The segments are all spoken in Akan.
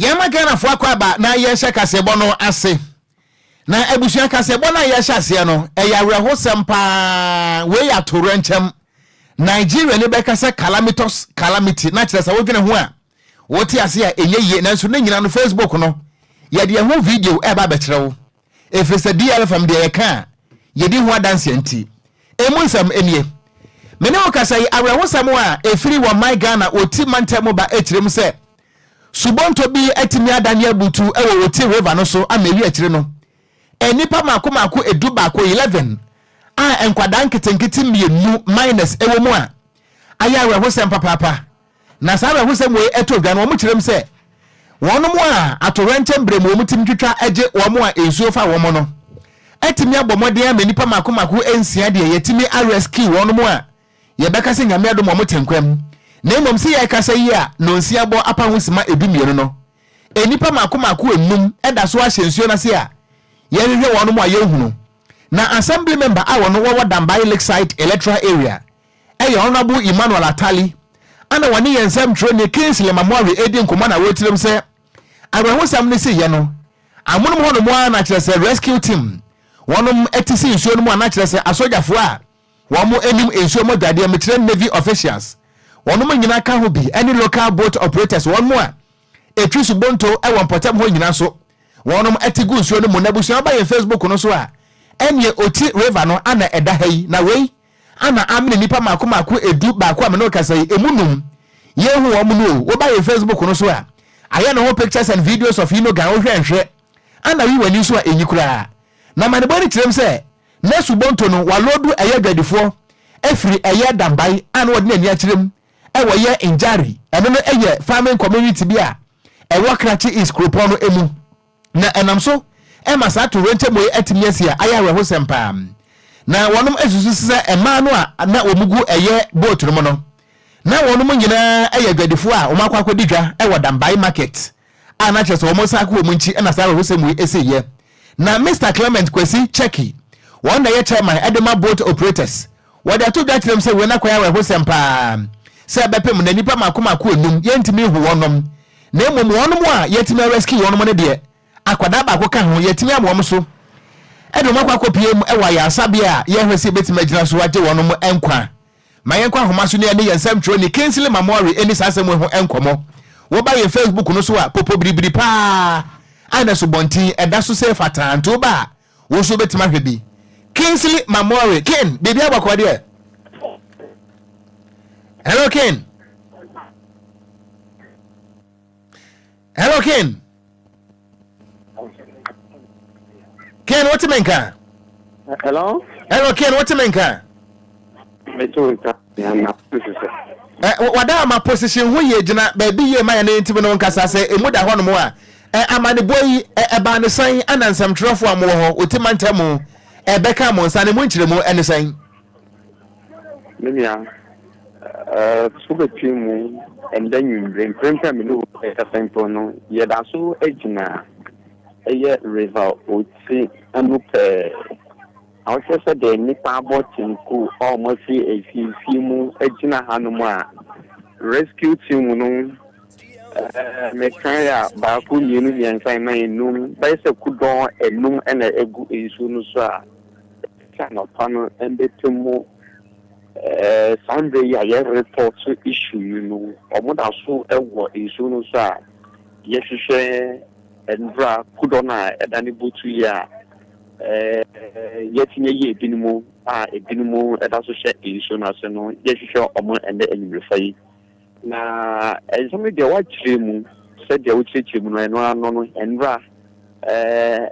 Yɛma Ghanafoɔ akɔ aba na yɛnhyɛ kaseɛbɔ no ase. Na abusua kaseɛbɔ no a yɛhyɛ aseɛ no, ɛyɛ awerɛhosɛm paa. Wei yɛ atowerɛnkyɛm. Nigeria ni bɛka sɛ calamitous calamity, na kyerɛ sɛ wodwene ho a, wote ase a ɛnyɛ yie. Nanso ne nyina no Facebook no, yɛde ɛho video ɛba abɛkyerɛ wo. Ɛfiri sɛ DLFM deɛ yɛka a, yɛdi ho adanseɛ nti. Emu nsɛm nie. Me ne wo kasa yi, awerɛhosɛm a ɛfiri wɔ man Ghana Oti mantam mu ba kyerɛ mu sɛ subonto bi atumi adane abutu wɔ Oti River no so ama ɛwi akyire no nnipa mako mako 11, 11, a nkwadaa nketenkete mmienu, minors, wɔ mu a ayɛ awerɛhosɛm papaapa. Na saa awerɛhosɛm wei ɛtɔ dwa no, wɔn kyerɛ mu sɛ wɔnom a atoyerɛnkyɛm berɛ mu wɔn tumi twitwa gye wɔn a nsuo fa wɔn no atumi abɔ mmɔden ama nnipa mako mako nsia deɛ yɛtumi arescue wɔnom a yɛbɛka sɛ Nyame adom wɔn te nkwa mu. Na mmom sɛ yɛrekasa yi a nonsia bɔ apa ho sima 12 no, nnipa mako mako enum da so ahyɛ nsuo no ase a yɛrehwehwɛ wɔnom a yɛnhunu. Na Assembly member a wɔno wɔwɔ Dambai Lakeside Electoral Area ɛyɛ Honourable Emmanuel Atali ana wɔne yɛn nsɛmtwerɛni Kingsley Mamoari redi nkɔmmɔ na wɔrekyerɛ mu sɛ awerɛhosɛm no siiɛ no amonom hɔnom ara na kyerɛ sɛ rescue team wɔnom te si nsuo no mu a na kyerɛ sɛ asogyafoɔ a wɔn anim nsuo mu adwadeɛ mekyerɛ Navy officials wɔnom nyinaa ka ho bi ɛne local boat operators wɔn mu a ɛtwi subonto wɔ mpɔtam hɔ nyinaa nso wɔnom te gu nsuo no mu. Na abusua ba yɛn Facebook no so a ɛneɛ Oti River no ana ɛda ha yi na wei ana amene nnipa mako mako 11 a me ne wo kasa yi emu num yɛnhu wɔn no o. Woba yɛn Facebook no so a ayɛ ne ho pictures and videos of Inogan wohwɛ nhwɛ ana yi w'ani nso a ɛnyi koraa. Na amanebɔ no kyerɛm sɛ na subonto no waloodu ɛyɛ adwadifoɔ afiri ɛyɛ Dambai a na wɔde n'ani akyerɛm ɛwɔ yɛ Njari, ɛno no ɛyɛ farming community bi a ɛwɔ Krachi East kuropɔn no emu. Na ɛnam so ɛma saa towerɛnkyɛm wei atumi asi a ayɛ awerɛhosɛm paa. Na wɔnom asusu sɛ mmaa no a na wɔn gu ɛyɛ boat no mu no, na wɔnom nyinaa ɛyɛ adwadifoɔ a wɔn akɔ akɔdi dwa ɛwɔ Dambai market a na kyerɛ sɛ wɔn san akɔ wɔn nkyi ɛna saa awerɛhosɛm wei ɛsiiɛ. Na Mister Clement Kwesi Cheki, wɔn na ɛyɛ chairman ɛde ma boat operators, wɔde ato dwa kyerɛ mu sɛ wei no akɔyɛ awerɛhosɛm paa sɛ ɛbɛpem na nnipa mako mako enum yɛntumi nhu wɔnom, na mmom wɔnom a yɛatumi arescue wɔnom no deɛ akwadaa baako ka ho, yɛatumi ama wɔn so de wɔn akɔ akɔpie mu wɔ ayaresabea a yɛhwɛ sɛ yɛbɛtumi agyina so agye wɔnom nkwa. Ma yɛnkɔ ahoma so ne yɛne yɛn nsɛmtwerɛni Kingsley Mamori ɛni saa asɛm yi ho nkɔmmɔ. Woba yɛn Facebook no so a, popo biribiri paa a na asubɔnten ɛda so sɛ fataa nti woba a wo nso wobɛtumi ahwɛ bi. Kingsley Mamori, King, biribi abɔkɔ deɛ? Hello King. Hello King. Ken, wote me nka? Hello? Hello Ken, wote me nka? Mete wo nka. Wada ama position ho yie, gyina baabi yie ma yɛne ntimi no nkasa sɛ emu da hɔnom a. Amanebɔ yi ɛbaa ne sɛn ana nsɛmtwerɛfoɔ a mowɔ hɔ Oti mantam ɛbɛka mo nsa ne mu nkyerɛmu ɛne sɛn? Me nua, so wobɛpue mu ɛndɛ nwummere mprempren a me ne wo rekasa mpo no, yɛda so gyina ɛyɛ River Oti ano pɛɛ. Na wohwɛ sɛdeɛ nnipa abɔ kyenku a wɔafiri afiefie mu gyina hanom a, rescue team no, mekae a, baako, mmienu, mmiɛnsa, nnan, nnum, bɛyɛ sɛ kudɔn nnum na ɛgu nsuo no so a, sɛ anɔpa no mbɛpɛ mu saa mmerɛ yi a yɛ report issue yi no, wɔn da so wɔ nsuo no so a yɛhwehwɛ nwura kudɔ no a ɛda ne butu yi a yɛtumi ayi ebinom a ebinom ɛda so hyɛ nsuo no ase no, yɛhwehwɛ wɔn ɛnɛ anwummerɛfa yi. Na nsɛm no deɛ wakyerɛ mu sɛdeɛ wokyerɛkyerɛ mu no, ɛno ano no nwura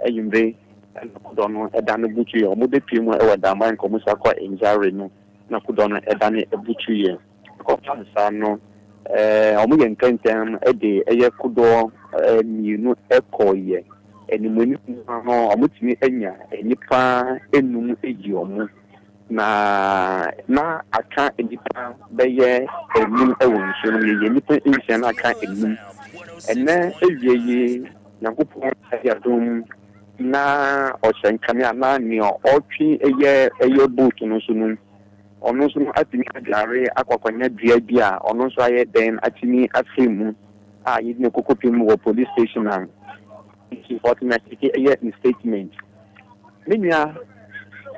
anwummere ɛna kudɔ no ɛda no butu yɛ. Wɔn bɛpie mu ɛwɔ Dambai Nkɔmusa kɔ Nzare no na kudɔ no ɛda no butu yɛ. Kɔfa nsa no wɔn yɛ ntɛntɛm ɛde ɛyɛ kudɔ mmienu ɛkɔ yɛ anim anim no, wɔn tumi anya nnipa enum eyi wɔn na aka nnipa bɛyɛ enum ɛwɔ nsuo no mu. Yɛyɛ nnipa nsia na aka enum. Ɛnɛ ewie yi, Nyankopɔn ayɛ adom na ɔhyɛ nkanea na nea ɔtwe ɛyɛ boat no so no, ɔno nso no atumi adware akɔ akɔnya dua bi a ɔno nso ayɛ dɛn atumi afiri mu. a yɛde no kɔkɔpem wɔ police station a nti ɔtumi atake ɛyɛ ne statement. Me nua,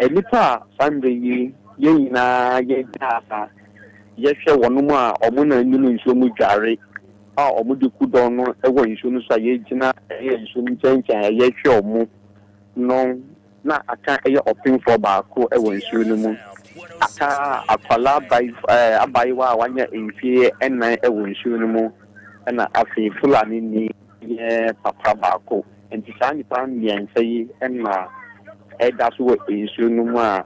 nnipa a saa mmerɛ yi yɛn nyinaa yɛgyina ha yɛhwɛ wɔnom a wɔn na anim nsuo mu dware a wɔde kudɔn no wɔ nsuo no so a yɛgyina ɛyɛ nsuo no nkyɛnkyɛn a yɛhwɛ wɔn no na aka ɛyɛ ɔpemfoɔ baako wɔ nsuo no mu. Aka akwadaa abaayewa a wanya mfeɛ 4 wɔ nsuo no mu ɛna afei Fulani ni yɛ papa baako. Nti saa nnipa mmiɛnsa yi na ɛda so wɔ nsuo no mu a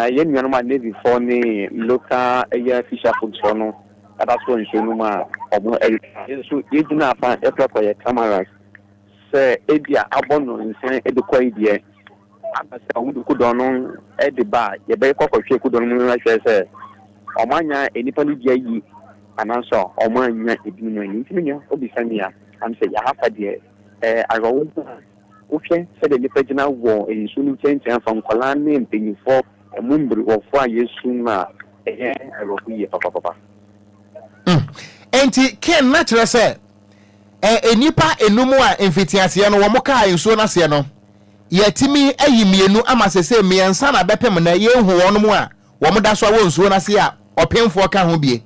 yɛn nuanom a Navyfoɔ ne local ɛyɛ fisher folks no ɛda so wɔ nsuo no mu a wɔn ɛretwa. Yɛn nso yɛgyina afa yɛkɔkɔ yɛ cameras sɛ ebi a abɔ no nsan de kɔ yi deɛ aba sɛ wɔn de kudɔn no de ba a yɛbɛyɛ kɔkɔhwɛ kudɔn no mu ahwɛ sɛ wɔn anya nnipa no bi ayi anaasɛ wɔn anya ebinom ayi. Nti nua obisa mi a am sɛ yɛahafa deɛ awerɛho ho a wohwɛ sɛdeɛ nnipa gyina wɔ nsuo no nkyɛnkyɛn fa nkwadaa ne mpanyinfoɔ ɛmu mbiriwɔfoɔ a yɛsu no a ɛyɛ awerɛho yie papapapa. Enti Ken, na kyerɛ sɛ nnipa enum a mfitiaseɛ no wɔn kaa nsuo no aseɛ no, yɛtumi ayi mmienu ama sese mmiɛnsa na bɛpem na yɛnhu wɔn mu a wɔn da so awɔ nsuo no ase a ɔpemfoɔ ka ho bie.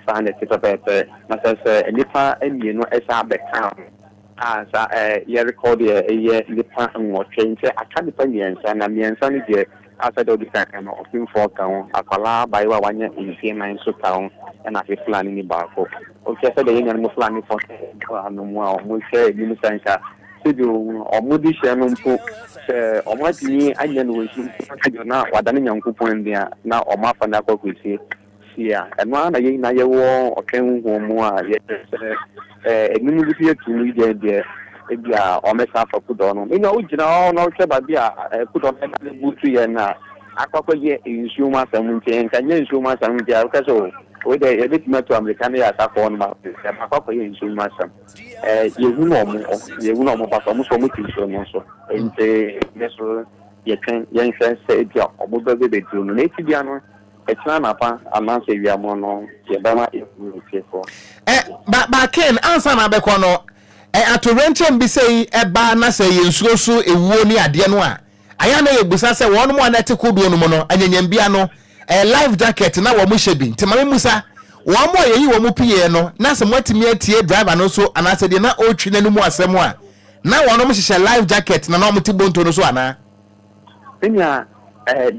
Saa na ɛte pɛpɛɛpɛ, na sɛ nnipa mmienu ɛsan abɛka ho a sa yɛrekɔ deɛ ɛyɛ nnipa 8, nti aka nnipa mmiɛnsa, na mmiɛnsa no deɛ asɛ deɛ ɔde kan no ɔpemfoɔ ka ho, akwadaa abaayewa a wanya mfeɛ 4 nso ka ho, ɛna afei Fulani ni baako. Wohwɛ sɛdeɛ yɛn nuanom Fulanifoɔ ano mu a wɔhwɛ anim sɛ nka sɛdeɛ wɔn de hyɛ no mpo sɛ wɔn atumi anya no wɔ nsuo na wadane Nyankopɔn deɛ na wɔn afa no akɔ akɔsie sie a ɛno ara na yɛn nyinaa yɛwɔ ɔtwɛn honhom mu a yɛhwɛ sɛ ɛnum bi so yɛtu mu deɛ ebi a wɔmɛsa afa kudɔn no. Nea wogyina hɔ na wohwɛ baabi a kudɔn no ɛda ne butu yɛ na akɔ akɔyɛ nsuo mu asɛm, nti nka nyɛ nsuo mu asɛm nti a wokɛ sɛ o wei deɛ yɛbɛtumi atu Amerika ne yɛ asakɔ no ma akɔ akɔyɛ nsuo mu asɛm. Yɛhu no ɔmo yɛhu no ɔmo ba so ɔmo so ɔmo te nsuo no so, nti ne so yɛtwɛn yɛnhwɛ sɛ ebi a ɔmo bɛbɛ bɛduru no na eti bia no ɛkyina anapa anaasɛ awiamɔ no yɛbɛma yɛhu tiefoɔ. Ba Ken, ansa na abɛkɔ no, atorenkyɛm bi sɛ yi ɛba na sɛ yɛ nsuo so ewuo ne adeɛ no a ayɛ na yɛbusa sɛ wɔn mu a na ɛte kodoɔ no mu no anyanyambia no life jacket na wɔn hyɛ bi, nti maame musa wɔn mu a yɛyi wɔn mu pii no na sɛ moatumi atie driver no so anaasɛ deɛ na ɔretwi n'anim asɛm a na wɔn hyehyɛ life jacket na wɔn te bonto no so anaa? Sɛnea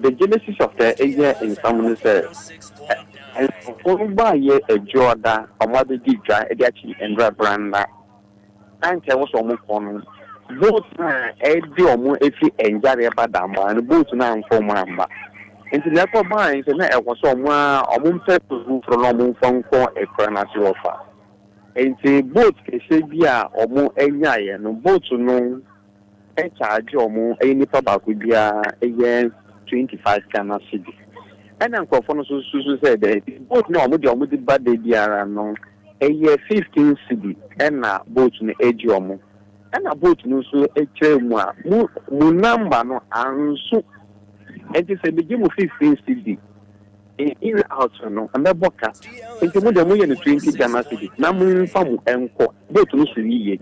the genesis of the ɛyɛ nsɛm no sɛ nkurɔfoɔ no baayɛ adwuɔda ɔmo abɛdi dwa de akyi nwura branda na nkyɛn wɔ sɛ ɔmo kɔ no boat no a ɛde ɔmo efi Ngyare ba Damboa no, boat no amfa ɔmo amba, nti na ɛkɔ baa sɛ na ɛwɔ sɛ ɔmo a ɔmo mpɛ foforɔ na ɔmo mfa nkɔ ekura n'ase wɔ fa. Nti boat kɛseɛ bi a ɔmo anyaeɛ no, boat no ɛkyaagye ɔmo ɛyɛ nipa baako biara ɛyɛ 25 Ghana cedi, ɛna nkurɔfoɔ no nso susu sɛ dɛ boat no a ɔmo de ɔmo de ba da biara no ɛyɛ 15 cedi, ɛna boat no agye ɔmo, ɛna boat no nso akyerɛ mu a mu number no anso, nti sɛ megye mo 15 cedi in out no ɛmɛbɔ ka, nti mo deɛ moyɛ no 20 Ghana cedi na momfa mo ɛnkɔ boat no so yie.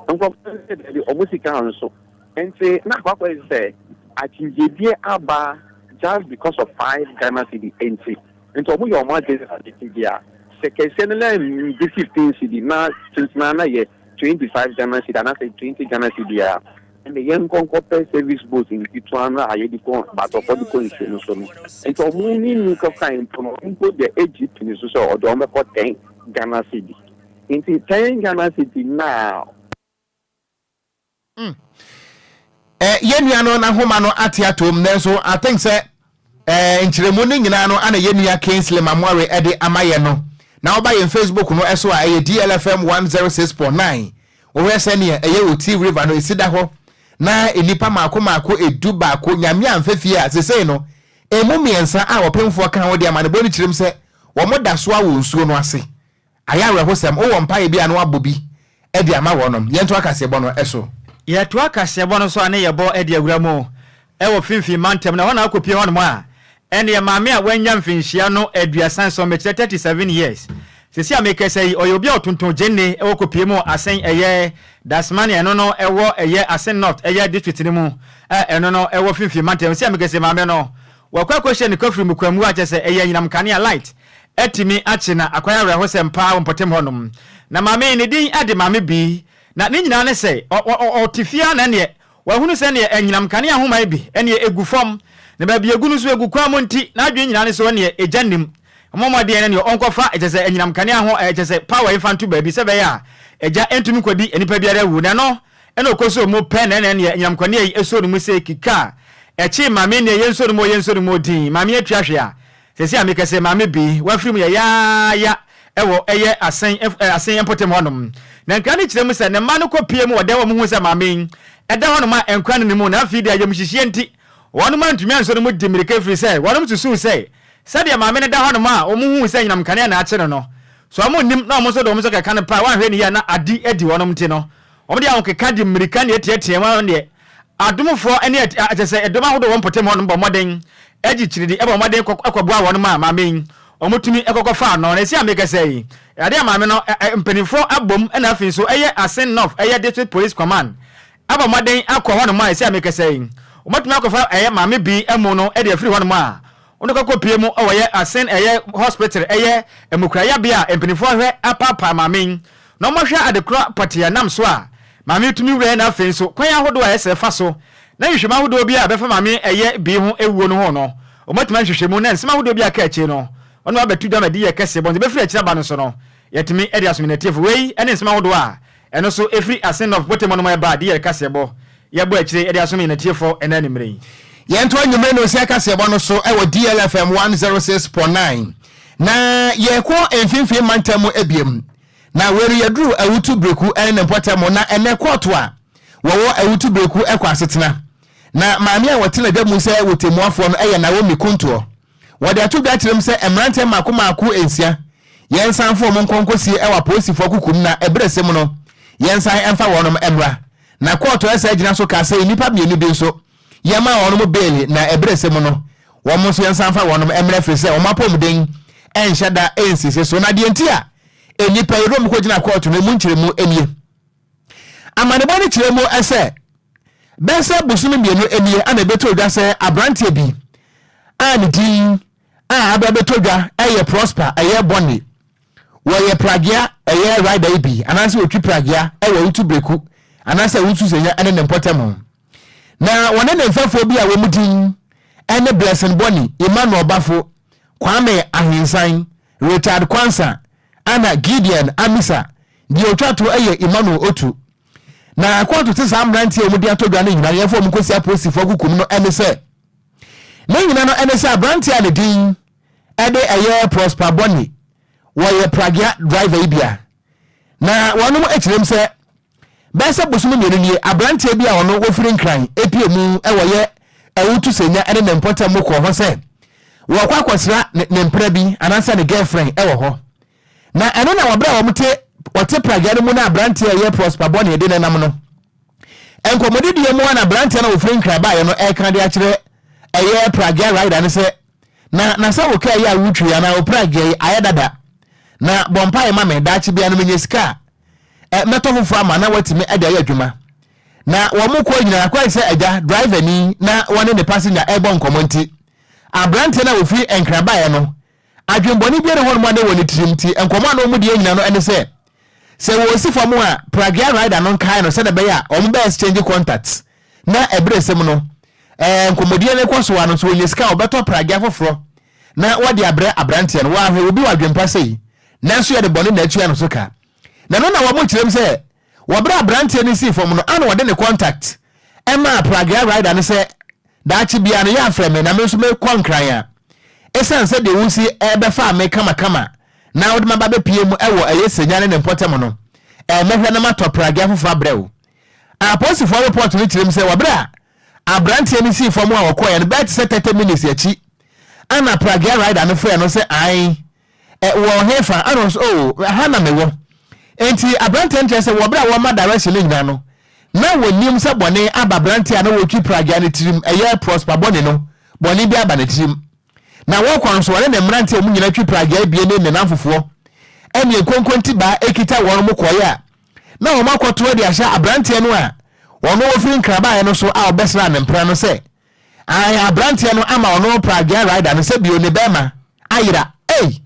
Nkurɔfoɔ sɛ dɛbi, ɔmo sika nso, nti na akɔakɔ sɛ akyingyedie aba just because of 5 Ghana cedi, nti ɔmo yɛ ɔmo adwene sɛ a sɛ kɛseɛ no na ngye 15 cedi na tentena na yɛ 25 Ghana cedi anaasɛ 20 Ghana cedi a, ɛnna yɛn nkɔnkɔ pɛ service boat nketewa no a yɛde kɔ batɔfo de kɔ nsuo no so no. Nti ɔmo ne nu kɔka mpo no, ɔmo mpo deɛ egye pini so sɛ ɔde ɔmo bɛkɔ 10 Ghana cedi, nti 10 Ghana cedi na Yɛn nua no n'ahoma no ate atom, nanso I think sɛ nkyerɛmu no nyinaa no ana yɛn nua Kingsley Mamoare ɛde ama yɛn no. Na ɔba yɛn Facebook no ɛso a ɛyɛ DLFM 106.9, wɔhwɛ sɛneɛ ɛyɛ Oti River no esi da hɔ na nnipa maako maako 11 Nyame amfa fie a sesei no emu mmiɛnsa a wɔpemfoɔ ka ho de ama no bɔ no kyerɛm sɛ wɔn da so a wɔ nsuo no ase. Ayɛ awerɛhosɛm. Wowɔ mpaeɛ bi a na wabɔ bi de ama wɔnom. Yɛnto akaseɛbɔ no so. Yɛto akaseɛbɔ no so a ne yɛbɔ de awura mu wɔ Finfin mantam na ɛhɔ na akɔpie hɔnom a ɛneɛ maame a wanya mfinhyia no 37, mekyerɛ 37 years. Seesei a merekasa yi, ɔyɛ obi a ɔtontɔn gyeene wɔ Kopie mu Asen ɛyɛ Dasmani ɛno no ɛwɔ ɛyɛ Asen North ɛyɛ district no mu a ɛno no ɛwɔ Finfin mantam. Seesei a merekasa yi maame no wakɔ akɔhyia ne kafiri mu kwamu a kyerɛ sɛ ɛyɛ anyinam kanea light atumi akye na akɔyɛ awerɛhosɛm paa wɔ mpɔtam hɔnom. Na maame yi ne din de Maame Bi na ne nyinaa ne sɛ ɔ ɔ ɔte fie ara na ɛneɛ Wahunu sɛdeɛ anyinam kanea nhoma yi bi ɛneɛ ɛgu fam, na baabi ɛgu no nso ɛgu kwan mu nti, n'adwene nyinaa ne sɛ ɔneɛ egya nnim. Ɔmmɔ mmɔden ɛne neɛ ɔnkɔfa kyerɛ sɛ anyinam kanea ho kyerɛ sɛ power yi mfa nto baabi sɛ ɛbɛyɛ a egya ntumi nkɔdi nnipa biara awu. Na ɛno na ɔkɔsoo mu pɛ na ɛna ɛneɛ anyinam kanea yi soo ne mu sei kika a ɛkyee maame neɛ yɛnsɔ no mu o yɛnsɔ no mu o dinn maame atua hwee a Seesei a mekasa yi, maame bi, wafiri mu yayaaya wɔ ɛyɛ Asen Asen mpɔtam hɔnom. Na nkra no kyerɛ mu sɛ ne mma no kɔpue mu wɔ dan mu huu sɛ maame yi da hɔnom a nkwa nni ne mu, na afei de ayamhyehyeɛ nti, wɔnom antumi ansɔ ne mu di mmirika ɛfiri sɛ wɔnom susuu sɛ sɛdeɛ maame no da hɔnom a wɔhuu sɛ anyinam nkanea na akye no no, sɛ wɔn nnim na wɔn nso de wɔn nsa kɛka no pɛ a wɔanhwɛ no yie a na ade adi wɔnom nti no, wɔde ahokeka de mmirika na ɛteateaa mu ara deɛ Adomfoɔ ne kyerɛ sɛ ɛdɔm ahodoɔ wɔ mpɔtam hɔ nom bɔ mmɔden gye kyiridi bɔ mmɔden kɔ kɔboa wɔnom a maame yi wɔn tumi kɔ kɔfa ano. Na ɛsi a mekasa yi adeɛ a maame no mpanimfoɔ abom na afei nso ɛyɛ Asin North ɛyɛ District Police Command abɔ mmɔden akɔ hɔ nom a ɛsi a mekasa yi wɔn atumi akɔfa ɛyɛ maame bi amu no de afiri hɔ nom a wɔn kɔ kɔ pie mu wɔ yɛ Asin ɛyɛ hospital ɛyɛ mmukurayabea a mpanimfoɔ hwɛ apaapaa maame yi na wɔahwɛ adekorɔ pɔtee a ɛnam so a maame yi tumi wurae na afei nso kwan ahodoɔ a ɛsɛ fa so na nhwehwɛmu ahodoɔ bi a ɛbɛfa maame ɛyɛ bi ho awuo no ho no, wɔatumi ahwehwɛ mu na nsɛm ahodoɔ bi a aka akyire no, wɔne abɛto dwa ma ɛde yɛ kɛse bɔ nti ɛbɛfiri akyire aba no nso no, yɛatumi de asom yɛn atiefo. Wei ne nsɛm ahodoɔ a ɛno nso ɛfiri Asen North mpɔtam hɔ nom ɛba a de yɛ kaseɛbɔ yɛbɔ akyire de asom yɛn atiefo ɛnnɛ anwummerɛ yi. Yɛnto anwummere no nsia kaseɛbɔ no so wɔ DLFM 106.9. Na yɛrekɔ mfimfini mantam mu ebiem. Na wei no yɛduru Awutu Breku ne ne mpɔtam na ɛnɛ kɔɔto a wɔwɔ Awutu Breku kɔ asetena. Na maame a wɔte n'adwa mu sɛ wɔtɛmmuafoɔ no yɛ Naomi Kuntoɔ. Wɔde ato dwa kyerɛ mu sɛ mmeranteɛ mmaako mmaako nsia yɛnsan mfa wɔn nkɔ nkɔsie wɔ apolisifoɔ kokom na ɛberɛ sɛ mu no yɛnsan mfa wɔnom mmra. Na kɔɔto ɛsan gyina so kaa sɛ nnipa mmienu bi nso yɛmaa wɔnom beeli na ɛberɛ sɛ mu no wɔn nso yɛnsan mfa wɔnom mmra ɛfiri sɛ wɔn apɔmuden nhyɛ da nsisi so. Na deɛ nti a nnipa yi de wɔn kɔgyina kɔɔto no emu nkyerɛmu nie. Amanebɔ no kyerɛ mu sɛ bɛyɛ sɛ bosome mmienu nie ana ɛbɛtɔ dwa sɛ aberanteɛ bi a ne din a aba bɛtɔ dwa yɛ Prosper ɛyɛ Bɔne. Wɔyɛ pragea ɛyɛ rider yi bi anaasɛ wɔtwi pragea ɛwɔ Awutu Breku anaasɛ Awutu Senya ɛne ne mpɔtam. Na wɔne ne mfɛfoɔ bi a wɔn din ɛne Blessing Bɔne, Emmanuel Bafo, Kwame Ahensan, Richard Kwansa, ɛna Gideon Amisa, deɛ ɔtwa to yɛ Emmanuel Otu. Na kɔɔto te saa mmeranteɛ a wɔde ato dwa no nyinaa yɛmfa wɔn nkɔsi apolisifoɔ kokom no ɛne sɛ ne nyina no ɛne sɛ aberanteɛ a ne din ɛde ɛyɛ Prosper Bɔne wɔyɛ pragea driver yi bia na wɔnom akyerɛm sɛ Bɛyɛ sɛ bosome mmienu nie, aberanteɛ bi a ɔno wɔfiri Nkran pue mu wɔ yɛ Awutu Senya ne ne mpɔtam mu kɔɔ hɔ sɛ wɔrekɔ akɔsra ne ne mpena bi anaasɛ ne girlfriend wɔ hɔ. Na ɛno na wɔberɛ a wɔte wɔte pragea no mu na aberanteɛ a ɛyɛ Prosper Bɔne de nenam no. Nkɔmmɔdidie mu a na aberanteɛ no a wɔfiri Nkran baeɛ no ɛreka de akyerɛ ɛyɛ pragea rider no sɛ na na sɛ wo kaa yi a wotwi anaa wo pragea yi ayɛ dada na bɔ mpaeɛ ma me daakye biara no menya sika a ɛ mɛtɔ foforɔ ama na watumi de ayɛ adwuma. Na wɔn kɔ nyinaa kɔɛ sɛ agya driver ni na wɔne ne passenger ɛrebɔ nkɔmmɔ nti aberanteɛ no a wɔfiri Nkran baeɛ no adwenbɔne biara hɔ nom a na ɛwɔ ne tirim nti nkɔmmɔ a na wɔn deɛ nyinaa no ɛne sɛ sɛ wɔresi fam a pragea rider no nkae no sɛdeɛ ɛbɛyɛ a wɔn bɛ exchange contacts na ɛberɛ sɛm no ɛɛ nkɔmmɔdie no kɔ so a no nso wɔnya sika a wɔbɛtɔ pragea foforɔ na wɔde abrɛ aberanteɛ no. Wɔahwɛ obi wɔ adwempa sei nanso yɛde bɔne na atua no so ka. Na ɛno na wɔn kyerɛm sɛ wɔ berɛ a aberanteɛ no sii fam no ana wɔde ne contact ɛmaa pragea rider no sɛ daakye biara no yɛ afrɛ me na me nso mekɔ Nkran a ɛsiane sɛ deɛ wosi ɛbɛfaa me kamakama na wode maba bɛpie mu ɛwɔ ɛyɛ Senya ne ne mpɔtam no ɛmɛhwɛ na matɔ pragea foforɔ abrɛ wo. Apolisifoɔ report no kyerɛm sɛ wɔ berɛ a aberanteɛ no sii fam a wɔkɔeɛ no bɛyɛ te sɛ 30 minutes akyi ana pragea rider no frɛɛ no sɛ ae Ɛ, wɔ hefa? Ɛna ɔse, Oh, ha na mewɔ. Enti aberanteɛ no kyerɛ sɛ wɔ berɛ a wɔrema direction no nyinaa no, na wɔnim sɛ bɔne aba aberanteɛ a na ɔretwi pragea no tirim, ɛyɛ Prosper bɔne no, bɔne bi aba ne tirim. Na wɔrekɔ no nso, ɔne ne mmeranteɛ a wɔn nyinaa twi pragea abien ne ne nnamfofoɔ. ɛne nkonkontibaa ɛkita wɔn mo kɔeɛ a na wɔn akɔto de ahyɛ aberanteɛ no a wɔn wɔfiri nkrabaeɛ no so a ɔbɛsra ne mpena no sɛ ae aberanteɛ no ama ɔno pragea rider no sɛ bio ne bɛrima ayera. Ei,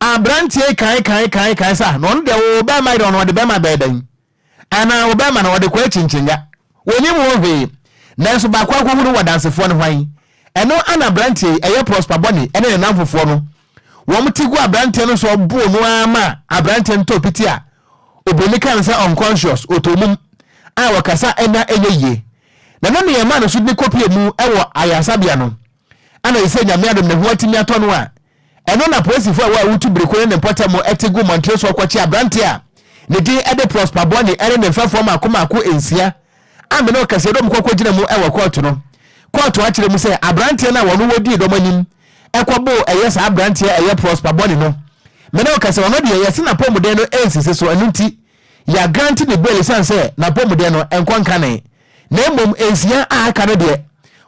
aberanteɛ yi kan kan kan kan sa na ɔno deɛ wɔ bɛrima yera, ɔno ɔde bɛrima bɛyɛ dɛn? Anaa wo bɛrima no ɔde kɔ akyinkyinga? Wɔnim ho hwee. Nanso baako akɔhunu wɔ dansefoɔ no hwan? Ɛno ana aberanteɛ yi, ɛyɛ Prosper Bɔne ne ne nnamfofoɔ no, wɔn te gu aberanteɛ no so ɔboo no ara ma aberanteɛ no tɔɔ piti a obroni ka no sɛ unconscious, ɔtɔ mum, a ɔkasa ɛna ɛnyɛ yie. Na ɛno ne yɛmaa no so de kɔpie mu wɔ ayaresabea no. Ana ɛsɛ Nyame adom ne ho atumi atɔ no a, Ɛno na polisifo a ɛwɔ Awutu Biriko ne ne mpɔtam te gu mmɔnten so rekɔkye aberante a ne din de Prosper Bonney ne ne mfɛfoɔ mmaako mmaako nsia amene ɔkɛseɛ dɔm kɔ kɔgyina mu wɔ kɔɔto no. Kɔɔto akyerɛ mu sɛ aberanteɛ no a wɔn wɔdii dɔm anim kɔboo ɛyɛ saa aberanteɛ a ɛyɛ Prosper Bonney no mene ɔkɛseɛ ɔno deɛ yɛse n'apɔmuden no nsisi so ɛno nti yɛagrante ne bail ɛsiane sɛ n'apɔmuden no nkɔ nkane na mmom nsia a aka no deɛ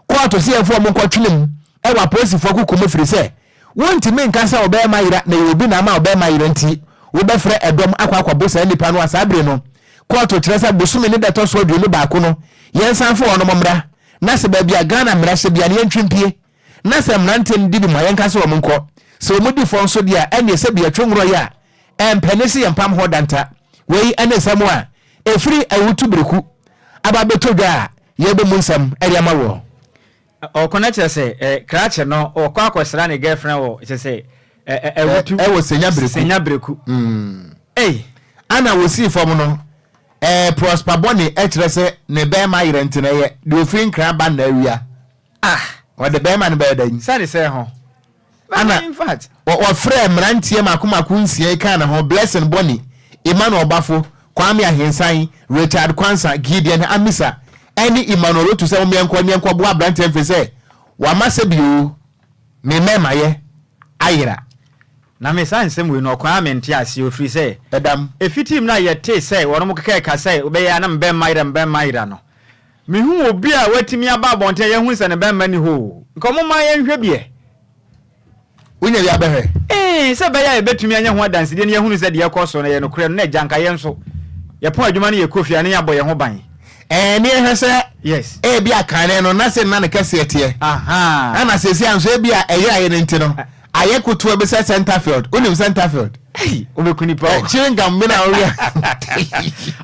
kɔɔto se yɛmfa wɔn nkɔtwene mu wɔ apolisifoɔ koko mu ɛfiri sɛ wontumi nka sɛ ɔbarima yera na ɛyɛ obi na ama ɔbarima yera nti wobɛfrɛ ɛdɔm akɔ akɔbo saa nnipa no a saa bere no kɔɔto kyerɛ sɛ bosome ne da ɛtɔ so 21 no yɛnsan fa wɔnom mmra na sɛ baabi a Ghana mmara hyɛ bia no yɛntwe mpie na sɛ mmeranteɛ no di bi mu a yɛnka sɛ wɔn nkɔ sɛ wɔn di fɔ nso deɛ a ɛneɛ sɛ bi yɛtwe nworɔ yɛ a ɛmpɛ ne se yɛmpam hɔ danta. Wei ne nsɛm a ɛfiri Awutu Bereku aba abɛtɔ dwa a yɛrebɔ mu nsɛm de ama woɔ. Ɔkɔ na kyerɛ sɛ eh, krakye no ɔkɔ akɔsra ne girlfriend wɔ kyerɛ sɛ eh, eh, Awutu. Ɛwɔ Senya Bereku. Senya Bereku. Mm. Ei. Ana wɔsii fam no, eh, Prosper Bɔne kyerɛ sɛ ne bɛrima yerɛ nti no ɛyɛ deɛ ɔfiri Nkran ba nna awia. Ah! Ɔde bɛrima no bɛyɛ dɛn? Sɛne sɛ ho. Ana wɔfrɛɛ mmeranteɛ mmaako mmaako nsia yi kaa ne ho, Blessing Bonney, Emmanuel Bafo, Kwame Ahensan, Richard Quansah, Gideon Amisa, ne Emmanuel Otu sɛ mommyɛnkɔ ne yɛnkɔboa aberanteɛ no ɛfiri sɛ wama sɛbio me mmɛɛmayɛ ayera. Na me saa nsɛm wei no ɔkwan a mente aseɛ ɔfiri sɛ Ɛdam. ɛfiti mmerɛ a yɛtee sɛ wɔnom kekɛɛ ka sɛ wobɛyɛ a na me bɛmma ayera me bɛmma ayera no Mehu obi a watumi aba abɔnten a yɛahu sɛ ne bɛmma nni hɔ oo, nka wɔmma yɛnhwɛ bi ɛ. Wonya bi abɛhwɛ? Ee, sɛ ɛbɛyɛ a yɛbɛtumi anya ho adansedie na yɛahunu sɛ deɛ ɛrekɔ so no yɛ nokorɛ no, na agya nka yɛn nso yɛpɔn adwuma no yɛkɔ fie a na yɛabɔ yɛn ho ban. Ɛɛ, ne yɛhwɛ sɛ Yes. ebia kane no na sɛ na ne kɛseɛ teɛ, Ahaa. ɛna seesei a nso ebia ɛyeraeɛ no nti no, ayɛ kotoa bi sɛ Centerfield. Wonim Centerfield? Ei, wobɛku nipa o. Eh, chewing gum bi na wowia.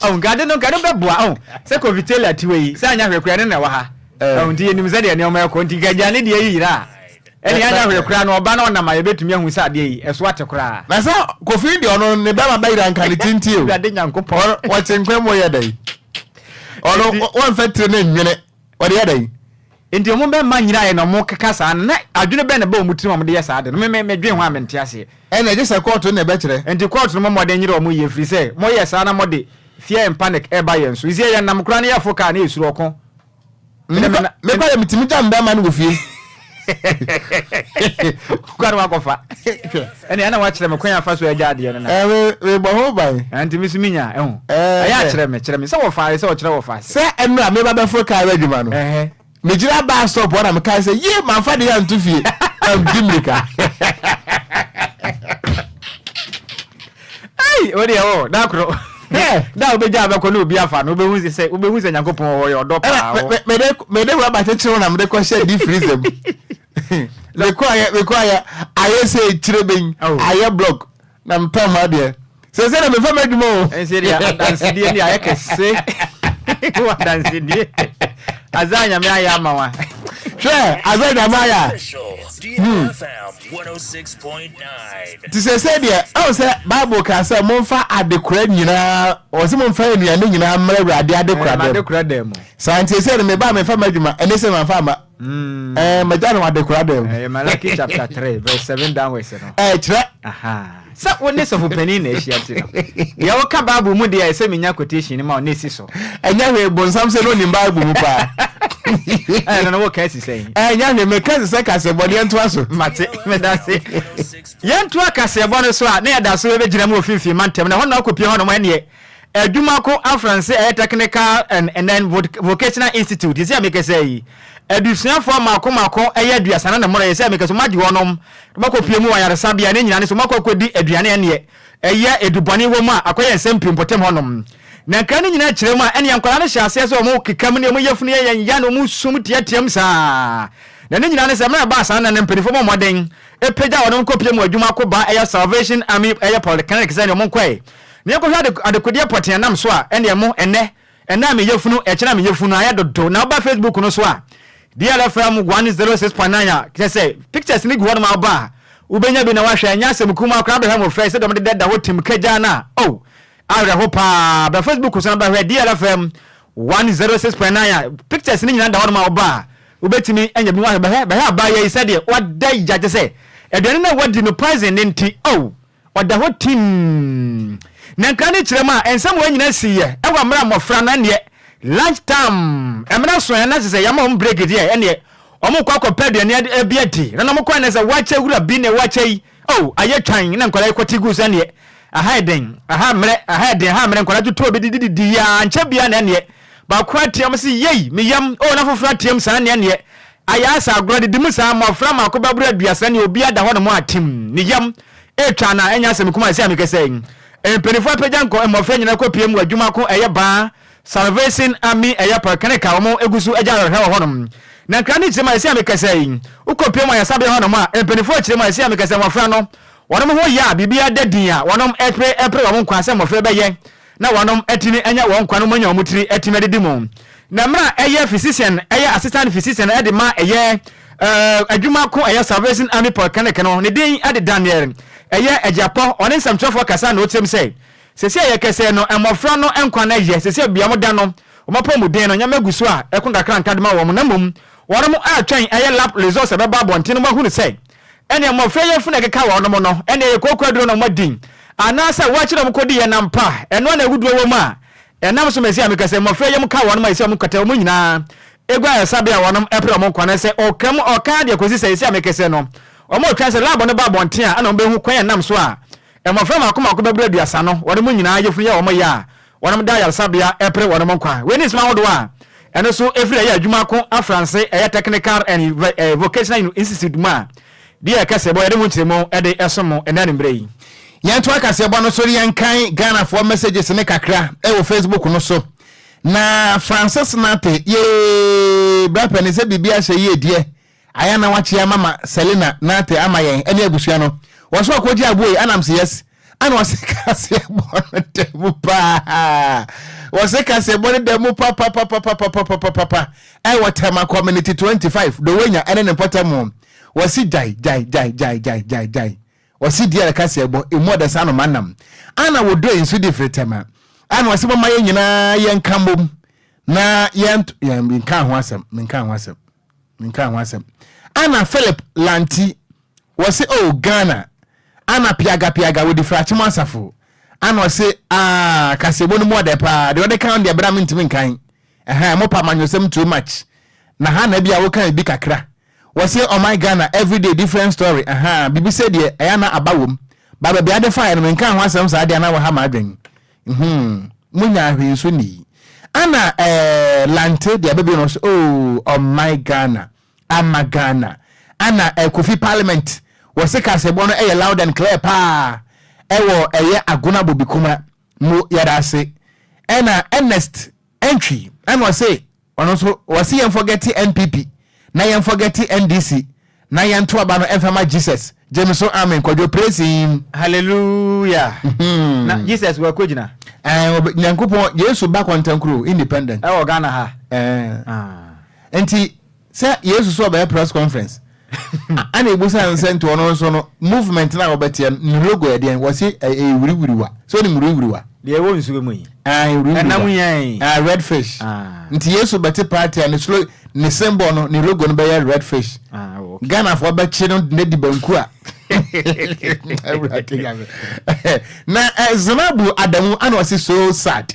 Oh, nka ade no nka no bɛboa. Oh, sɛ Kofi Taylor tiwa yi, sɛ anya hwɛ koraa ne na ɛwɔ ha. Eh. Oh, nti yɛnim sɛdeɛ nneɛma ɛkɔ. Nti nka aduane deɛ yi yera a, ɛne anya hwɛ koraa no ɔba na ɔnam a yɛbɛtumi ahu sɛ adeɛ yi ɛso ate koraa. Na sɛ Kofi deɛ ɔno ne bɛma bɛyera nka ne tinti o. Awurade Nyankopɔn. Ɔkye nkwa mu yɛ dɛn? Ɔno wɔmfa tiri ne nwene. Ɔde yɛ dɛn? Enti wɔn bɛmma nyeraeɛ na wɔkeka saa no, na adwene bɛn na ɛba wɔn tirim a wɔde yɛ saa ade no? Me, me, medwen ho a mente aseɛ. Ɛnna gye sɛ kɔɔto no na ɛbɛkyerɛ. Enti kɔɔto no mmɔ mmɔden nyere wɔn yie, ɛfiri sɛ moyɛ saa na mode fear and panic reba yɛn so. Seesei yɛnam koraa na yɛfo kaa na yɛsuro ɔko. Me kɔ, me kɔ yɛ metumi gya mbɛrima no wɔ fie. Kɔ na wakɔfa. Ɛnna ɛna wakyerɛ me kwan afa so agya adeɛ no na. Ɛɛ me bɔ ho ban. Nti me so menya ɛho. Ɛyɛ akyerɛ me kyerɛ me sɛ wɔfa ayɛ sɛ ɔkyerɛ wɔfa ase. Sɛ ɛnura me ba bɛforo kaa bɛ adwuma no. Megyina bus stop hɔ na mekae sɛ yie mamfa deɛ anto fie na medi mmirika. Ei, wo deɛ wo, da koro. Da a wobɛgya abɛkɔ na obi afa no, wobɛhu sɛ wobɛhu sɛ Nyankopɔn wɔ hɔ yɛ ɔdɔ paa. Ɛna mede mede rɔba kyekyere na mede kɔhyɛ deep freezer mu. Mekɔ ayɛ mekɔ ayɛ ayɛ sɛ ekyire bɛn ayɛ block na mepɛ ho adeɛ. Sɛ sɛ na mefa m'adwuma o. Ɛnsɛ deɛ adansedie ne ayɛ kɛse. Wɔ adansedie. Azaa nyame ayɛ ama wa. Hwɛ azaa nyame ayɛ a. Hmm. Nti sɛsɛ deɛ ɛwɔ sɛ Bible ka sɛ momfa adekora nyinaa wɔ sɛ momfa nnuane nyinaa mmrɛ Awurade adekora dɛm. Saa nti sɛ no meba a mefa m'adwuma ɛne sɛ mamfa amma. Mm. Ɛɛ magya no adekora dɛm. Ɛyɛ Malachi chapter 3 verse 7 downwards no. Ɛkyerɛ. Aha. Sɛ wo ne sɔfo panin na ahyia ti no. Deɛ woka Bible mu deɛ ɛsɛ menya quotation no ma wo na esi so. Ɛnyɛ hwee bonsam sɛ no onim Bible mu paa. Ɛno no woka asi sɛn? Ɛnyɛ hwee meka si sɛ kaseɛbɔ no yɛntoa so. Mate, meda ase. Yɛntoa kaseɛbɔ no so a na yɛda so bɛgyina mu wɔ Finfin mantam na ɛhɔ na wakɔpie hɔnom ɛneɛ Adwumako Afranse ɛyɛ Technical and and then Vocational Institute sisi a mekasa yi. Adusuafoɔ mmaako mmaako yɛ 30 na mmorɔyɛ sɛ meka sɛ wɔagye wɔnom na wɔakɔpue mu wɔ ayaresabea ne nyinaa ne sɛ wɔakɔ akɔdi aduane a ɛneɛ ɛyɛ adubɔne wɔ mu a akɔyɛ nsɛm pii mpɔtam hɔnom. Na nkra no nyinaa kyerɛ mu a ɛneɛ nkwadaa no hyɛ aseɛ sɛ wɔn keka mu ne wɔn yafunu yɛ yɛn ya na wɔn su mu teateam saa. Na ne nyinaa ne sɛ mmerɛ ɛbaa saa na ne mpanimfoɔ bɔ mmɔden pagya wɔnom kɔpue mu adwuma ko ba ɛyɛ Salvation Army ɛyɛ Polyclinic sɛ ɛneɛ wɔn nkɔɛ na yɛnkɔhwɛ adekodeɛ pɔtee a ɛnam so a ɛneɛ mo ɛnnɛ Ɛnnɛ a me yafunu, ɛkyena me yafunu ayɛ dodo. Na woba Facebook no so a, DLFM 106.9 a, kyerɛ sɛ pictures no gu hɔnom a woba a, wobɛnya bi na woahwɛ. Ɛnyɛ asɛm kumaa koraa, bɛhwɛ mmɔfra yi sɛdeɛ wɔde deda hɔ tim kagyaa no a, oh, awerɛho paa. Bra Facebook so na bɛhwɛ DLFM 106.9 a, pictures no nyinaa da hɔnom a woba a, wobɛtumi anya bi na woahwɛ. Bɛhwɛ, bɛhwɛ abaayewa yi sɛdeɛ wada ya, kyerɛ sɛ aduane no a wadi no poison no nti, oh. Ɔda hɔ timm. Na nkra no kyerɛ mu a, nsɛm wei nyinaa siiɛ wɔ mmerɛ a mmɔfra no ɛnneɛ lunch time mmerɛ so ɛ na kyerɛ sɛ yɛama wɔn break deɛ ɛnneɛ wɔn rekɔ akɔpɛ aduane bi adi na na wɔn kɔ ɛnɛ sɛ wakyɛ wura bi na wakyɛ yi oh ayɛ twan na nkwadaa yi kɔte gu so ɛnneɛ aha yɛ den aha mmerɛ aha yɛ den aha mmerɛ nkwadaa tutu obi didi didi yaa nkyɛ bia na ɛnneɛ baako ateam sɛ yei me yam oh na foforɔ ateam saa ɛnneɛ ɛnneɛ ayɛ asa agorɔ didi mu saa mmɔfra mako bɛboro 30 ne obi ada hɔ nom atem ne yam Etwa na ɛnyɛ asɛm kumaa sɛ a mekasa yi. Mpanyinfoɔ apagya nkɔ mmɔfra nyinaa kɔ pie mu wɔ adwuma ko ɛyɛ baa Salvation Army ɛyɛ polyclinic a wɔn egu so agya ahwɛhwɛ wɔ hɔnom. Na nkra ne kyerɛ mu a ɛsɛ a mekasa yi wokɔ pie mu ayasabea hɔnom a mpanyinfoɔ kyerɛ mu a ɛsɛ a mekasa mmɔfra no wɔnom ho yɛ a biribiara da din a wɔnom ɛpere ɛpere wɔn nkwa sɛ mmɔfra bɛyɛ na wɔnom atumi anya wɔn nkwa no wɔanya wɔn tiri atumi adidi mu. Na mmerɛ a ɛyɛ physician ɛyɛ assistant physician ɛde ma ɛyɛ adwuma ko ɛyɛ Salvation Army Polyclinic no ne din ɛde Daniel ɛyɛ Agyapɔ ɔne nsɛmtwerɛfoɔ kasa na ɔkyerɛm sɛ sɛsi a yɛkɛsɛ no mmɔfra no nkwa no ɛyɛ sɛsi a bia wɔn da no wɔn apɔmuden no nneɛma gu so a ɛko kakra nka de ma wɔn na mmom wɔnom ɛretwɛn ɛyɛ lab results ɛbɛba abɔnten no wɔahunu sɛ Ɛnneɛ mmɔfra yi afunu a ɛkeka wɔnom no, ɛnneɛ ɛyɛ kooko aduro na wɔadi, anaasɛ wɔakye na wɔkɔdiiɛ nam pa, ɛno ara na awuduro wɔ mu a ɛnam so ma ɛsi a meka sɛ mmɔfra yi yam ka wɔnom a ɛsi a wɔkata wɔn nyinaa ɛgu ayaresabea a wɔnom ɛpere wɔn nkwa no sɛ ɔka mu ɔka deɛ kɔsi sɛ ɛsi a meka sɛ no wɔn retwɛn sɛ lab no ba abɔnten a ɛna wɔbɛhu kwan a ɛnam so a mmɔfra mako mako bɛboro 30 no wɔnom nyinaa yafunu yɛ wɔn ya a wɔnom da ayaresabea ɛpere wɔnom nkwa. Wei ne nsɛm ahodoɔ a ɛno nso ɛfiri ɛyɛ adwuma ko afranse ɛyɛ Technical and Vocational Institute mu a deɛ ɛka sɛ bɔ yɛde ho nkyerɛmu ɛde ɛsom mo ɛnɛ anwummerɛ yi. Yɛntoa kaseɛbɔ no so na yɛnkan Ghanafoɔ messages no kakra wɔ Facebook no so. Na Francis Nartey, yee, bra pɛ ne sɛ biribi ahyɛ yie deɛ. Ayɛ na wakyea mama Selina Nartey ama yɛn ɛne abusua no. Wɔ so ɔkɔgye aboɔ yi anam se yes. Ana ɔse kaseɛ bɔ no da mu paa. Wɔse kaseɛ bɔ no da mu papapapapapapapapa. Ɛwɔ Tema Community 25 Dowenya ɛne ne mpɔtam. Wɔse gyae gyae gyae gyae gyae gyae gyae. Wɔse di a kaseɛ bɔ emu ɔdɛ saa no manam. Ana wɔdɔ nsu di firi Tema. Ana ɔse moma yɛn nyinaa yɛnka mmom na yɛn yɛn menka ho asɛm menka ho asɛm. Menkaa ho asɛm. Ana Philip Lanti, wɔse oh Ghana. Ana Piaga Piaga, wɔdi Frakyem Asafo. Ana ɔse ah kaseɛbɔ no mu ɔdɛ paa, deɛ ɔde kan deɛ bra mentumi nkan. Ɛhɛn, mo pa amanyɔsɛm too much. Na ha na ebia woka ebi kakra. Wɔse ɔman Ghana everyday different story, ahaa, biribi sɛ deɛ ɛyɛ na aba wom. Ba baabi ade faeɛ no menkaa ho asɛm saa deɛ na waha m'adwen. Hmm, mo nyaa hwee nso ni. Ana eh, Lante deɛ bɛbi no so, oh, ɔman Ghana, ama Ghana. Ana eh, Kofi Parliament, wɔse kasɛbɔ no ɛyɛ loud and clear paa, ɛwɔ ɛyɛ Agona Bobikuma, mo yɛda ase. Ɛna Ernest Antwi, ɛna ɔse, Ɔno nso wɔse yɛn forgɛte NPP na yɛn forgɛte NDC na yɛn to aba no ɛmfa ma Jesus. Gyeme so amen Kwadwo praise him. Hallelujah na Jesus wakɔ gyina. Ɛɛ Nyankopɔn Yesu ba kɔntɛnkoro independent. Ɛwɔ Ghana ha. Ɛɛ nti sɛ Yesu so ɔbɛyɛ press conference ana ebusa no sɛ nti ɔno nso no movement na wɔbɛteɛ no ne logo yɛ deɛn wɔsi ɛyɛ wiriwiriwa sɛ onim wiriwiriwa. Deɛ ɛwɔ nsuo mu yi. Ah, wiriwiriwa. Ɛnam yɛn. Ah, red fish. Ah. Nti Yesu bɛte party a ne slow ne symbol no ne logo no bɛyɛ red fish. Ah, okay. Ghana foɔ bɛkye no ne di banku a. Na eh, Zinabu Adamu ana ɔsi so sad.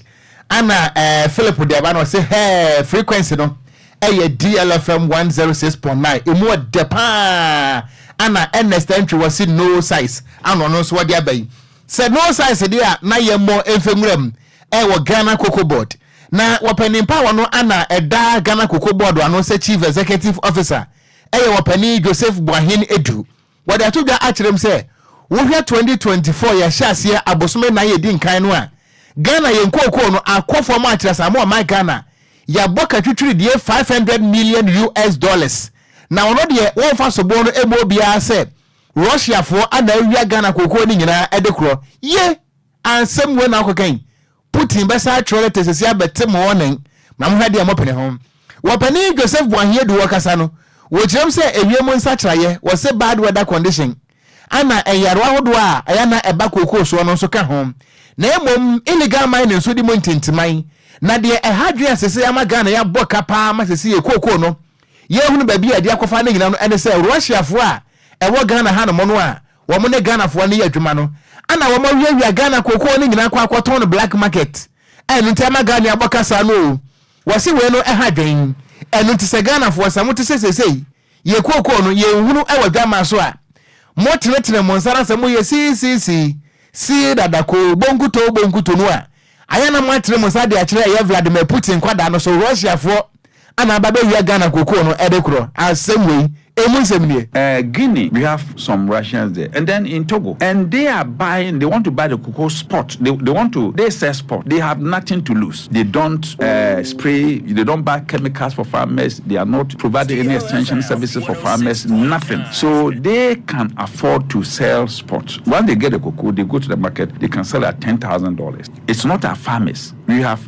Ana eh, Philip deɛ ba na ɔsi hɛɛ frequency no ɛyɛ DLFM 106.9 emu ɔdɛ paa. Ana Ernest Antwi wɔsi no size ana ɔno nso wɔde aba yi. Sɛ no size deɛ a na yɛmmɔ mfa nwura mu ɛwɔ Ghana Cocoa Board. Na wɔpanin pa wɔ no ana ɛda Ghana Cocoa Board ano sɛ Chief Executive Officer ɛyɛ wɔpanin Joseph Boahen Edu. Wɔde ato dwa akyerɛ mu sɛ wohwɛ 2024 yɛhyɛ aseɛ abosome 4 yɛdi nkan no a, Ghana yɛn kookoo no akɔ fam akyerɛ sɛ ama ɔman Ghana yɛabɔ katwitwiridie US$500 million. Na ɔno deɛ, wɔmfa soboɔ no ɛmu obiara sɛ Russiafoɔ ana awia Ghana kookoo no nyinaa ɛde korɔ ye. Ansɛm wei na akɔkan Putin bɛsa atwerɛ letter sɛsi abɛte mo ɔnen na mohwɛ deɛ mopene ho. Wɔpanin Joseph Boahen Adu wɔkasa no, wɔkyerɛm sɛ ewiem nsakyerɛeɛ, wɔse bad weather condition, ana ɛyarewa ahodoɔ a ɛyɛ na ɛba kookoo soɔ no nso ka ho. Na mmom illegal mining nso di mu ntintiman. Na deɛ ɛha dwen a sese ama Ghana yɛabɔ ka paa ma sese yɛ kookoo no yɛhunu baabi a yɛde akɔfa no nyina no ɛne sɛ Russiafoɔ a ɛwɔ Ghana hanom no a wɔn ne Ghanafoɔ no yɛ adwuma no ana wɔn awiawia Ghana kookoo no nyinaa kɔ akɔtɔn no black market. Ɛno nti ama Ghana abɔ kasa no o. Wɔsi wei no ɛha dwen. Ɛno nti sɛ Ghanafoɔ sɛ mote sɛ sesei yɛ kookoo no yɛnhunu ɛwɔ dwama so a, motenetene mo nsa na sɛ moyɛ siisii sii dada koo bonkuto bonkuto no a, ayɛ na moatene mo nsa de akyerɛ ɛyɛ Vladimir Putin kwadaa no so Russiafoɔ ana aba bɛwia Ghana kookoo no ɛde korɔ. Asɛm wei emu nsɛm nie. Guinea, we have some Russians there, and then in Togo, and they are buying. They want to buy the cocoa spot. They want to. They sell spot. They have nothing to lose. They don't spray. They don't buy chemicals for farmers. They are not providing any extension services for farmers. Nothing. So they can afford to sell spot. Once they get the cocoa, they go to the market. They can sell at $10,000. It's not our farmers. We have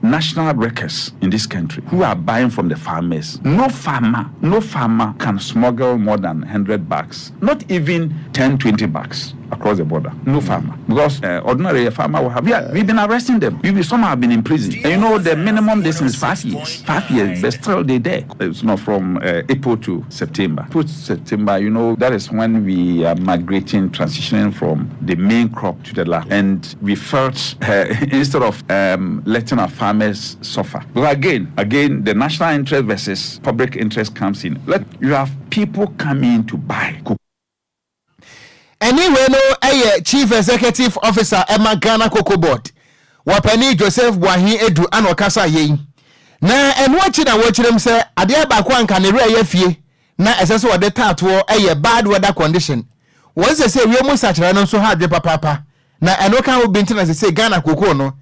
national workers in this country who are buying from the farmers. No farmer, no farmer can smuggle more than 100 bags, not even 10, 20 bags across the border. No farmer. Because ordinarily a farmer will have, yeah, we've been arresting them. Some have been in prison. And the minimum distance is 5 years. 5 years, but still they there. It's not from April to September. April to September, that is when we are migrating, transitioning from the main crop to the last. And we felt instead of letting our farmers suffer. Because again, the national interest versus public interest comes in. Let you have people coming to buy cocoa. Ɛne wei no ɛyɛ Chief Executive Officer ɛma Ghana Cocoa Board, wɔpani Joseph Boahen Edu, ana ɔkasa yei. Na ɛno akyi na wɔkyerɛ m sɛ adeɛ baako anka ne werɛ yɛ fie na ɛsɛ sɛ wɔde taatoɔ ɛyɛ bad weather condition. Wɔn sɛ wiem nsakyerɛ no nso ha adwe papaapa, na ɛno ka ho bi nti na sɛ Ghana kookoo no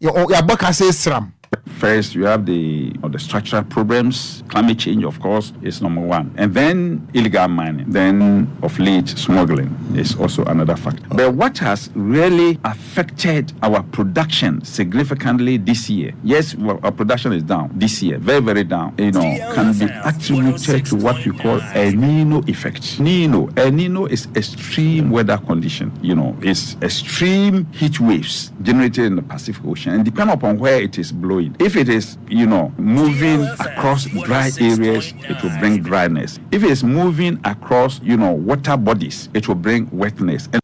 yɛabɔ kase sram. First, you have the structural problems. Climate change, of course, is number one. And then illegal mining. Then, of late, smuggling is also another factor. But what has really affected our production significantly this year? Yes, well, our production is down this year, very, very down. Can be attributed to what we call El Nino effect. Nino, El Nino is extreme weather condition. It's extreme heat waves generated in the Pacific Ocean, and depending upon where it is blowing. If it is moving across dry areas, it will bring dryness. If it's moving across water bodies, it will bring wetness. And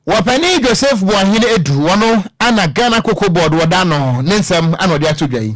Wɔpani Joseph Boahene Edu, wɔno ana Ghana Cocoa Board wɔda no ne nsɛm ana ɔde ato dwa yi.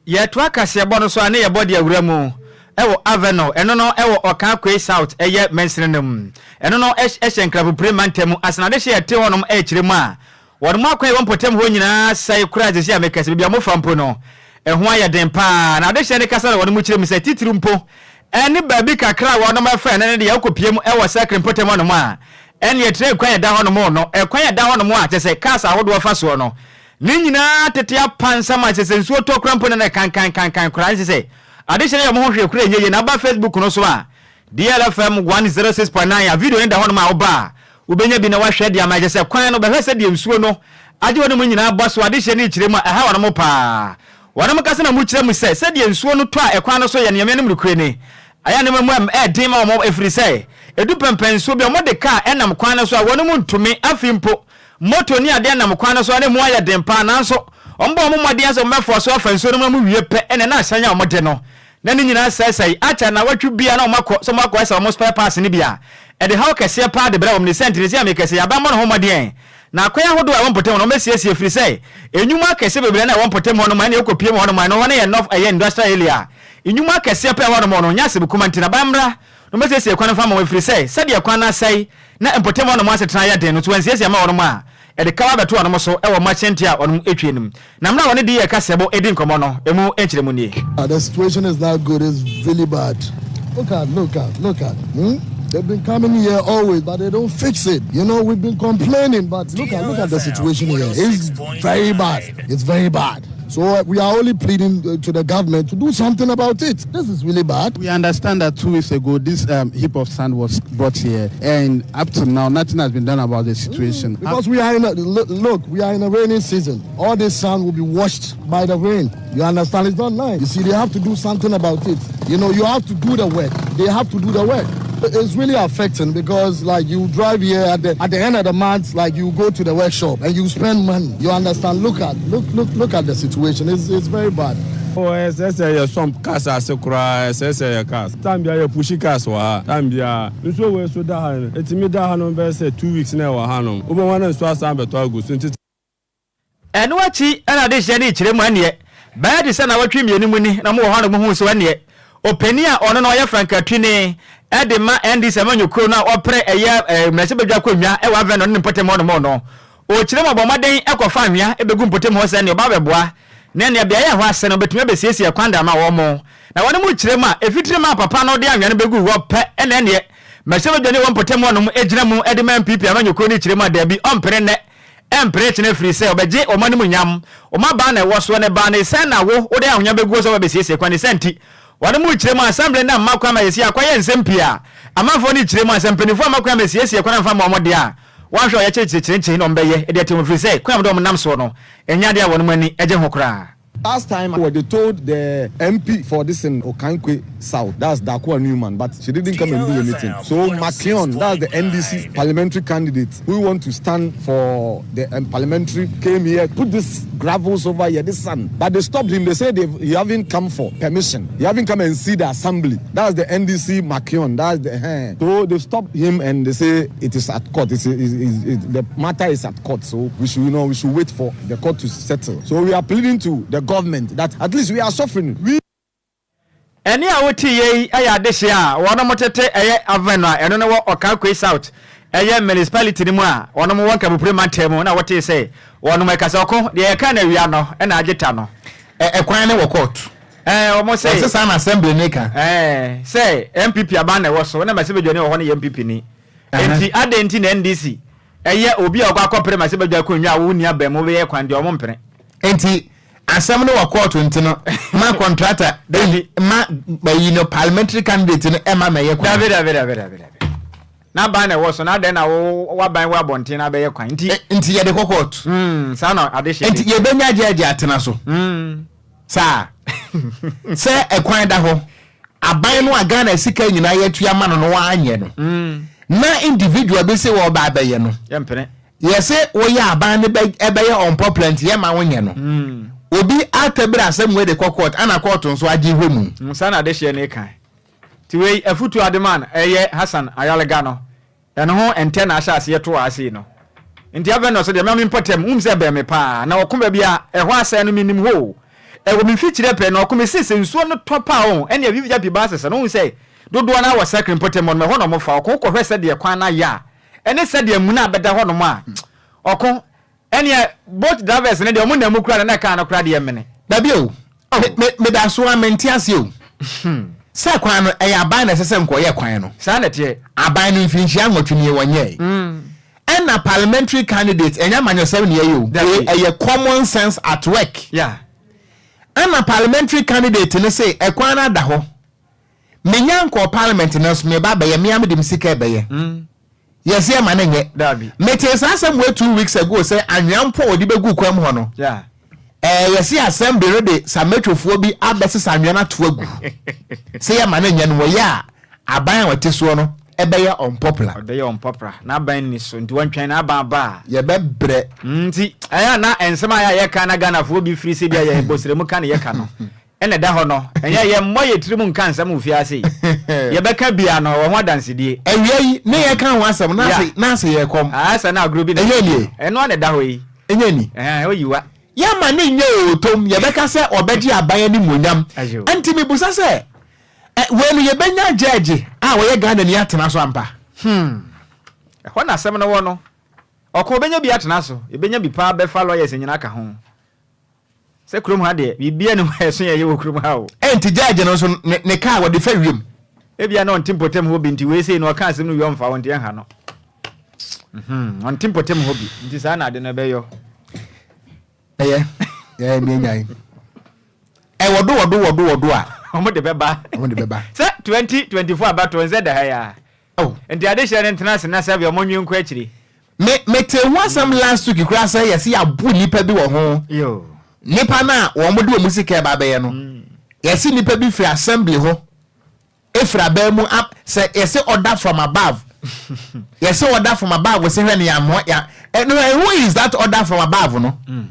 Yɛtoa kaseɛbɔ no so a, ne yɛbɔ de awura mu ɛwɔ Avenor. Ɛno no ɛwɔ Ɔkaakwe South ɛyɛ mansini no mu. Ɛno no ɛhyɛ Nkrapopire mantam. Asenade hyɛ yɛte hɔnom ɛkyerɛ mu a wɔn mu akwan ɛwɔ mpɔtam hɔ nyinaa sɛe koraa. Sɛsi a mekɛsɛ baabi a mofa mpo no ɛho ayɛ den paa. Na adehyɛ ne kasa na wɔn mu kyerɛ mu sɛ titiri mpo ɛne baabi kakra a wɔnom ɛfɛ no ne deɛ ɛkɔ mu ɛwɔ sɛkere mpɔtam hɔnom a ɛne ɛtire kwan ɛda hɔnom no, ɛkwan ɛda hɔnom a kyɛ sɛ cars ahodoɔ fa soɔ no ne nyinaa tete apansam a kyɛ sɛ nsuo tɔ kora mpo no ne kankankankan koraa ne sɛ adehyɛ no yɛ ɔmo ho hwee kora ɛnyɛ yie. Na aba Facebook no so a, DLFM 106.9 a video no da hɔnom a woba a wobɛnya bi na wahwɛ de ama ɛkyɛ sɛ kwan no bɛhwɛ sɛ deɛ nsuo no agye hɔ no mu nyinaa bɔ so. Adehyɛ no kyerɛ mu a ɛha wɔnom paa. Wɔnom kasa na mu kyerɛ mu sɛ sɛdeɛ nsuo no tɔ a ɛkwan no so yɛ nneɛma no mu nokure ne ayɛ nneɛma mu a ɛɛden ma wɔn, ɛfiri sɛ ɛdu pɛmpɛn nsuo bi a wɔde kaa ɛnam kwan no so a wɔnom ntumi. Afei mpo moto ne adeɛ nam kwan no so a ne mu ayɛ den paa, nanso wɔn bɔ wɔn mmɔden sɛ wɔbɛfoɔ so afa nsuo no mu wie pɛ ɛna na ahyɛn a wɔde no na ne nyinaa sɛesɛe. Akyɛ na wɔatwi bia na wɔn akɔ sɛ wɔn akɔ ɛsɛ wɔn spare parts no bi a ɛde haw kɛseɛ paa de brɛ wɔn ne sɛntene sɛ amekɛseɛ yɛaba mmɔ ne ho mmɔden na akwan ahodoɔ a ɛwɔ mpɔtam no wɔbɛsiesie, firi sɛ enwuma akɛseɛ bebree na ɛwɔ mpɔtam hɔ nom. Ɛna ɛkɔ pie mu hɔ nom, ɛno hɔ no yɛ north ɛyɛ industrial area. Enwuma akɛseɛ pɛ ɛwɔ nom no nyɛ asɛm kuma, nti na ban mmra na wɔbɛsiesie kwan no fa ma wɔn, firi sɛ sɛdeɛ kwan no asɛe na mpɔtam hɔ nom asetena yɛ den no so wɔnsiesie ma wɔn a. ɛde kaw abɛto wɔnom so wɔ wɔn akyɛntie a wɔnom atwie no mu. Na mmerɛ a wɔne DA kaseɛbɔ redi nkɔmmɔ no, ɛmu nkyerɛmu nie. The situation is not good, it's really bad. Look at, look at, look at. Hmm? They've been coming here always, but they don't fix it. You know, we've been complaining, but look at look at the situation here. It's very bad. It's very bad. So we are only pleading to the government to do something about it. This is really bad. We understand that 2 weeks ago, this heap of sand was brought here, and up to now, nothing has been done about the situation. Because we are in a look, look, we are in a rainy season. All this sand will be washed by the rain. You understand? It's not nice. You see, they have to do something about it. You have to do the work. They have to do the work. It's really affecting because, like, you drive here at the end of the month, like, you go to the workshop and you spend money. You understand? Look at look look look at the situation. It's very bad. Ɛsɛ sɛ yɛ sɔm cars ase koraa, ɛsɛ sɛ yɛ cars time bia yɛ push cars wɔ ha. Time bia nsuo wei so da ha no, ɛtumi da ha no bɛyɛ sɛ 2 weeks na ɛwɔ ha no, wobɛhu na nsuo asan bɛtɔ agu so nti. Ɛno akyi ɛna ade hyɛ ne kyerɛ mu ɛneɛ bɛyɛ de sɛ na wɔtwe mmienu mu ni na mowɔ hɔ no muhu so ɛneɛ ɔpanin a ɔno no ɔyɛ frankatwini ɛde ma NDC amanyɔkuo no a ɔpere ɛyɛ mmarahyɛbadwa akonnwa ɛwɔ Avenor ne mpɔtam hɔ nom no, ɔkyerɛ mu ɔbɔ mmɔden ɛkɔfa anwea ɛbɛgu mpɔtam hɔ sɛ neɛ ɔba bɛboa na nea beaeɛ hɔ ase no bɛtumi abɛsiesie kwan da ama wɔn mo. Na wɔn mu kyerɛ mu a ɛfitiri ma papa no de anwea no bɛgu hɔ pɛ, ɛna ɛneɛ mmarahyɛbadwa ne wɔ mpɔtam hɔ nom gyina mu ɛde ma NPP amanyɔkuo no kyerɛ mu a daabi, ɔmpere nnɛ, ɛmpere kyena, firi sɛ ɔbɛgye ɔma no mu nyam ɔma baa na ɛwɔ soɔ ne baa ne sɛn na wo wode ahonya bɛguo sɛ wɔbɛsiesie kwan ne sɛ. Nti wɔne mu kyerɛ mu assembly na mma kwan ma yɛsi akɔyɛ nsɛm pii a amanfoɔ no kyerɛ mu a sɛ mpanimfoɔ amma kwan ma siesie kwan amfa ma ɔmo deɛ a wɔahwɛ ɔyɛ kyerɛkyerɛkyerɛkyerɛ na ɔmbɛyɛ ɛde ate wɔn, firi sɛ kwan a wɔde ɔmo nam soɔ no ɛnyɛ adeɛ a wɔn ani gye ho koraa. Last time, well, they told the MP for this in Okaikwei South, that's Dakwa Newman, but she didn't come and do anything. So Makion, that's the NDC parliamentary candidate who want to stand for the parliamentary, came here, put this gravels over here, this sand. But they stopped him. They said he haven't come for permission. He haven't come and see the assembly. That's the NDC Makion. That's the So they stopped him and they say it is at court. The matter is at court. So we should wait for the court to settle. So we are pleading to the government that at least we are suffering. We Ɛne a wote yɛ yi ɛyɛ adehye a wɔn tete ɛyɛ Avenor a ɛno no wɔ Okaikwei South ɛyɛ municipality no mu a wɔn wɔ Nkabupure mantam mu na wɔte sɛ wɔn ɛkasa ɔko deɛ yɛka na awia no ɛna agye ta no. Ɛkwan ne wɔ court. Wɔn sɛ wɔsɛ saa na assembly ne ka. Sɛ NPP aban na ɛwɔ so na mmarahyɛbadwani wɔ hɔ no yɛ NPP ni, nti adɛn nti na NDC ɛyɛ obi a ɔkɔ akɔpere mmarahyɛbadwa akonnwa a wɔn ni abɛn mu bɛyɛ kwan deɛ ɔmo mpene. Nti asɛm no wɔ court, nti no ma contractor ma mayi no parliamentary candidate no ɛma mɛyɛ kwan. Dabi, dabi, dabi, dabi, dabi, n'aban na ɛwɔ so na adɛn na wo waban wɔ abɔnten na abɛyɛ kwan nti. Nti yɛde kɔ court. Saa na ade hyɛ. Nti yɛbɛnya agye atena so saa sɛ ɛkwan da hɔ, aban no a Ghana sika nyinaa yɛtua ma no no waanyɛ no na individual bi sɛ wɔba abɛyɛ no. Yɛmpene. Yɛsɛ woyɛ aban no ɛbɛyɛ unpopular, nti yɛma wonyɛ no. Obi atabiri asɛm wei de kɔ court ana court nso agye hwɛ mu. Saa na ade hyɛ ne kan nti wei afutu ademan ɛyɛ Hassan Ayalga no ɛno ho ntɛ na ahyɛ aseɛ to ase no. Nti afɛ no so deɛ mɛmi mpɔtɛm wum sɛ bɛn me paa na ɔko baabi a ɛhɔ asɛe no, menim hɔ o, ɛwɔ me mfikyire pɛ na ɔko me se sɛ nsuo no tɔ paa o, ɛnea VVIP buses no wohu sɛ dodoɔ no wɔ sakiri mpɔtɛm hɔ no, ɛhɔ na ɔmo fa ɔko kɔhwɛ sɛdeɛ kwan no ayɛ a ɛne sɛdeɛ mu no abɛda hɔ nom a ɔko ɛneɛ boat drivers no deɛ ɔmo nam mu kura na kaa no kora deɛ mene. Dabi o, meda so a mente ase o, sɛ kwan no ɛyɛ aban na ɛsɛ sɛ nkɔyɛ kwan no. Saa na ɛteɛ. Aban no mfinhyia 8 nie wɔnyɛe, ɛna parliamentary candidate, ɛnyɛ amanyɔsɛm ne ɛyɛ o, ɛyɛ common sense at work. Ɛna parliamentary candidate no sɛ ɛkwan no ada hɔ, menya nkɔ parliament no nso meba bɛyɛ mea mede me sika ɛbɛyɛ, yɛsɛ ɛma no nyɛ. Mete saa asɛm wei 2 weeks ago sɛ anwea mpo a wɔde bɛgu kwam hɔ no, yɛsi assembly no de sametrofoɔ bi abɛsesa anwea no ato agu sɛ yɛma no nyɛ no. Wɔyɛ a aban a wɔte soɔ no ɛbɛyɛ unpopular. Ɔbɛyɛ unpopular n'aban ni so, nti wɔntwɛn n'aban ba a yɛbɛbrɛ. Nti ɛyɛ na nsɛm a yɛka na Ghanafoɔ bi firi sɛ bi a yɛ bɔsrɛmu ka ne yɛka no ɛna ɛda hɔ no, ɛnyɛ yɛ mmɔ yɛ tirim nka nsɛm wɔ fiase yi, yɛbɛka bia no wɔ ho adansedie. Awia yi ne yɛka ho asɛm na ase yɛ kɔm. Asa na agorɔ bi na ɛnyɛ nie. Ɛno ana ɛda hɔ yi. Ɛnyɛ ni. Ɛhɛn oyi wa. Yɛma ne nyɛ otom, yɛbɛka sɛ ɔbɛgye aban animuonyam. Nti mebusa sɛ wei no yɛbɛnya gyɛɛgye a wɔyɛ Ghana ni atena so ampa? Ɛhɔ na asɛm no wɔ no. Ɔko ɔbɛnya bi atena so, yɛbɛnya bi paa bɛfa lawyers nyina aka ho. Sɛ kurom ha deɛ, biribiara nni hɔ a ɛso yɛ yɛ wɔ kurom ha o. Ɛnti judge no nso ne ne car wɔde fa wiem? Ebia na ɔnte mpɔtam hɔ bi nti wei sei no ɔka asɛm no wie ɔmfa hɔ nti ɛnha no. Mhm, ɔnte mpɔtam hɔ bi nti saa na ade no ɛbɛyɔ. Ɛyɛ, yɛyɛ deɛ nyae. Ɛwɔdo wɔdo wɔdo wɔdo a. Wɔn de bɛba. Wɔn de bɛba. Sɛ 2024 abatoɔ nsɛ da ha yi a. Oh. Nti adehyeɛ no ntena ase na sɛbi ɔmo nwe nkɔ akyire. Me me tee ho asɛm last week koraa sɛ yɛsi yɛabo nipa bi wɔ ho. Yo. Nipa no a wɔn de wɔn sika ɛba abɛyɛ no. Yɛsi nipa bi firi assembly hɔ efiri abɛn mu a sɛ yɛsi order from above. Yɛsi order from above sɛ hwɛ ne yɛamoa ya ɛno who is that order from above no? Mm.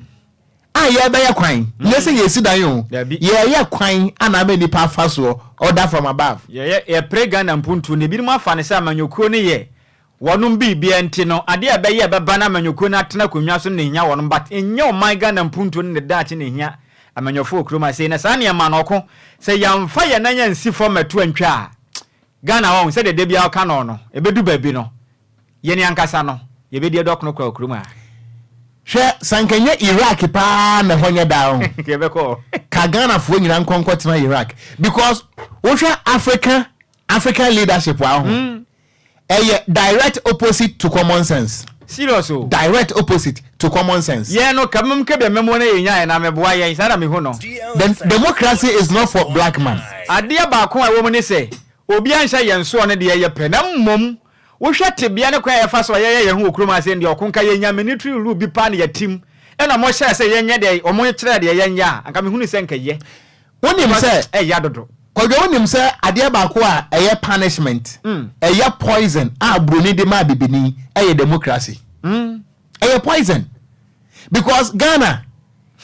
A yɛbɛyɛ kwan nyɛ sɛ yɛsi dan o yɛyɛ kwan ana ama nipa afa soɔ order from above. Yɛyɛ yɛpere Ghana mpuntuo no ebinom afa no sɛ amanyɔkuo no yɛ wɔnom biribia nti no adeɛ a ɛbɛyɛ ɛbɛba na amanyɔkuo no atena akonnwa so no na ehia wɔnom but nyɛ ɔman Ghana mpuntuo no ne daakye na ehia amanyɔfoɔ wɔ kurom ha sei na saa nneɛma no ɔko sɛ yɛamfa yɛn nan ansi fam mɛto antwa a Ghana wɔn sɛdeɛ da biara ɔka no no ɛbɛdu baabi no Yɛn ankasa no, yɛbɛdi ɛdɔ kono koraa wɔ kurom ha. Hwɛ, sɛ anka ɛnyɛ Iraq paa na ɛhɔ nyɛ daa o. Yɛbɛkɔ hɔ. Ka Ghanafoɔ nyinaa nkɔ nkɔtena Iraq. Because wohwɛ Africa, African leadership a ho, ɛyɛ direct opposite to common sense. Serious o. Direct opposite to common sense. Yɛn no, ka mum kɛbia mɛmuo na yɛnyaeɛ na mɛboa yɛn, saa na mehu no. The democracy is not for black man. Adeɛ baako a ɛwɔ mu ne sɛ, obiara nhyɛ yɛn soɔ no deɛ yɛ pɛ, na mmom Wohwɛ tebea ne kwan a yɛfa so a yɛyɛ yɛn ho wɔ kurom ha sei no deɛ ɔko nka yɛnya military rule bi paa na yɛatim ɛna ɔmo hyɛɛ sɛ yɛnyɛ deɛ ɔmo kyerɛɛ deɛ yɛnyɛ a anka mehunu sɛ nka ɛyɛ Wonim because sɛ, ɛya dodo. Kwadwo wonim sɛ adeɛ baako a ɛyɛ punishment, ɛyɛ poison a broni de maa bibini ɛyɛ democracy. Ɛyɛ poison because Ghana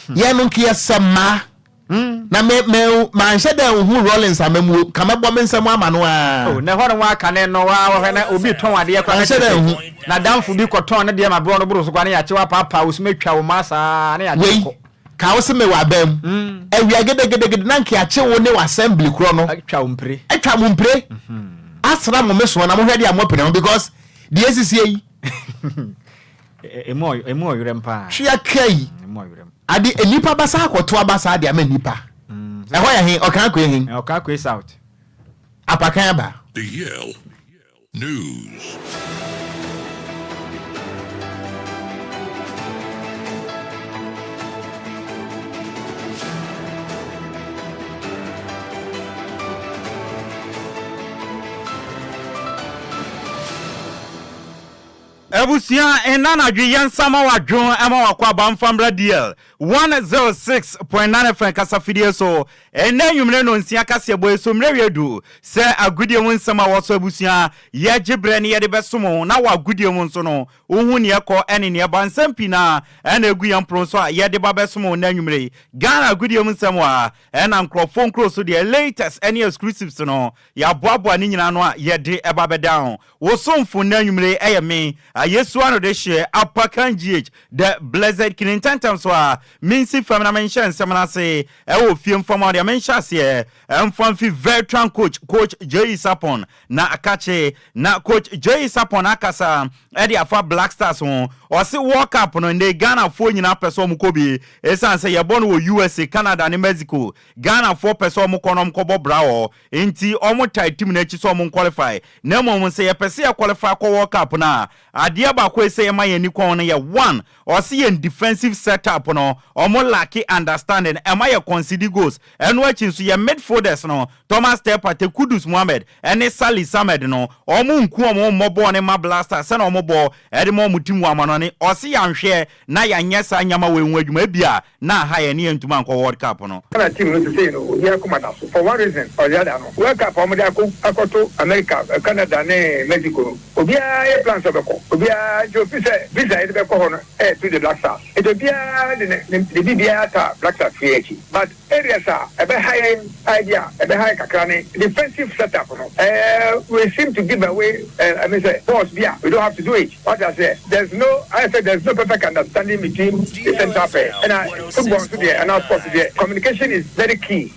yɛn no nka yɛsɛ mmaa na me me manhyɛ dɛ nhu Rawlings amamuo nka mɛbɔ me nsam ama no aa. Oh, na ɛhɔ no wa kane no wa wɔhwɛ na obi tɔn adeɛ koraa na Manhyɛ dɛ kyerɛ sɛ nhu. n'adamfo bi kɔtɔn ne deɛ ma berɛ no boro so koraa na yɛakye wo apaapaa wo so matwa wo mma saa na yɛagye Wei wo kɔ. ka wo se mewɔ aban mu awia gedegedegede na nka yɛakye wo ne w'assembly korɔ no Atwa wo mpire. atwa mo mpire asra mo mesoɔ na mohwɛ deɛ a moapene ho because deɛ esisie yi Emu emu ɔyerɛm paa. Hwea kai. Emu ɔyerɛm. Ade nnipa basa akɔto aba saa de ama nnipa. Ɛhɔ yɛ he? Ɔkan he? Ɔkan South. Apakan aba. The Yale News. Abusua nna anadwo yɛ nsa ma wadwo ma wakɔ aba mfa mmra DL 106.9 FM kasafidie so ɛnnɛ anwummere nnɔnsia kaseɛbɔ yi so mmerɛ wie du sɛ agodie mu nsɛm a wɔsɔ abusua yɛgye berɛ ne yɛde bɛsom wo na wɔ agodie mu nso no wohu neɛ ɛkɔ ɛne neɛ ɛba nsɛm pii na ɛna ɛgu yɛn pono so a yɛde ba bɛsom wo nnɛ anwummere yi Ghana agodie mu nsɛm wɔ ha ɛna nkurɔfoɔ nkuro so deɛ latest ɛne exclusives no yɛaboaboa ne nyinaa ano a yɛde ɛba bɛdan ho Wo somfo nnɛ anwummere yi yɛ me, Ayesu ano dehyeɛ, Apakan GH, The Blessed King. Ntɛmntɛm so ara, mensi fam na menhyɛ nsɛm no ase wɔ fie mfa ma wo deɛ menhyɛ aseɛ mfa mfi veteran coach, Coach J.E. Sarpong, na akakye. Na Coach J.E. Sarpong akasa de afa Black Stars ho. Ɔse World Cup no, nnɛ yi Ghanafoɔ nyinaa pɛ sɛ wɔkɔ bi esiane sɛ yɛbɔ no wɔ USA, Canada ne Mexico. Ghanafoɔ pɛ sɛ wɔkɔ na wɔkɔbɔ bra wɔ hɔ. Enti ɔmo tae team no akyi sɛ ɔmo nqualify. Na mmom sɛ yɛpɛ sɛ yɛ qualify kɔ World Cup no a, adeɛ baako a ɛsɛ yɛma yɛn ani kɔ ho no yɛ one, ɔse yɛn defensive set up no ɔmo lacke understanding, ɛma yɛ concede goals. Ɛno akyi nso yɛn midfielders no, Thomas Teh Partey, Kudus Mohammed ɛne Salih Samed no, ɔmo nku ɔmo ho mmɔ bɔɔl no mma Black Stars sɛnea ɔmo bɔ ɛde ma ɔmo team wɔ amanɔne. Ɔse yɛanhwɛ na yɛanyɛ saa nneɛma wei ho adwuma ebia na aha yɛne yɛntumi ankɔ World Cup no. Ghana team no sesei no obiara koma da so for one reason or the other no World Cup a wɔde akɔ akɔto America, Canada ne Mexico no obiara yɛ plan sɛ ɔbɛkɔ obiara nti ofi sɛ visa a yɛde bɛkɔ hɔ no ɛyɛ through the Black Stars nti obiara de ne ne ne biribiara taa Black Stars fie akyi but areas a ɛbɛha yɛn a ebi a ɛbɛha yɛn kakra ne defensive set up no ɛɛ we seem to give away ɛɛ I mean sɛ balls bi a we don't have to do it. Wate aseɛ? There's no, ayɛ sɛ there's no perfect understanding between the central pair. Ɛna football nso deɛ, anaa sports deɛ, communication is very key.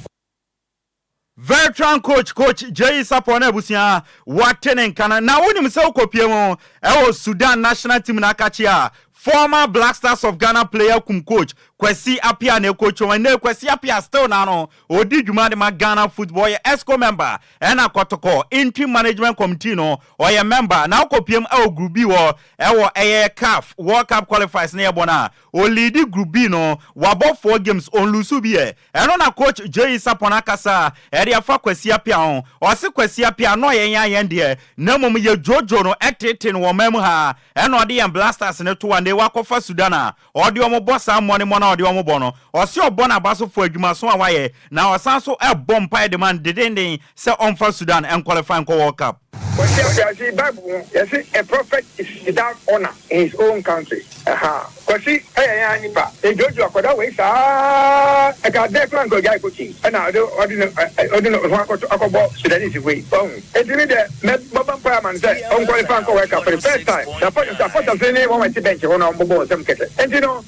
Veteran coach Coach Jay Sapor no abusua wate ne nka no na wonim sɛ wokɔpie mu ɛwɔ Sudan national team no akakye a former Black Stars of Ghana player kum coach Kwesi Appiah na ɛcoach wɔn. Ɛnɛ Kwesi Appiah still na no ɔdi dwuma de ma Ghana football, ɔyɛ EXCO member ɛna Kɔtɔkɔ interim management committee no ɔyɛ member. Na wokɔpie mu ɛwɔ group B wɔ ɛwɔ ɛyɛ CAF World Cup qualifiers ne yɛbɔ no a, ɔlead group B no, wabɔ four games, ɔnlose bi yɛ. Ɛno na coach Jay Sapon akasa ɛde afa Kwasi Appiah ho. Ɔse Kwasi Appiah no ɔyɛ yɛn ayɛn deɛ, na mmom yɛ dwoodwoo no, ɛtete no wɔ man mu ha, ɛna ɔde yɛn Black Stars ne to a ne wakɔfa Sudan a ɔde ɔmo bɔ saa mmɔne mmɔ no a ɔde ɔmo bɔ no. Ɔse ɔbɔ n'abasofo adwumaso a wayɛ na ɔsan so ɛbɔ mpae de ma no dedenden sɛ ɔmfa Sudan ɛnqualify nkɔ World Cup. Kwasi Appiah si Bible mu yɛse a prophet is without honour in his own country. Ɛha Kwasi ɛyɛ yɛn ara nipa yɛdwoodwoo akwadaa wei saa ɛka dɛ koraa nka ɔgyae coaching ɛna ɔde ɔde ne ɔde ne ho akɔto akɔbɔ Sudanese wei wahu enti me deɛ mɛ bɔbɔ mpaeɛ ama no sɛ ɔnqualify nkɔ World Cup for the first time na afɔtafere ne wɔn a ɛte bench hɔ no a wɔbobɔ wɔn nsam kɛkɛ enti no.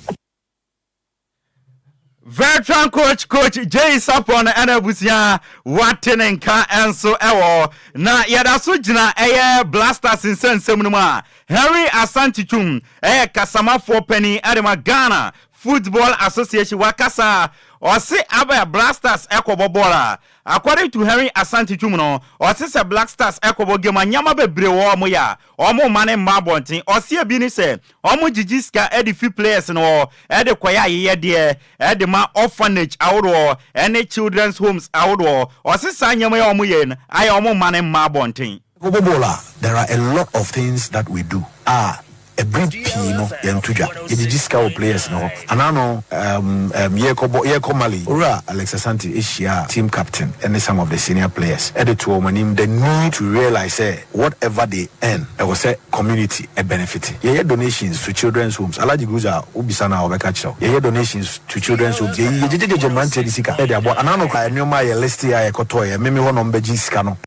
Veteran coach Coach Jay Sapon ɛna abusua wate ne nka nso ɛwɔ. Na yɛda so gyina ɛyɛ Black Stars nsɛnsɛm no mu a, Henry Asante Twum ɛyɛ kasamafoɔ panin ɛde ma Ghana Football Association wakasa. Ɔse abɛ Black Stars ɛkɔbɔ bɔɔl a, according to Henry Asante Twum no, ɔse sɛ Black Stars ɛkɔbɔ game a, nneɛma bebree wɔ ɔmo yɛ a ɔmo mma ne mma abɔnten. Ɔse ebi ne sɛ ɔmo gyegye sika de fi players no hɔ de kɔyɛ ayeyɛdeɛ de ma orphanage ahodoɔ ne children's homes ahodoɔ. Ɔse saa nneɛma yi a ɔmo yɛ no ayɛ ɔmo mma no mma abɔnten. Yɛkɔbɔ bɔɔl a, there are a lot of things that we do a ɛbere pii no yɛnto dwa. Yɛgyegye sika wɔ players no hɔ. Anaa no um, um, yɛrekɔbɔ, yɛrekɔ Mali, Owura Alex Asante hyiaa team captain ne some of the senior players de too wɔn anim the need to realise sɛ whatever they earn, ɛwɔ sɛ community benefit. Yɛyɛ donations to children's homes. Alhaji Guruza a wobisa no a ɔbɛka kyerɛ wo. Yɛyɛ donations to children's homes. Yɛyi, yɛgyegyegyegye mmeranteɛ de sika de aboa. Anaa no koraa nneɛma a yɛ listee a yɛkɔtɔeɛ, meme hɔ na wɔbɛgye sika no.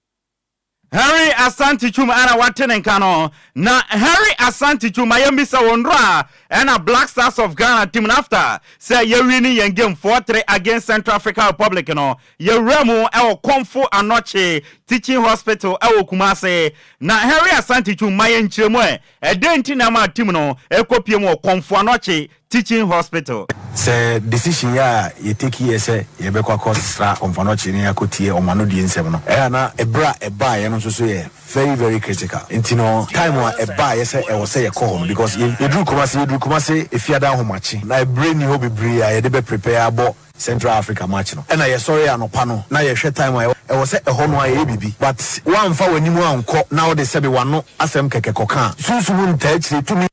Henry Asante Twum ɛna wate ne nka no. Na Henry Asante Twum, ma yɛmmisa wo, nnora ɛna Black Stars of Ghana team no, after sɛ yɛwini yɛn game 4-3 against Central African Republic no, yɛwura mu ɛwɔ Komfo Anokye Teaching Hospital ɛwɔ Kumase. Na Henry Asante Twum, ma yɛn nkyerɛmu ɛ, ɛdɛn nti na ɛma team no ɛkɔpie mu wɔ Komfo Anokye Teaching Hospital? Sɛ decision yi a yɛ take yɛ sɛ yɛbɛkɔ akɔ sra Komfo-Anokye na yɛakɔ tie wɔn anodie nsɛm no, ɛyɛ a na ɛberɛ a ɛbaeɛ no nso so yɛ very very critical. Nti no time a ɛbaeɛ sɛ ɛwɔ sɛ yɛkɔ hɔ no, because yɛ yɛduru Kumasi, yɛduru Kumasi Efiada ahomakye, na ɛberɛ nni hɔ bebree a yɛde bɛ prepare abɔ Central Africa match no. Ɛna yɛsɔre anɔpa no na yɛhwɛ time a ɛwɔ sɛ ɛhɔ no ara yɛyɛ biribi, but woamfa w'anim ankɔ na wode sɛbe w'ano asɛm kɛkɛ kɔka a, sunsum ntaa akyire tumi.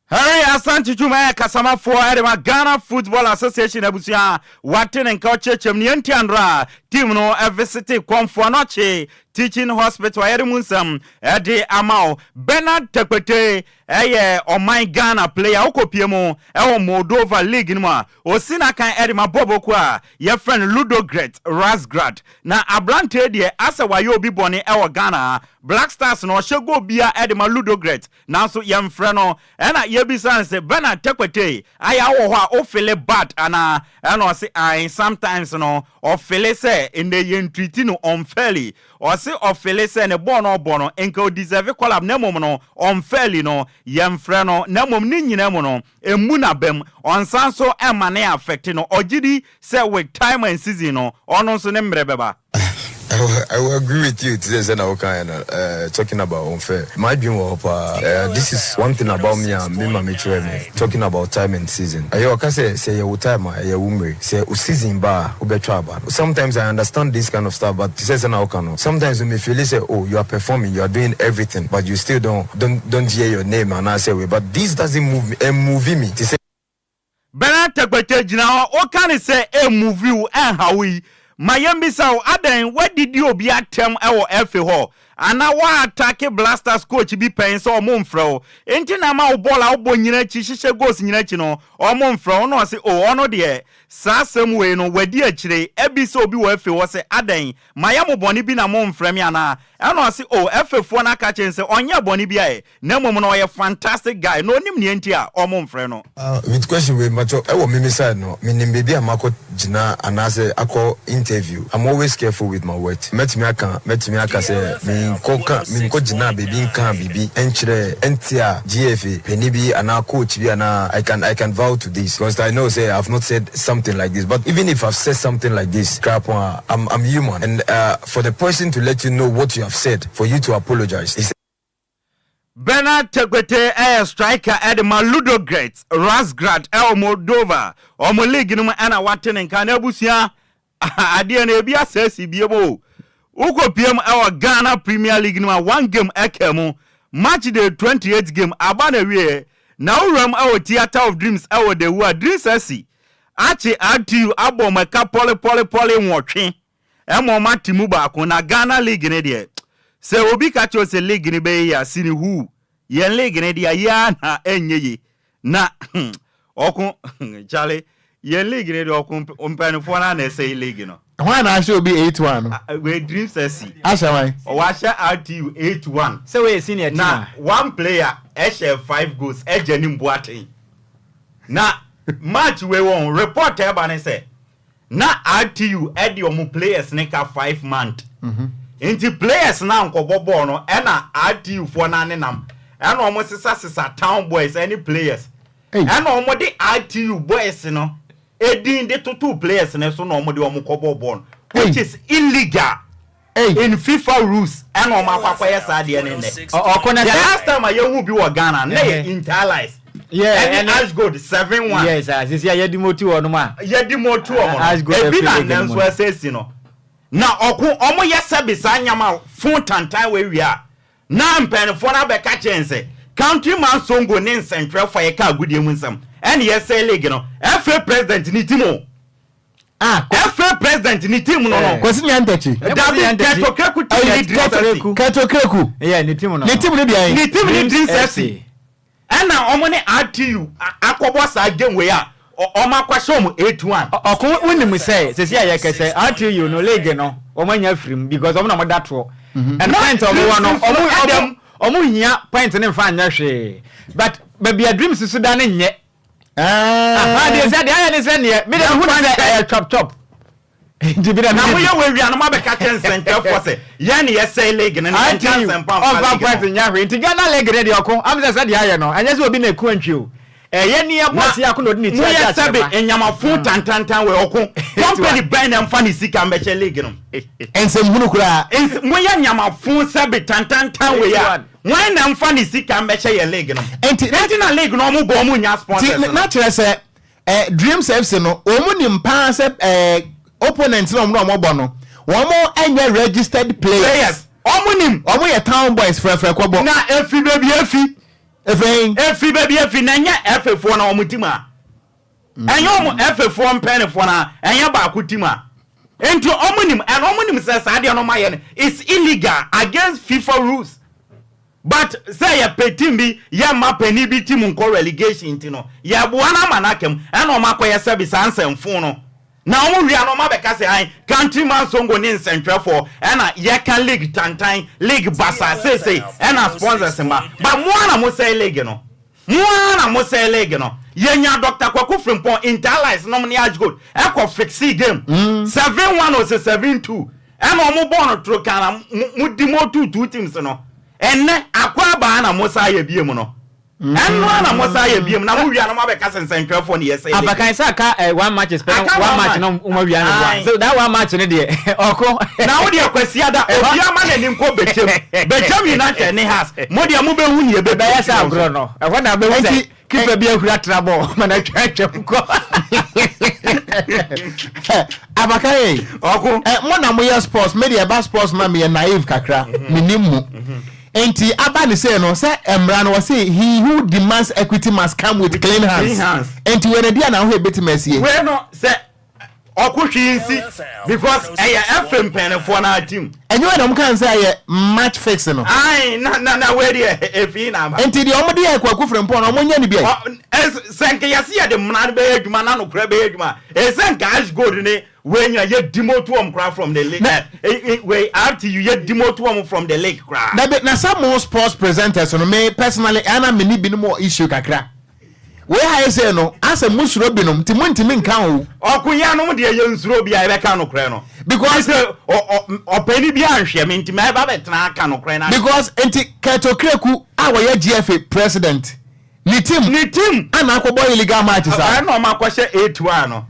Henry Asante Twum yɛ kasamafoɔ de ma Ghana Football Association abusua a wate ne nka ɔkyerɛkyerɛ mu nea nti a nnora team no visite Komfo Anokye Teaching Hospital a yɛde mu nsɛm de ama wo. Bernard Tekpetey yɛ ɔman Ghana player a ɔkɔpie mu wɔ Moldova League no mu a ɔsi n'akan de ma bɔɔlbɔ kuo a yɛfrɛ no Ludogorets Razgrad. Na aberanteɛ deɛ asɛ wayɛ obi bɔne wɔ Ghana ha. Black Stars no ɔhyɛ goal biara de ma Ludogorets nanso yɛmfrɛ no. Ɛna yɛbisa no sɛ, Bernard Tekpetey, ayɛ a wowɔ hɔ a wofele bad anaa? Ɛna ɔse ae, sometimes no ɔfele sɛ ndɛ yɛntreati no unfairly. Ɔse ɔfele sɛ ne bɔɔl no ɔbɔ no nka ɔdeserve call up na mmom no unfairly no yɛmfrɛ no, na mmom ne nyinaa mu no ɛmmu n'abam, ɔnsan nso mma no affect no, ɔgye di sɛ with time and season no ɔno nso ne mmerɛ bɛba. I will agree with you today sɛ na woka yɛ no talking about unfair m'adwene wɔ hɔ paa. This is one thing about me a me maame kyerɛ me, talking about time and season. Ɛyɛ ɔka sɛ sɛ ɛyɛ wo time a ɛyɛ wo mmere, sɛ wo season ba a wobɛtwa aba. Sometimes I understand this kind of stuff, but te sɛ sɛ na woka no, sometimes me feeli sɛ oh, you are performing, you are doing everything, but you still don't hear your name anaasɛ wei, but this doesn't move me, ɛmove me te sɛ. Bernard Tekpetey gyina hɔ, woka no sɛ ɛmove wo, ɛnha wo yi, ma yɛmmisa wo, adɛn woadidi obi atɛm wɔ FA hɔ? Anaa woaattacke Blasters coach bi pɛn sɛ ɔmo mfrɛ wo nti na ama wo bɔɔl a wobɔ nyina akyi, hyehyɛ goals nyina akyi no, ɔmo mfrɛ wo? Na ɔse oh, ɔno deɛ saa asɛm wei no wadi akyire abisa obi wɔ FA hɔ sɛ adɛn mayɛ mo bɔne bi na momfrɛ me anaa? Ɛna ɔse oh, FA foɔ no aka akyerɛ no sɛ ɔnyɛɛ bɔne biara ɛ, Na mmom no ɔyɛ fantastic guy na ɔnim nea nti a ɔmo mfrɛ no. With question wei mpakyɛw ɛwɔ me me side no me nim baabi a makɔ gyina anaasɛ akɔ interview, I'm always careful with my words. Mɛtumi aka, mɛtumi aka sɛ menkɔ ka, menkɔ gyinaa baabi nkaa biribi nkyerɛɛ, ntia GFA panin bi anaa coach bi anaa, I can, I can vow to this because I know sɛ I've not said something like this but even if I've said something like this koraa po a, I'm, I'm human and uh, for the person to let you know what you have said, for you to apologize is. Bernard Tekwete yɛ striker de ma Ludogorets Razgrad wɔ Moldova wɔn league no mu na wate ne nka. N'abusua adeɛ no ebi asɛesi biem o. Wokɔpiem wɔ Ghana Premier League no mu a one game ɛka mu match day 28 game aba na wie na wowuram wɔ Theatre of Dreams wɔ Dawu a Dreams asi akye RTU abɔ wɔn ɛka pɔlepɔlepɔle nwɔtwe. Ɛma ɔmo ate mu baako na Ghana league no deɛ sɛ obi ka kyerɛ wo sɛ league no bɛyɛ yie a sini huu yɛn league no deɛ ayɛ ara na ɛnyɛ yie na ɔko kyale yɛn league no deɛ ɔko mpanyinfoɔ no ara na ɛsɛe league no. Hwan na ahyɛ obi 8-1 no? Wei Dreams SC. Ahyɛ hwan? Wahyɛ RTU 8-1. Sɛ wei yɛ senior team a. Na one player ɛhyɛ 5 goals ɛgya ne Boateng. Na match wei wɔn report a ɛba ne sɛ Na RTU de ɔmo players no ka 5 month nti players no ankɔbɔ bɔɔl no ɛna RTU foɔ no anenam ɛna ɔmo sesa sesa town boys ɛne players ɛna ɔmo de RTU boys no edin de totoo players no so na ɔmo de ɔmo kɔbɔɔ bɔɔl no which is illegal. In FIFA rules ɛna ɔmo akɔ akɔyɛ saa adeɛ no nnɛ. Ɔko na The sɛ. last time a yɛhu bi wɔ Ghana na yɛ Inter Allies ɛne Ash Gold 7-1. Yes, ah, sisi a yɛde mo tu wɔn a. Yɛde mo tu wɔn Ash no. Gold Ebi ɛfiri na league nnɛ no mu nso no. ɛsɛ si no. Na ɔko ɔmo yɛ sɛbi saa nyama fon tantan wei wie a na mpanyinfoɔ no abɛka kyerɛ yɛn sɛ Countryman Songo ne nsɛntwerɛfoɔ a yɛka agodie mu nsɛm ɛna yɛsɛe league no. FA president ne team o. Ah, FA president ni team no no. Kwesi Nyantakyi. Dabi Kurt Okraku team ni Dreams FC. Kurt Okraku. Yeah, ne team no. Ne team no deɛ. Ne team ni Dreams FC. Ɛna wɔn ne RTU akɔbɔ saa game wei a wɔn akɔhyɛ wɔn 8-1. Ɔko wonim sɛ sɛsi a yɛkɛ sɛ RTU no league no wɔn anya afiri mu because wɔn na wɔn da toɔ. Mhm. And point a wɔn wɔ no wɔn wɔn wɔn hia point ne nfa nyɛ hwee but baabi a Dreams so da ne nyɛ. Aha deɛ sɛ deɛ ayɛ ne sɛ neɛ me deɛ mehu ne sɛ ɛyɛ chop chop nti bi na na moyɛ wɔ awia no moabɛka kyɛ nsɛntwerɛfoɔ sɛ yɛn ne yɛsɛe league no na yɛnka nsɛmpa mfa ɔmfa league point no nyɛ hwee nti Ghana league no deɛ ɔko am sɛ sɛ deɛ ayɛ no ɛnyɛ sɛ obi na ɛku antwi o ɛyɛ ne ɛbɔ se ako na ɔde ne ti moyɛ agye sɛbe akyerɛma nyamafo tantantan wɔ ɔko company bɛn na ɛmfa ne sika mbɛhyɛ league no Nsɛmhunu koraa. Ns moyɛ nyamafo sɛbe tantantan wei a Hwan na nfa ne sika mbɛhyɛ yɛ league no mu? Nti na Nti na league no ɔmo bɔ ɔmo nnya sponsors Nti no. na kyerɛ sɛ eh, Dreams FC no wɔn nim paa sɛ eh, opponent na wɔn na wɔn bɔ no wɔn nyɛ registered players. Players ɔmo nim. Wɔn yɛ town boys frɛfrɛ kɔbɔ. Na efi baabi efi. Efi hen? Efi baabi efi na ɛnyɛ FA foɔ na wɔn team a. Ɛnyɛ wɔn FA foɔ mpɛnifoɔ na ɛnyɛ baako team a. Nti ɔmo nim and ɔmo nim sɛ saa adeɛ no ɔmo ayɛ no is illegal against FIFA rules. But sɛ yɛ pɛ team bi yɛ mma panin bi team nkɔ relegation nti no yɛ boa no ama no aka mu ɛna ɔmo akɔyɛ sɛbi saa nsɛmfoo no na ɔmo wie a na ɔmo abɛka sɛ ae countryman songo ne nsɛntwerɛfoɔ ɛna yɛka league tantan league basaa seesei ɛna sponsors mma but mo ara na mo sɛe league no. Mo ara na mo sɛe league no. Yɛnya Doctor Kwaku Frimpong, Inter Allies nom ne Ashgold ɛkɔ fixee game 7-1 ose 7-2 ɛna ɔmo bɔɔ no toro kan na mo demote two teams no. Ɛnnɛ Akwaaba na mo san yɛ biom no. Ɛno ara na mo san yɛ biom na mo wie a na mo abɛka sɛ nsɛntwerɛfoɔ na yɛsɛe league no. Abakan sɛ aka eh, one match pɛ Aka one one match match. no wɔn awia no Aye. so that one match no deɛ ɔko. Na wo deɛ Kwasiada obiara ma n'ani nkɔ Bɛkyɛm Bɛkyɛm United ne Hearts mo deɛ mo bɛhu nea ɛbɛpue Ɛbɛyɛ sɛ firi wɔn so. agorɔ no ɛhɔ na abɛhu sɛ Enti keeper bi ahuri atra bɔɔl ma no atwa atwam kɔ. Abakan ei Ɔko. eh, mo na moyɛ sports me deɛ ɛba sports na meyɛ naive kakra menim mu nti aba ne sei no sɛ mmara no wɔse he who demands equity must come with clean Clean hands hands. nti wei no deɛ na wohwɛ ɛbɛtumi asie Wei no sɛ ɔko hwee nsi because ɛyɛ FA mpanyinfoɔ no ara team. Ɛnyɛ wei na wɔn kan sɛ ɛyɛ match fix no. Ayi na na na wei deɛ efi na aba. Nti deɛ wɔn de yɛ Kwaku Frimpong no wɔn nyɛ ne bi ayi. Sɛ nka yɛsi yɛde mmara no bɛyɛ adwuma na nokorɛ bɛyɛ adwuma ɛsɛ nka Ash Gold ne wei nyina yɛ demote wɔn koraa from the league ɛ wei RTU yɛ demote wɔn from the league koraa. Dabi na sɛ mo sports presenters no me personally ɛna me ne binom wɔ issue kakra. Wei ha yɛ sei no, asɛ mo suro binom nti mo ntumi nka o. Ɔko yanom deɛ yɛ nsuro obi a yɛbɛka nokorɛ no. Because. Sɛ ɔ ɔ ɔpanin bi anhwɛ me nti mɛba bɛtena aka nokorɛ no. Because nti Kurt Okraku a wɔyɛ GFA president ne team. Ne team. Ana akɔbɔ illegal match saa. Ɛna ɔmo akɔhyɛ 8-1 no.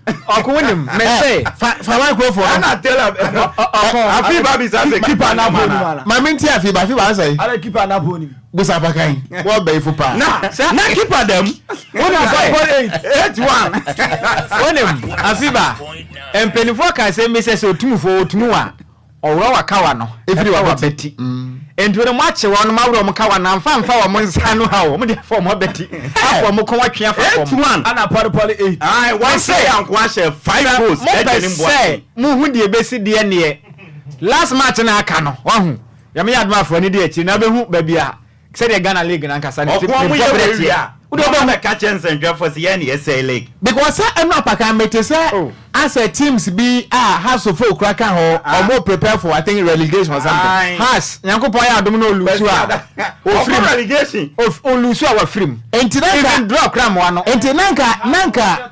Ɔko wonim me se. Fa fa microphone no. Ɛna Taylor Ɔko. Afi ba bisa sɛ keeper na bɔ nim. Ma me nti afi ba afi ba asɛe. Ala keeper na bɔ nim. Busa apakan wɔ bɛyifo paa. Na na keeper dɛm. Wonim sɛ 8-1. Wonim afi ba mpanyinfoɔ ka asɛm bi sɛ sɛ otumfoɔ otumi wa ɔworɔ wakawa no Efiri ɛfa wabati. wabati. Nti wɔn akye wɔn aworɔ wɔn kawa no amfa amfa wɔn nsa ano ha o wɔn de afa wɔn abati afa wɔn kɔn atwe afa fam. 8-1. Ana pɔli pɔli 8. Ayi one player nko ahyɛ 5 goals. Mopɛ Ɛgye ne mboa. sɛ muhu deɛ ebesi deɛ neɛ last match na aka no wahu yɛmɛ yɛ adum afɔ ne di akyiri na bɛhu baabi a sɛdeɛ Ghana league nankasa ne Ɔko ne ɔmo yɛ bɔberɛ wɔ teɛ. wia. Wode Ɔmo ɔbɛhu bɛka kyɛn nsɛntwerɛfoɔ sɛ yɛn na yɛsɛe league. Because sɛ ɛnu apakan mete sɛ Oh. asɛ teams bi a Hearts of Oak kora ka ho ɔmo prepare for I think relegation or something. Aye. Has Nyankopɔn yɛ adom na olusu a Ɔkɔ ofirim relegation. olusu a wafirim. Nti na Even nka draw kora mmoa no. nti na nka na nka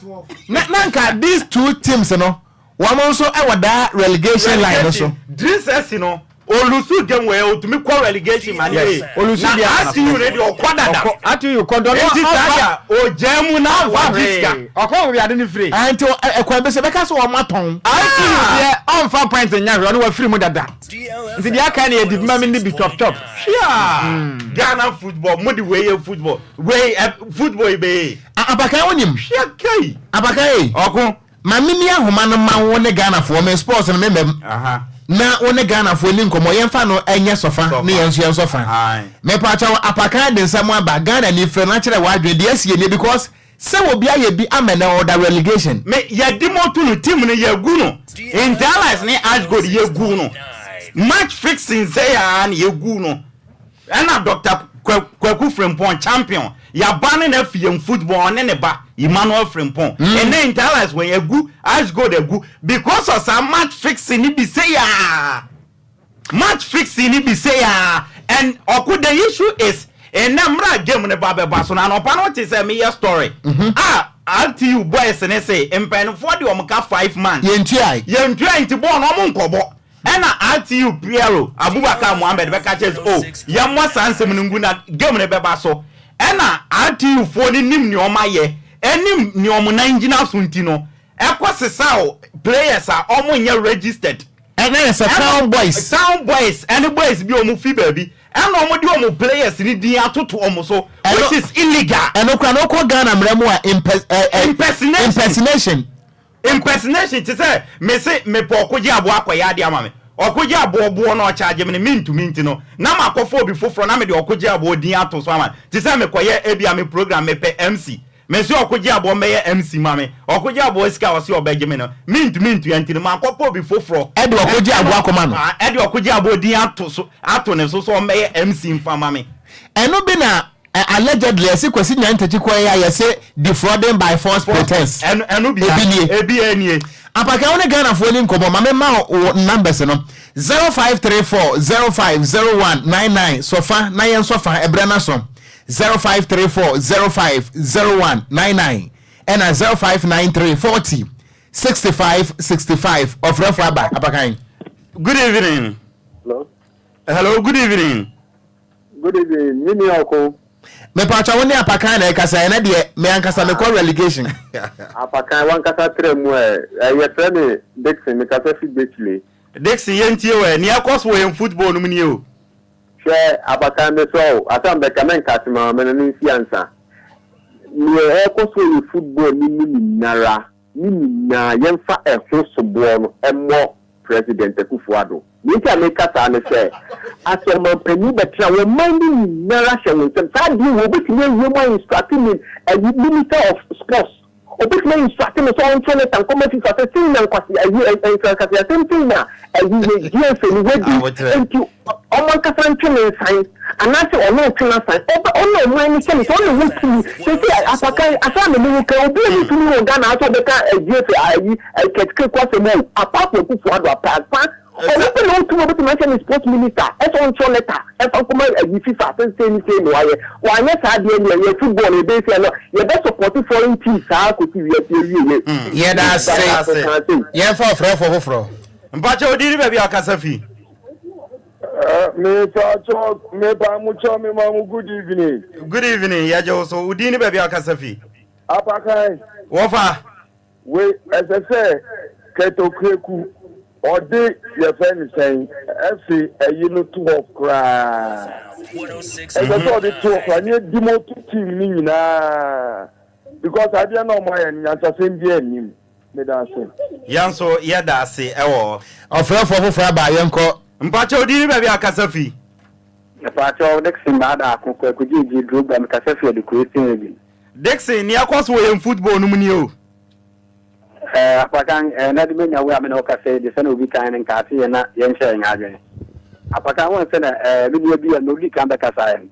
na na nka these two teams no wɔn nso ɛwɔ daa relegation line no so. Dreams FC no olusu game wɛ otumi kɔ relegation ma ne Yes. ye. Olusu Na deɛ RTU ne deɛ ɔkɔ dada. Ɔkɔ atu kɔ dɔ no Eti saa deɛ ɔgya mu na ɔnfa wagye sika. hwee ɔkɔ wo wiade no firi. Ah, nti ɛkwan bi sɛ bɛka sɛ wɔn atɔn. RTU deɛ ɔnfa point nya hwee ɔno wafiri mu dada. Nti deɛ aka ne yɛ di bima mi ne bi chop chop. Hwia. Ghana football mo de wei yɛ football wei ɛ football yi bɛ ye. Apakan wonim. Hwia kai. Apakan yi. Ɔko. Ma me ni ahoma no ma wo ne Ghanafoɔ me sports no me mmam. Na wo ne Ghanafoɔ ni nkɔmmɔ yɛmfa no ɛnyɛ sɔfa ne yɛn nso yɛn sɔfa. Mepaakyɛw apakan de nsɛm aba Ghana ni frɛ no akyerɛ w'adwene deɛ asi yɛ nie because sɛ obi ayɛ bi ama nɛ ɔda relegation. Me yɛ demote no team no yɛ gu no Inter Allies ne Ashgold yɛ gu no match fixing sɛ yaa na yɛ gu no ɛna Doctor Kwaku Frimpong champion yaba ne na afi yɛn football ɔne ne ba Emmanuel Frimpong ɛnɛ Inter Allies wɔn yɛ gu Ashgold agu because of saa match fixing ne bi sɛ yaa match fixing ni bi sɛ yaa and ɔko the issue is ɛnɛ mmerɛ a game no ba bɛba so no anɔpa no te sɛ meyɛ story a RTU boys ne se mpanyinfoɔ de wɔn ka 5 months Yɛntua. Yɛntua nti bɔɔl no ɔmo nkɔbɔ ɛna RTU PRO Abubakar Mohammed bɛka kyerɛ sɛ o yɛmmɔ saa nsɛm no ngu na game no bɛba so ɛna RTU foɔ no nim nea ɔmo ayɛ ɛnim nea ɔmo nan gyina so nti no ɛkɔ sesaw players a ɔmo nyɛ registered. Ɛna yɛ sɛ town boys. Town boys ɛne boys bi a ɔmo fi baabi ɛna ɔmo de ɔmo players ni din atoto ɔmo so which is illegal. Ɛno kora no wokɔ Ghana mmara mu a Impersonation. Impersonation. Impersonation te sɛ mese mepɛ ɔkogye aboɔ akɔyɛ adeɛ ama me ɔkogye aboɔ boɔ na ɔkyagye me no mentumi nti no na makɔfa obi foforɔ na mede ɔkogye aboɔ din ato so ama no te sɛ mekɔyɛ ebia me program mepɛ MC mese ɔkogye aboɔ mmɛyɛ MC ma me ɔkogye aboɔ sika a ɔse ɔbɛgye me no mentumi ntua nti no makɔpɛ obi foforɔ Ɛde ɔkogye aboɔ akɔma no. Ɛde ɔkogye aboɔ din ato so ato ne so sɛ ɔmmɛyɛ MC mfa ma me. Ɛno bi na allegedly yɛse Kwasi Nyantakyi kɔɛ a yɛse defrauding by false pretense. Ɛno bi Ebi nie. Ebi nie. Apakan wo ne Ghanafoɔ ni nkɔmmɔ ma me ma wo numbers no 0534 05 01 99 sɔfa na yɛn sɔfa ɛbrɛ no aso 0534 05 01 99 ɛna 0593 40 65 65 ɔfrɛfo aba Apakan. Good evening. Hello. Hello, good evening. Good evening, me nua ɔko. Mepatwa wo ne Apakan na ɛkasa ɛnɛ deɛ me ankasa mekɔ relegation. Apakan wankasa trɛ mu ɛ, yɛfrɛ me Dickson mekasa fi Gbetsile. Dickson yɛntie wo ɛ, nea ɛkɔ so wɔ yɛn football no mu nie o. Hwɛ Apakan mesrɛ wo asɛm bɛka mɛnka ase ma ma no nsi ansa. Nea ɛkɔ so wɔ yɛn football no mu nyinara ne nyinaa yɛmfa ɛho soboɔ no mmɔ President Akufo Addo. Nea nti a meka saa ne sɛ, asɛ ɔmanpanin bɛtena hɔ, ɔman no nyinara hyɛ wo nsam. Saa adeɛ wei obetumi awie mu a instruct ne ayi Minister of Sports, obetumi a instruct no sɛ ɔntwe leta nkɔma FIFA sɛ sei na nkwasi ayi nkwaseasɛm sei na ayi yɛ GFA no wadi nti ɔmo ankasa ntwe ne nsan anaasɛ ɔno ntwe n'asan. Ɔbɛ ɔno ɔman no hyɛ ne sɛ ɔno ho tumi. Seesei apakan asɛm a me ne wo ka yi obi nni tumi wɔ Ghana ha sɛ ɔbɛka GFA ayi kɛtike kwasɛm o apart from Akufo Addo apart. Ɔno pɛ na ɔtumi ɔbɛtumi ahyɛ ne sports minister ɛsɛ ɔntwerɛ letter ɛmfa nkɔma ayi FIFA sɛ sei ne sei na wayɛ. Wanyɛ saa deɛ neɛ yɛ football no yɛbɛyɛ sei a no yɛbɛ support foreign teams saa kɔsi wiase awieɛ. Yɛda ase. Yɛmfa ɔfrɛfoɔ foforɔ. Mpakyɛ wo din ne baabi a wokasa fi. Mepakyɛ mepa mo kyɛw me ma mo good evening. Good evening yɛgye wo so wo din ne baabi a wokasa fi. Apakan. Wɔfa. Wei ɛsɛ sɛ Kurt Okraku ɔde yɛfrɛ no sɛn ɛfe ɛyi no to hɔ koraa. Ɛsɛ sɛ ɔde to hɔ koraa ne yɛ demote team no nyinaa because adeɛ na ɔmo ayɛ no nyansasɛm biara nnim. Meda ase. Yɛn nso yɛda ase ɛwɔ. Ɔfrɛfoɔ foforɔ aba yɛnkɔ. Mpakyɛ wo din ne baabi a wokasa fi. Mpakyɛw Dickson Baadaako Kwaku Gyegye Drogba mekasa fi Adukuro Eastern Region. Dickson, nea ɛkɔ so wɔ yɛn football no mu nie o. Eh, Apakan, eh, na de manya wo a me ne wo kasa yi de sɛnea obi kan no nka ate yɛn na yɛnhyɛ yɛn adwene. Apakan, wohu sɛ na eh, me nua bi a na odi kan bɛkasaeɛ no,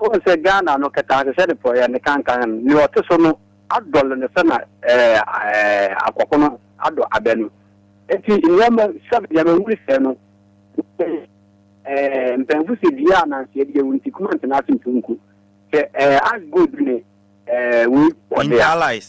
wohu sɛ Ghana no kɛtɛasehyɛ ne pɔeɛ ne kankan no, nea ɔte so no adɔle no sɛ na eh, eh, akɔko no adɔ abɛ no. Enti nneɛma sɛ deɛ mahunu sɛɛ no, eh, mpanyimfo sɛ dua a nanseɛ de awu nti kuma ntena ase ntu nku. Sɛ eh, ash gold ne eh, wei ɔde a,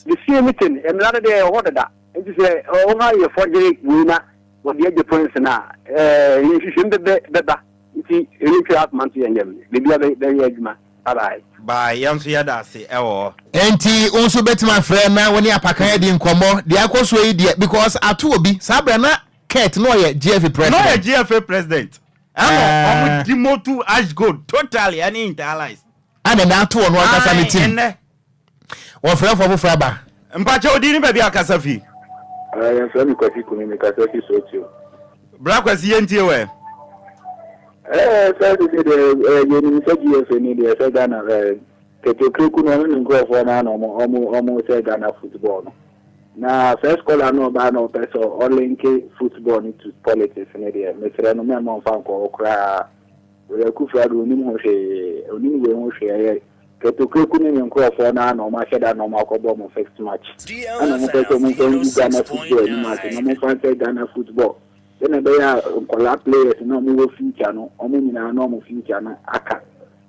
the same thing, mmara no deɛ ɛwɔ hɔ dada. Nti sɛ wɔn ayɛ forgery wei na wɔde agye points no a, eh, nhwehwɛmu bɛbɛ bɛba. Nti ɛno ntwa akoma nto yɛn yam. Biribiara bɛ bɛyɛ adwuma. Bye bye. Bye, yɛn nso yɛda ase ɛwɔ hɔ. Enti wo nso bɛtumi afrɛ na wo ne apakan adi nkɔmmɔ deɛ akɔ soɔ yi deɛ because ato obi saa berɛ na Kurt na ɔyɛ GFA Na ɔyɛ president. GFA president. Ɛna ɔmo demote Ash Gold totally ɛne Inter Allies. Ɛna na ato ɔno ankasa ne Ae, team. ɛnnɛ. Wɔfrɛfoɔ foforɔ aba. Mpakyɛ wo din ne baabi a kasa fi. Yɛfrɛ me Kwasi Kumi, mekasa fi Sotio. Bra Kwasi yɛntie wo ɛ. Ɛɛ sɛ sese deɛ ɛɛ yɛnim sɛ GFA ni deɛ sɛ Ghana ɛɛ Kete Okraku no ɔno ne nkurɔfoɔ no ara na ɔmo ɔmo ɔmo sɛ Ghana football no. Na first caller no ɔbaa na ɔpɛ sɛ ɔlinke football no to politics no deɛ mesrɛ no mɛmma ɔmfa nkɔ hɔ koraa. Wei Akufo Addo onim ho hwee, onim wei ho hwee ɛyɛ Kete Okraku ne ne nkurɔfoɔ no ara na ɔmo ahyɛ da na ɔmo akɔbɔ ɔmo first match. Ɛna ɔmo pɛ sɛ ɔmo mfa ngu Ghana football anim ase na ɔmo mfa nsɛe Ghana football. Sɛnea ɛbɛyɛ a nkwadaa players no a wɔwɔ future no, wɔn nyinaa na wɔn future no aka.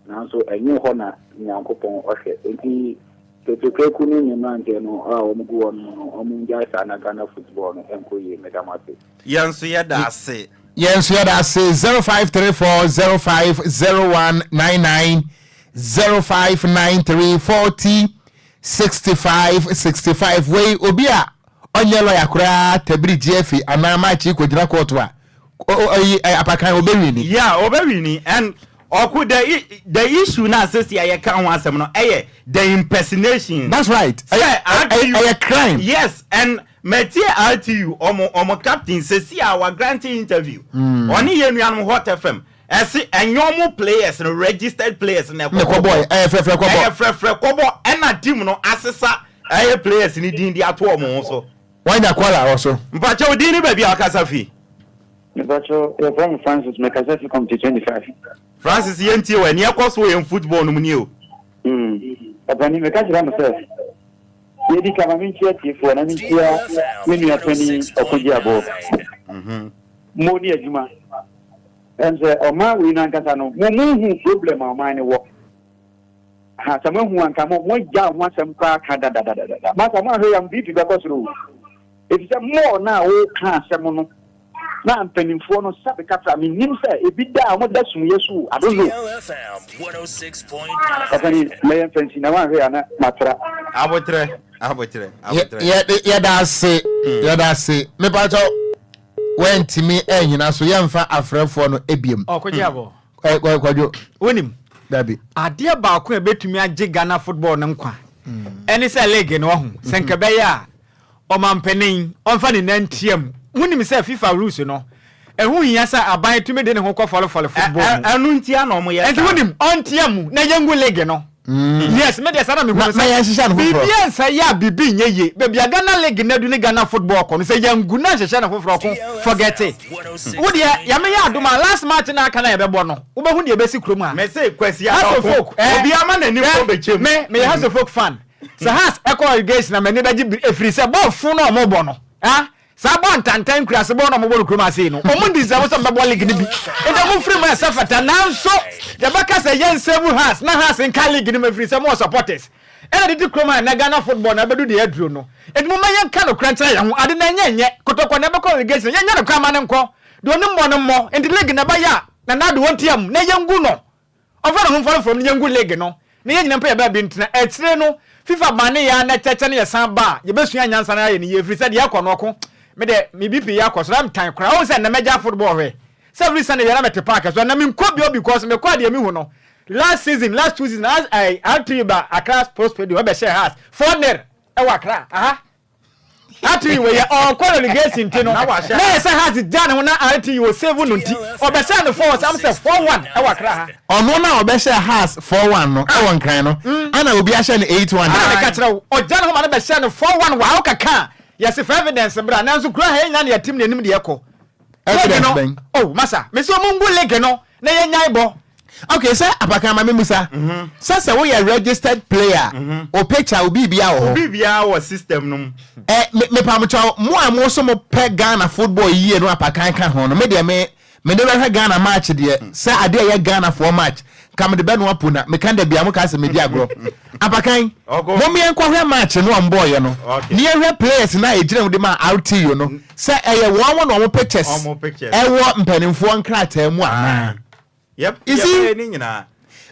Nanso ɛnyɛ hɔ na Nyankopɔn ɔhwɛ. Enti Tete Kweku ne ne mmeranteɛ no a wɔn gu hɔ nom no, wɔn ngyae saa na Ghana football no nkɔ yie. Meda mo ase. Yɛn nso yɛda ase. Yɛn nso yɛda ase 0534 050199 0593 40 65 65 wei obi a ɔnyɛ lɔya koraa tabiri gye afi anaa maakyi kɔgyina kɔɔto a ɔyi apakan ɔbɛwini. Yeah, ɔbɛwini and ɔko the the issue na asesi a yɛka ho asɛm no ɛyɛ the impersonation. That's right. Sɛ RTU ɛyɛ crime. Yes and mɛtie RTU ɔmo ɔmo captain sesi a wa grant interview. Ɔne yɛn nuanom Hot FM ɛse ɛnyɛ ɔmo players no registered players na ɛkɔbɔ. Ɛkɔbɔ ɛyɛ frɛfrɛ kɔbɔ. Ɛyɛ frɛfrɛ kɔbɔ ɛna team no asesa ɛyɛ players no din de ato ɔmo ho so. Wanya kɔla wɔ so. Mpakyɛw din ne baabi a wakasa fi. Mepakyɛw yɛfrɛ me Francis mekasa fi committee 25. Francis yɛntie wo ɛ, nea ɛkɔ so wɔ yɛn football no mu nie o. Ɔpanin meka kyerɛ mo sɛ deɛ edi kan ma menkyia atiefoɔ na menkyia me nua panin Ɔkogye Aboɔ. Mo ne adwuma. Ɛm sɛ ɔman wei no ankasa no mo mo hu problem a ɔman no wɔ. Ha sɛ moahu anka mo moagya ho asɛm koraa ka dadadadada. Masa moahwɛ yam BP bɛkɔ soro o. Efisɛ mɔɔ no a woka asɛm no na mpanimfoɔ no sɛbe kafra mennim sɛ ebi da a wɔda sumyɛ so o, I don't know. Ɔpani mɛyɛ mfansi na woanhwɛ a na matra. Abotrɛ, abotrɛ, abotrɛ. Yɛda ase, yɛda ase. Mepakyɛw, wantumi anyina so, yɛmfa afrɛfoɔ no ebiem. Ɔkɔgye abɔ. Kwadwo. Wonim. Dabi. Adeɛ baako a ɛbɛtumi agye Ghana football no nkwa ɛne sɛ league no wahu sɛ nka ɛbɛyɛ a ɔmampanin ɔmfa ne nan ntia mu. Wonim sɛ FIFA rules no ɛho hia sɛ aban tumi de ne ho kɔ fɔlefɔle football mu. Ɛno ntia na wɔyɛ saa. Nti wonim ɔntia mu na yɛngu league no. Yes, me deɛ saa na mehu no sɛ biribi ansa yɛ a biribi nyɛ yie. Baabi a Ghana league no adu ne Ghana football kɔ no sɛ yɛngu na nhyehyɛ no foforɔ ko forget it. Wo deɛ Nyame yɛ adom a last match no a aka no a yɛbɛbɔ no wobɛhu deɛ ɛbɛsi kurom ha. Mese Kwasi Hearts of Adɔko, Oak eh, obiara ma n'ani hwɛ, nkɔ bɛkyɛm. Me meyɛ Hearts of Oak fan. Sɛ Hearts ɛkɔ relegation a m'ani bɛgye ɛfiri sɛ bɔɔl fo no a wɔbɔ no ah. Saa bɔɔl ntantan nkuraase bɔɔl no a wɔbɔ no kurom ase yi no, wɔn deserve sɛ wɔbɛbɔ league no bi. Nti wɔn mfiri mu a ɛsɛ fata. Nanso yɛbɛka sɛ yɛn save Hearts na Hearts nka league no mu ɛfiri sɛ mowɔ supporters. Ɛna tete kurom ha nnɛ Ghana football no abɛdu deɛ aduro no. Nti momma yɛnka nokorɛ nkyerɛ yɛn ho. Ade no ɛnyɛ nyɛ. Kotoko na ɛbɛkɔ relegation. Yɛnyɛ nokorɛ mma no nkɔ. Deɛ ɔnim bɔ no mmɔ. Nti league no ɛbɛyɛ a Nana Addo ɔntia mu na yɛngu no. Ɔmfa ne ho mfa no fam na yɛngu league no na yɛn nyinaa mpɛ yɛn baabi ntena. Akyire no FIFA bane yɛn ara na kyɛkyɛ na yɛsan ba a, yɛbɛsua nyansa na yɛayɛ no yie ɛfiri sɛ deɛ ɛrekɔ no ɔko. Me deɛ me BP yɛ akɔ soro, I'm tan koraa. Wohu sɛ nnɛ mɛgyaa football hwɛ. Sɛ every Sunday biara na mete park so, ɛnnɛ menkɔ bio because mekɔ a deɛ mehu no, last season, last two season, as ɛɛ RTU ba Accra Sports Stadium ɛbɛhyɛɛ Hearts 4-0 ɛwɔ Accra aha. RTU wei yɛ ɔkɔ relegation nti no na yɛ sɛ Hearts gya ne ho na RTU wɔ save no nti ɔbɛhyɛɛ no 4 ɔsɛ sɛ 4-1 ɛwɔ Accra ha. Ɔno na ɔbɛhyɛɛ Hearts 4-1 no ɛwɔ Nkran no ɛna obi ahyɛ no 8-1. Ɛna meka kyerɛ wo ɔgya ne ho ma no bɛhyɛɛ no 4-1 wɔ ha wokaka a yɛse fa evidence bra nanso kuro ha yɛn nyinaa na yɛtem na yɛnim deɛ ɛkɔ. League Evidence no bɛn? oh masa mese ɔmo ngu league no na yɛnyae bɔ. Okay sɛ apakan ma me musa sɛ sɛ woyɛ registered player o picture o biribia wɔ hɔ. O biribia wɔ system no mu. Ɛ me mepamokyɛw mo a mo so mo pɛ Ghana football yie no apakan ka ho no me deɛ me me de bɛhwɛ Ghana match deɛ sɛ adeɛ ɛyɛ Ghana foɔ match nka mede bɛnoa po na meka da bia mo ka sɛ medi agorɔ apakan mom yɛn kɔhwɛ match no a ɔmo bɔɔyɛ no ne yɛhwɛ players no a ɛgyina mu de ma RTU no sɛ ɛyɛ wɔn na ɔmo pictures ɛwɔ mpanimfoɔ nkrataa mu anaa. Yep, You see? yɛbɛyɛ ne nyinaa.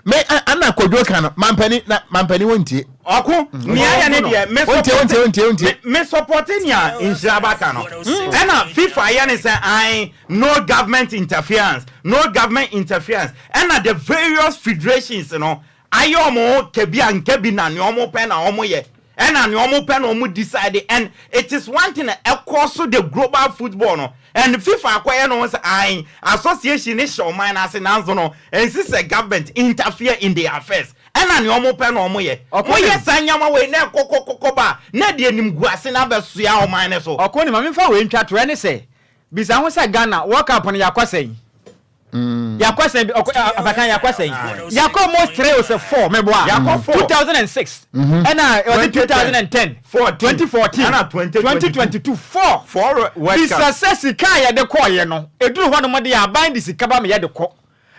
Me ana kodwo ka no mampani na mampani wontie. Ɔko nea ayɛ ne deɛ me Wontie wontie wontie wontie. Me supporte nea nhyira ba ka no. Ɛna FIFA yɛ ne sɛ ae no government interference no government interference ɛna the various federations no ayɛ ɔmo ho kɛbi a nkɛbi na nea ɔmo pɛ na ɔmo yɛ. Ɛna nea ɔmo pɛ na ɔmo decide and it is one thing a ɛkɔ so the global football no and FIFA akɔyɛ ne ho sɛ ae association no hyɛ ɔman no ase nanso no ɛnsi sɛ government interfere in their affairs ɛna nea ɔmo pɛ na ɔmo yɛ. Ɔko Mo yɛ nim. saa nneɛma wei na ɛkɔ kɔ kɔ kɔ ba a na ɛde animguase no abɛsoa ɔman no so. Ɔko nim, ma memfa wei ntwa toɔ, ɛne sɛ, bisa ho sɛ Ghana World Cup no yɛakɔ sɛn? Yɛakɔ sɛn bi ɔkɔ abakan yɛakɔ sɛn? Yɛakɔ almost three o sɛ four meboa. Yɛakɔ four. 2006 ɛna ɔde 2010 2014 2022 four. Four World Bisa Cups. sɛ sika a yɛde kɔɔyɛ no eduru hɔ nom de aban de sika ba ma yɛde kɔ.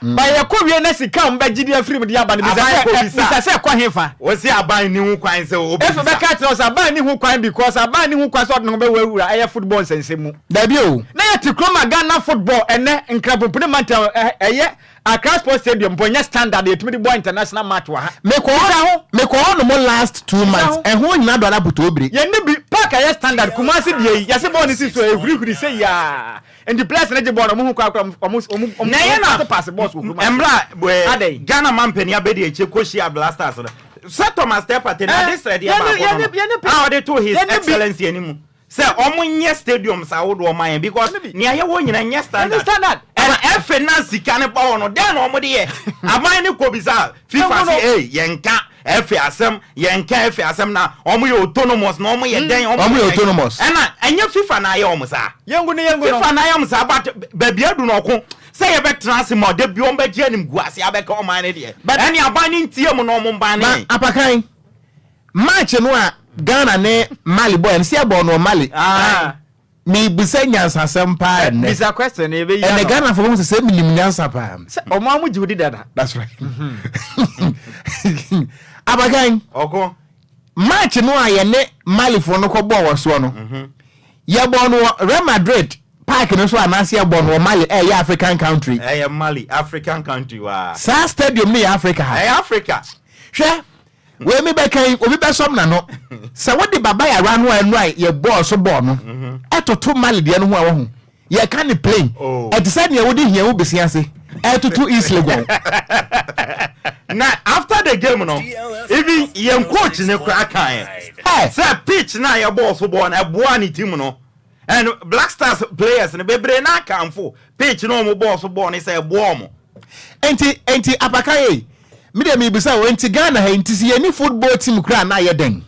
Ba yɛkɔ wie na sika a wɔbɛgye de afiri mu de aba no bisa Aban sɛ kɔ ɛ bisa. bisa sɛ ɛkɔ hefa? Wɔsi aban ni ho kwan sɛ Efe ɔbɛbisa. bɛka akyerɛ wo sɛ aban ni ho kwan because aban ni ho kwan sɛ ɔde ne ho bɛwurawura ɛyɛ football nsɛnsɛm mu. Dabi o. Na yɛte kurom a Ghana football ɛnɛ Nkrapompene mantam ɛ ɛyɛ Accra Sports Stadium mpo ɛnyɛ standard a yɛtumi de bɔ international match wɔ ha. Mekɔ Bisa hɔ ho. mekɔ hɔ nom last two Bisa months ho. ɛho nyina dɔ ara putoo bire. Yɛnni bi park a ɛyɛ standard Kumasi deɛ yi yɛse bɔɔl no si so a ɛhurihuri sei aa nti players no gye bɔɔl no ɔmo hu kwan koraa ɔmo ɔmo ɔmo Na ɛyɛ ɔmo na paase paase balls wɔ kurom ase. mmerɛ a Adɛn? Ghana mampanin abɛdi akyire kɔhyia Black Stars no sɛ Thomas Teh Partey no Eh, ade srɛdeɛ yɛne baako no yɛne no yɛne a ɔde too His yɛne bi Excellency anim sɛ ɔmo nyɛ stadiums ahodoɔ ma yɛn because Yɛne bi nea yɛwɔ nyina nyɛ yɛne standard standard. and ɛfɛ na sika no ba hɔ no dɛn na ɔmo de yɛ aban no kɔ bisa FIFA Yɛngu se no. ei yɛnka ɛfɛ asɛm yɛnka ɛfɛ asɛm na ɔmo yɛ autonomous na ɔmo yɛ dɛn ɔmo Ɔmo yɛ yɛ dɛn autonomous. ɛna ɛnyɛ FIFA na ayɛ ɔmo saa Yɛngu no yɛngu no. FIFA na ayɛ ɔmo saa but baabi adu no ɔko sɛ yɛbɛtena ase ma ɔda bi ɔmo bɛgye anim gu ase abɛka ɔman no deɛ But ɛne aban no ntie mu na ɔmo mban na ne apakan match no a Ghana ne Mali bɔɔ no sɛ yɛbɔɔ no wɔ Mali. Ah. Mebisa nyansasɛm paa ɛnnɛ. Bisa question no yɛbɛyi Ɛnɛ ano. Ghana fo bɛhu sɛ sɛ menim nyansa paa. Sɛ ɔmo a mo gye wo di dada. That's right. Abakan. Ɔko. Match no a yɛne Malifoɔ no kɔbɔɔ wɔ soɔ no, yɛbɔɔ no wɔ Real Madrid park no so anaasɛ yɛbɔɔ no wɔ Mali ɛyɛ African country. Ɛyɛ Mali, African country waa. Saa stadium no yɛ Africa ha. Ɛyɛ Africa. Hwɛ, wei mi bɛka yi, obi bɛsɔm n'ano. Sɛ wode Baba Yara no a ɛno a yɛbɔɔ so bɔɔ no ɛtoto Mali deɛ no ho a wahu. Yɛka ne plain. Oh. Ɛte sɛ nea wode hia wo besia ase ɛtoto East Legon. Na after the game no, even yɛn coach ne koraa kan sɛ pitch na yɛbɔɔ so bɔɔ no ɛboa ne team no. And Black Stars players no bebree na akamfo pitch na wɔn bɔɔ so bɔɔ no sɛ ɛboa wɔn. Enti enti apaka ei, me deɛ mebisa o, enti Ghana ha yi, nti sɛ yɛnni football team koraa a na ayɛ dɛn?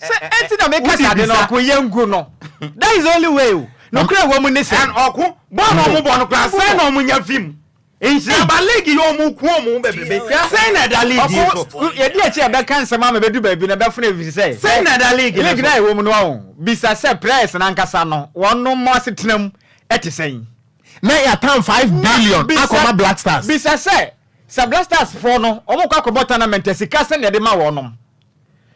Sɛ enti na meka Wodi sɛ ade no bisa. ɔko yɛngu no. That is the only way o. Nokorɛ wɔ mu ne sɛ. And ɔko bɔɔl na wɔn bɔ no koraa sɛn na wɔn nya fi mu. Nhyira ba league yi ɔmo ku ɔmo ho bebrebe. Sɛn na ɛda league yi so? Ɔko yɛdi akyi a ɛbɛka nsɛm ama ɛbɛdu baabi na ɛbɛfono efiri sɛ. Sɛn na ɛda league no so? League no a ɛwɔ mu no wahu. Bisa sɛ players no ankasa no wɔn mo asetena mu ɛte sɛn? Na yɛatam 5 billion akɔma Black Stars. Bisa sɛ sɛ Black Stars foɔ no wɔn kɔ akɔbɔ tournament a sika sɛn na yɛde ma wɔnom?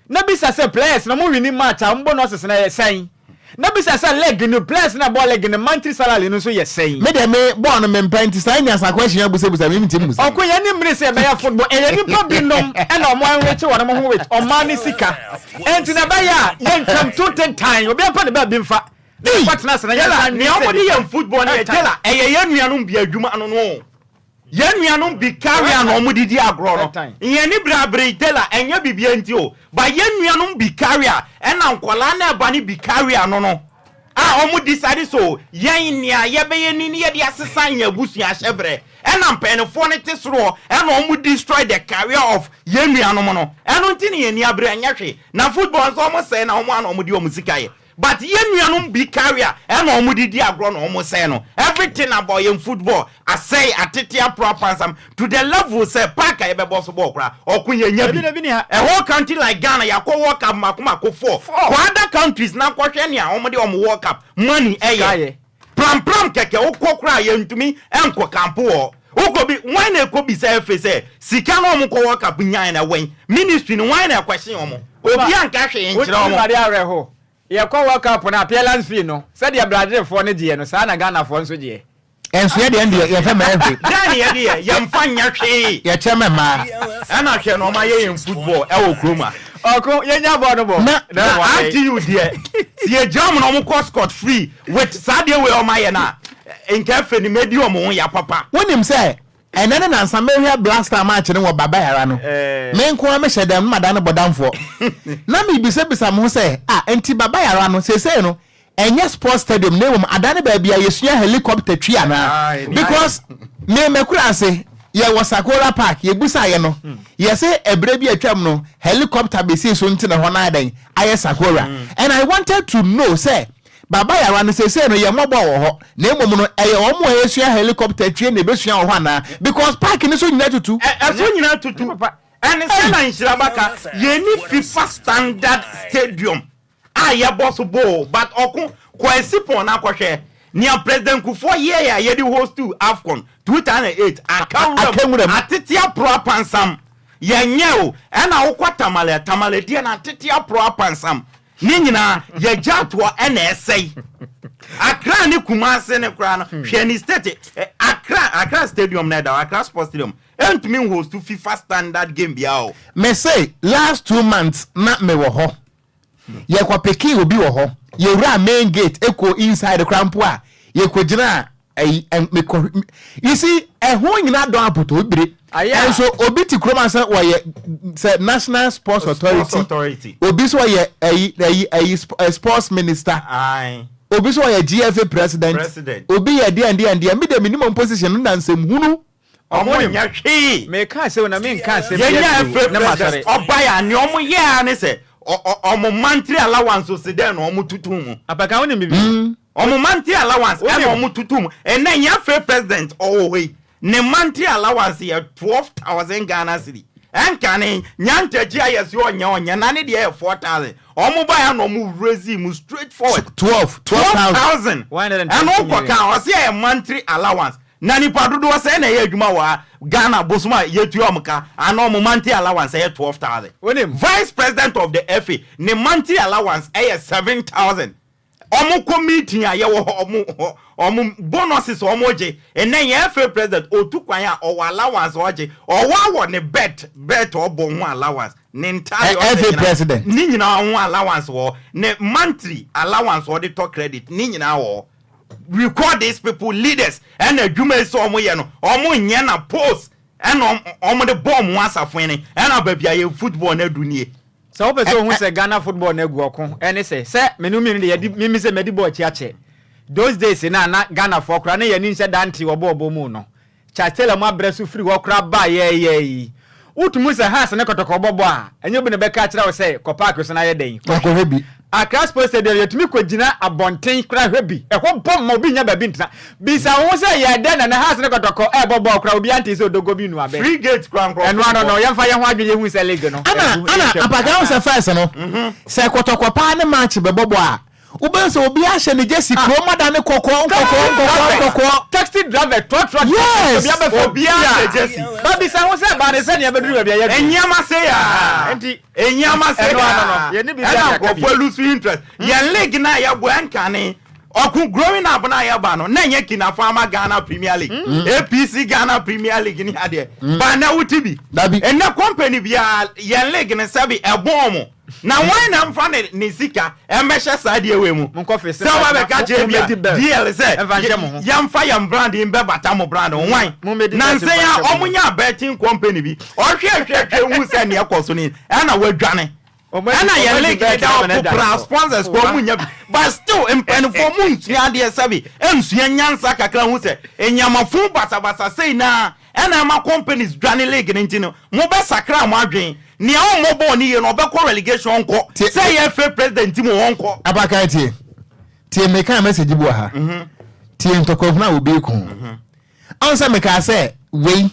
Na bisa sɛ players no ɔmo winni match a ɔmo bonuses no ɛyɛ sɛn? Na bisa sɛ league no players no a ɛbɔ league no monthly salary no nso yɛ sɛn? Me deɛ me bɔɔl no mempɛ nti saa nyansa question yi abusabusa me mentimi mmusa. Ɔko yɛn ani mmere sɛ yɛbɛyɛ football ɛyɛ nipa bi nom ɛna ɔmo enrich wɔn ho with ɔman no sika ɛnti na ɛbɛyɛ a yɛntwam to ntentan obiara mpa ne baabi mfa na yɛnkɔ tena ase na yɛnsan Jela nea nwen ɔmo de sɛ yɛn football no yɛ Jela ɛyɛ yɛn nuanom bi adwuma no no o. Yɛn nuanom bi carrier na wɔn de di agorɔ no. Yɛn ani bere abere Taylor ɛnyɛ biribiara nti o, but yɛn nuanom bi carrier ɛna nkwadaa no ɛba no bi carrier no no a wɔn decide so yɛn nea yɛbɛyɛ ni ne yɛde asesa yɛn abusua ahyɛbrɛ ɛna mpanyinfoɔ no te soro hɔ ɛna wɔn destroy the career of yɛn nuanom no ɛno nti na yɛn ani abere ɛnyɛ hwee na football nso wɔn sɛe na wɔn a na wɔn de wɔn sika yɛ. But yɛn nuanom bi carrier ɛna ɔmo de di agorɔ na ɔmo sɛe no. Everything about yɛn football asɛe, atete aporo apansam to the level sɛ park a yɛbɛbɔ so bɔɔl koraa ɔko yɛnnya bi. A whole country like Ghana yɛakɔ world cup mako mako four. Kɔ other countries na kɔhwɛ nea ɔmo de ɔmo world cup money ɛyɛ. Prampram kɛkɛ wokɔ koraa yɛntumi nkɔ camp wɔ hɔ. Wokɔ bi hwan na ɛkɔ bisa FA sɛ sika no ɔmo kɔ world cup nyae no ɛwɛn? Ministry no hwan na ɛkwɛhyen ɔmo? Obi anka hwee nkyerɛ ɔmo. Wonim adeɛ awerɛho? Yɛkɔ world cup no appearance fee no sɛdeɛ Brazilfoɔ no gyeɛ no saa na Ghanafoɔ nso gyeɛ. Ɛnso yɛ deɛ ɛndeɛ yɛfɛ mɛ ɛhwe. Dɛn ne yɛde yɛ? Yɛnfa nyɛ hwee. Yɛkyɛ mɛ mmaa. Ɛna hwɛ na ɔma yɛ yɛn football ɛwɔ kurom ha. Ɔko yɛnya bɔɔl no bɔ. Na Na RTU deɛ sɛ yɛgya ɔmo na ɔmo kɔ scot free with saa deɛ wei ɔmo ayɛ no a nka ɛfɛ no mɛdi ɔmo ho ya papa. Wonim sɛ ɛnɛ ne nansa mehwɛ Black Star match no wɔ Baba Yara no, me nko ara mehyɛ dɛm na madane bɔdamfoɔ. Na mebisabisa me ho sɛ, ah, nti Baba Yara no seesei no ɛnyɛ sports stadium na mmom adane baabi a yɛsua helicopter twi anaa? Because me m'akuraase yɛwɔ Sakora Park, yɛbusaeɛ no, yɛse ɛberɛ bi atwam no helicopter bɛsii so nti na hɔ no ayɛ dɛn? Ayɛ Sakora. And I wanted to know sɛ Baba Yara no seesei no yɛmmɔ bɔɔl wɔ hɔ na mmom no ɛyɛ wɔn a ɛsua helicopter twie na ɛbɛsua wɔ hɔ anaa? Because park no so nyinaa tutu. Ɛso nyinaa tutu. Ɛne sɛ na nhyira baka yɛnni FIFA standard stadium a yɛbɔ so boo but ɔko kɔ Asipɔn na kɔhwɛ nea President Kufuor yɛɛ a yɛde hostu Afcon 2008 aka nwura mu atete aporo apansam yɛnyɛ o ɛna wokɔ Tamale a Tamale deɛ no atete aporo apansam ne nyinaa yɛgya atoɔ ɛna ɛsɛe Accra ne Kumasi ne koraa no hwɛ ne state Accra Accra stadium na ɛda hɔ Accra Sports Stadium ɛntumi nhostu FIFA standard game biara o. Mese last 2 months na mewɔ hɔ yɛkɔ pekee obi wɔ hɔ yɛwura main gate ɛkɔ inside koraa mpo a yɛkɔgyina ɛyi mekɔ you see ɛho nyinaa dɔn apotɔ bire ɛnso obi te kurom asɛ wɔyɛ sɛ national sports authority obi nso wɔyɛ ɛyi ɛyi ɛyi sports minister obi nso wɔyɛ GFA president obi yɛ deɛ deɛ deɛ mi de mi ni mo position no na nsɛm hunu. Ɔmo nyɛ hwee. Meka asɛm na menka asɛm bi Yɛnya aduru FA na masɔre. president ɔbae a nea ɔmo yɛɛ ara ne sɛ ɔmo monthly allowance ose dɛn na ɔmo tutu mu. Apaka wonim biribi? Ɔmo monthly allowance ɛna Wonim? ɔmo tutu mu. Ɛnɛ yɛn FA president ɔwɔ hɔ yi ne monthly allowance yɛ 12,000 Ghana cedi. Ɛnkane Nyantakyi ayɛ se ɔnyɛ ɔnyɛ na ne deɛ yɛ 4,000. Ɔmo bae a na ɔmo raise mu straight forward. 12 12,000. 120 Ɛno wokɔ million. ka a ɔse ɛyɛ monthly allowance. Na nipa dodoɔ sɛn na ɛyɛ adwuma wɔ ha Ghana bosom a yɛtua wɔn ka anaa wɔn monthly allowance ɛyɛ 12,000. Wonim. Vice president of the FA ne monthly allowance ɛyɛ 7,000. Wɔn kɔ meeting a yɛwɔ hɔ wɔn wɔn bonuses a wɔn gye. Ɛnɛ yɛn FA president otu kwan a ɔwɔ allowance a ɔgye. Ɔwɔ awɔ ne bet bet ɔbɔ ho allowance ne ntaade ɔhyɛ FA nyinaa president. ne nyinaa ho allowance wɔ hɔ. Ne monthly allowance ɔde tɔ credit ne nyinaa wɔ hɔ. We call these people leaders ɛna adwuma yi sɛ ɔmo yɛ no ɔmo nyɛ na post ɛna ɔmo de bɔ ɔmo asafo ne ɛna baabi a yɛ football no adu nie. Sɛ wopɛ sɛ ohu sɛ Ghana football no agu ɔko ɛne sɛ sɛ me ne wo mmienu de yɛdi mimi sɛ madi bɔɔl akyi akyɛ those days no a na Ghanafoɔ koraa na yɛn ani nhyɛ da nte wɔ bɔɔl bɔ mu no Charles Taylor mu abrɛ so firi hɔ koraa baa yɛɛyɛɛ yi wotumi hu sɛ Hearts ne Kɔtɔkɔ bɔ bɔ a ɛnyɛ obi na ɛbɛka akyerɛ wo sɛ kɔ park so na yɛ dɛn kɔhwɛ bi. Accra Sports Stadium yɛtumi kɔgyina abɔnten koraa hwɛ bi. Ɛhɔ bɔ ma obi nnya baabi ntena. Bisa wo ho sɛ yɛɛ dɛn na na Hearts ne Kɔtɔkɔ ɛrebɔ bɔɔl koraa obiara ntee sɛ Odogo bi nu abɛn. Free gate koraa nkurɔfoɔ Ɛno ano nkɔ. no yɛmfa yɛn ho adwene yɛhu sɛ league no Ana agu ana yɛntwam. apakan wo sɛ first no sɛ Kɔtɔkɔ paa ne match bɛbɔ bɔ a Wobɛhu sɛ obiara hyɛ ne jersey kurom ada ne kɔkɔɔ nkɔkɔɔ nkɔkɔɔ nkɔkɔɔ. Taxi driver trɔtrɔ Yes. obiara bɛfa Obiara hyɛ jersey. Babisa ho sɛ ɛbaa ne sɛ nea ɛbɛduru baabi a yɛaduru. Nneɛma sei aa. Nti Nneɛma sei ɛno ano aa. no, yɛnni biribi a Ɛna yɛaka bio. nkurɔfoɔ lose interest. Yɛn league no a yɛbɔ ɛnkane. Ɔko growing up no a yɛba no na ɛnyɛ Kinafama Ghana Premier League, APC Ghana Premier League ne adeɛ. But nnɛ wote bi. Dabi. Nnɛ company biara yɛn league no sɛbe ɛbɔn wɔn. Na wan na mfa ne ne sika mmɛhyɛ saa adeɛ wei mu? Sɛ woba bɛka kyerɛ bi a DL sɛ yɛmfa yɛn brand yi mbɛbata mo brand ho wan? Nansa yi a ɔmo nyaa betting company bi ɔhwɛ hwɛ hwɛ hu sɛ nea ɛkɔ so ni ɛna wadwane ɛna yɛn league ne da hɔ popra sponsors kɔ ɔmo nya bi but still mpanyinfoɔ mo nsua adeɛ sɛbi nsua nyansa kakra hu sɛ nneɛma basabasa sei naa Ɛna ama companies dwane league no nti no mo bɛ sakra mo adwen nea ɔmmɔ bɔɔl no yie no ɔbɛkɔ relegation ɔnkɔ sɛ ɛyɛ FA president mu ɔnkɔ. Abakan tie tie mekaa message bi wɔ ha tie ntɔkwahunu a obi ko ɔn sɛ mekaa sɛ wei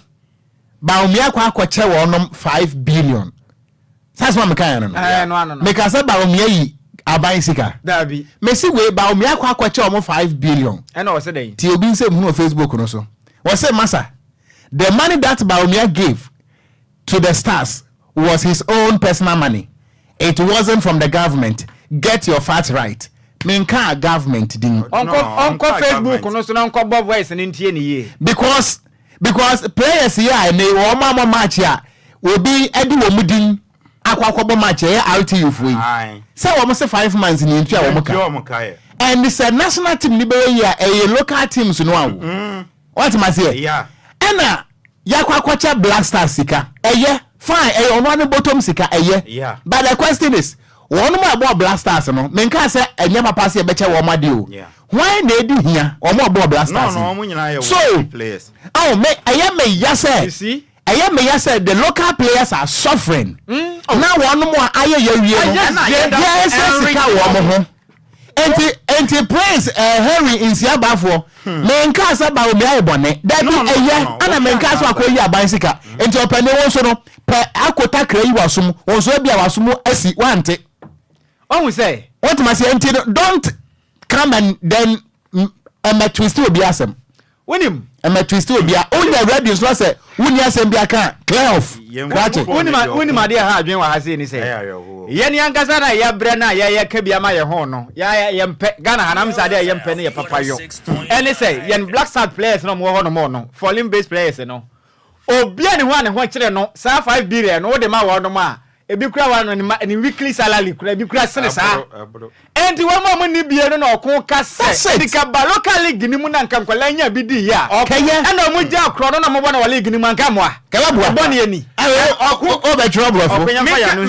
Bawumia akɔ akɔkyɛ wɔnom 5 billion Saa asɛm a mekaeɛ no no, meka sɛ Bawumia yi aban sika. Daabi. Mesi wei Bawumia akɔ akɔkyɛ wɔn 5 billion. Ɛna ɔsɛ dɛn? Ti obi nsɛm hunu wɔ Facebook no so. Wɔse masa, the money that Bawumia gave to the stars was his own personal money. It wasn't from the government. Get your facts right. Menkaa government din. Ɔnkɔ ɔnkɔ Facebook no so na ɔnkɔ bɔ voice no ntie ne yie. Because players yi a ɛnɛ wɔn amɔ match a obi de wɔn din akɔ akɔbɔ match ɛyɛ RTU foɔ yi sɛ wɔn se 5 months ni ntua wɔn ka, and sɛ national team ni bɛyɛ yi a, ɛyɛ local teams no awo wɔn ti ma seɛ. Ɛna yakɔ akɔkyɛ Black Stars sika, ɛyɛ fine, ɛyɛ ɔno ano bɔtɔm sika, ɛyɛ, but the question is, wɔn mu a ɛbɔ Black Stars no, menka sɛ ɛnyɛ papa sɛ ɛbɛkyɛ wɔn adeɛ o, wɔn na edi hia wɔn a ɔbɔ Black Stars so. Oh, me ɛyɛ me ya sɛ ɛyɛ me ya sɛ the local players are suffering na wɔn mu a ayɛ yɛ wie no yɛ ɛsɛ sika wɔn ho. Nti Prince Henry Nsiabafoɔ, menka sɛ Bawumia ayɛ bɔne, dabi, ɛyɛ ɛna menka sɛ akɔ yi aban sika. Nti ɔpɛni wɔn so no pɛ akota kra yi wasom wɔn so ebi a wasom asi wante. Ɔhu sɛ. Wɔn ti ma se nti no, don't come and then ɛmɛ twist obi asɛm. Wonim. Ɛmɛ twist obi a wonya ready nso sɛ wonni asɛm bi aka, clear off krakye. Wonim adeɛ ha adwene wɔ ha sei ni sɛ yɛne ankasa na yɛbrɛ no a yɛyɛ ka bi ama yɛn ho no, yɛmpɛ Ghana ha nam sɛ adeɛ a yɛmpɛ no yɛ papa yɔ ɛne sɛ yɛn Black Stars players no ɔmowɔ hɔ nom no, foreign based players no, obia ne ho a ne ho kyerɛ no saa 5 billion no wode ma wɔnom a, ebi kura wa no ne weekly salary kura ebi kura sene saa. Enti wɔn a wɔn ni bie no na ɔko ka sɛ nika ba local league ni mu na nka nkwadaa nya bi di yie a, ɛna wɔn gya akorɔ no na wɔbɔ na wɔ league ni mu anka mmoa kɛlɛ boa ɛbɔ ne ani. Ɔko ɔbɛtwerɛ borɔfo.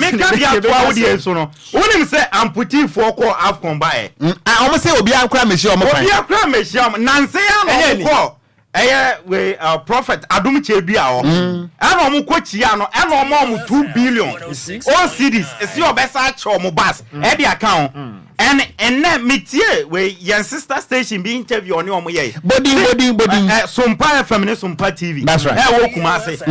Meka bi atoa wo deɛ so no, wonim sɛ amputifoɔ kɔ AFCON baɛ. Ɔmo sɛ obiara kora mehyia ɔmo kwan. Obiara kora mehyia ɔmo nanse ya na ɔmo kɔ ɛyɛ wei Prophet Adom Kyei Duah hɔ, ɛna ɔmo kɔ kyia no, ɛna ɔmo 2 billion o cedis esi ɔbɛsa akyɛ ɔmo bus ɛde aka ho. Ɛn ɛnɛ metie wei yɛn sister station bi interview ɔne ɔmo yɛ. Bodin bodin bodin. Ɛ Sompa FM ne Sompa TV. That's right. Ɛwɔ Kumase.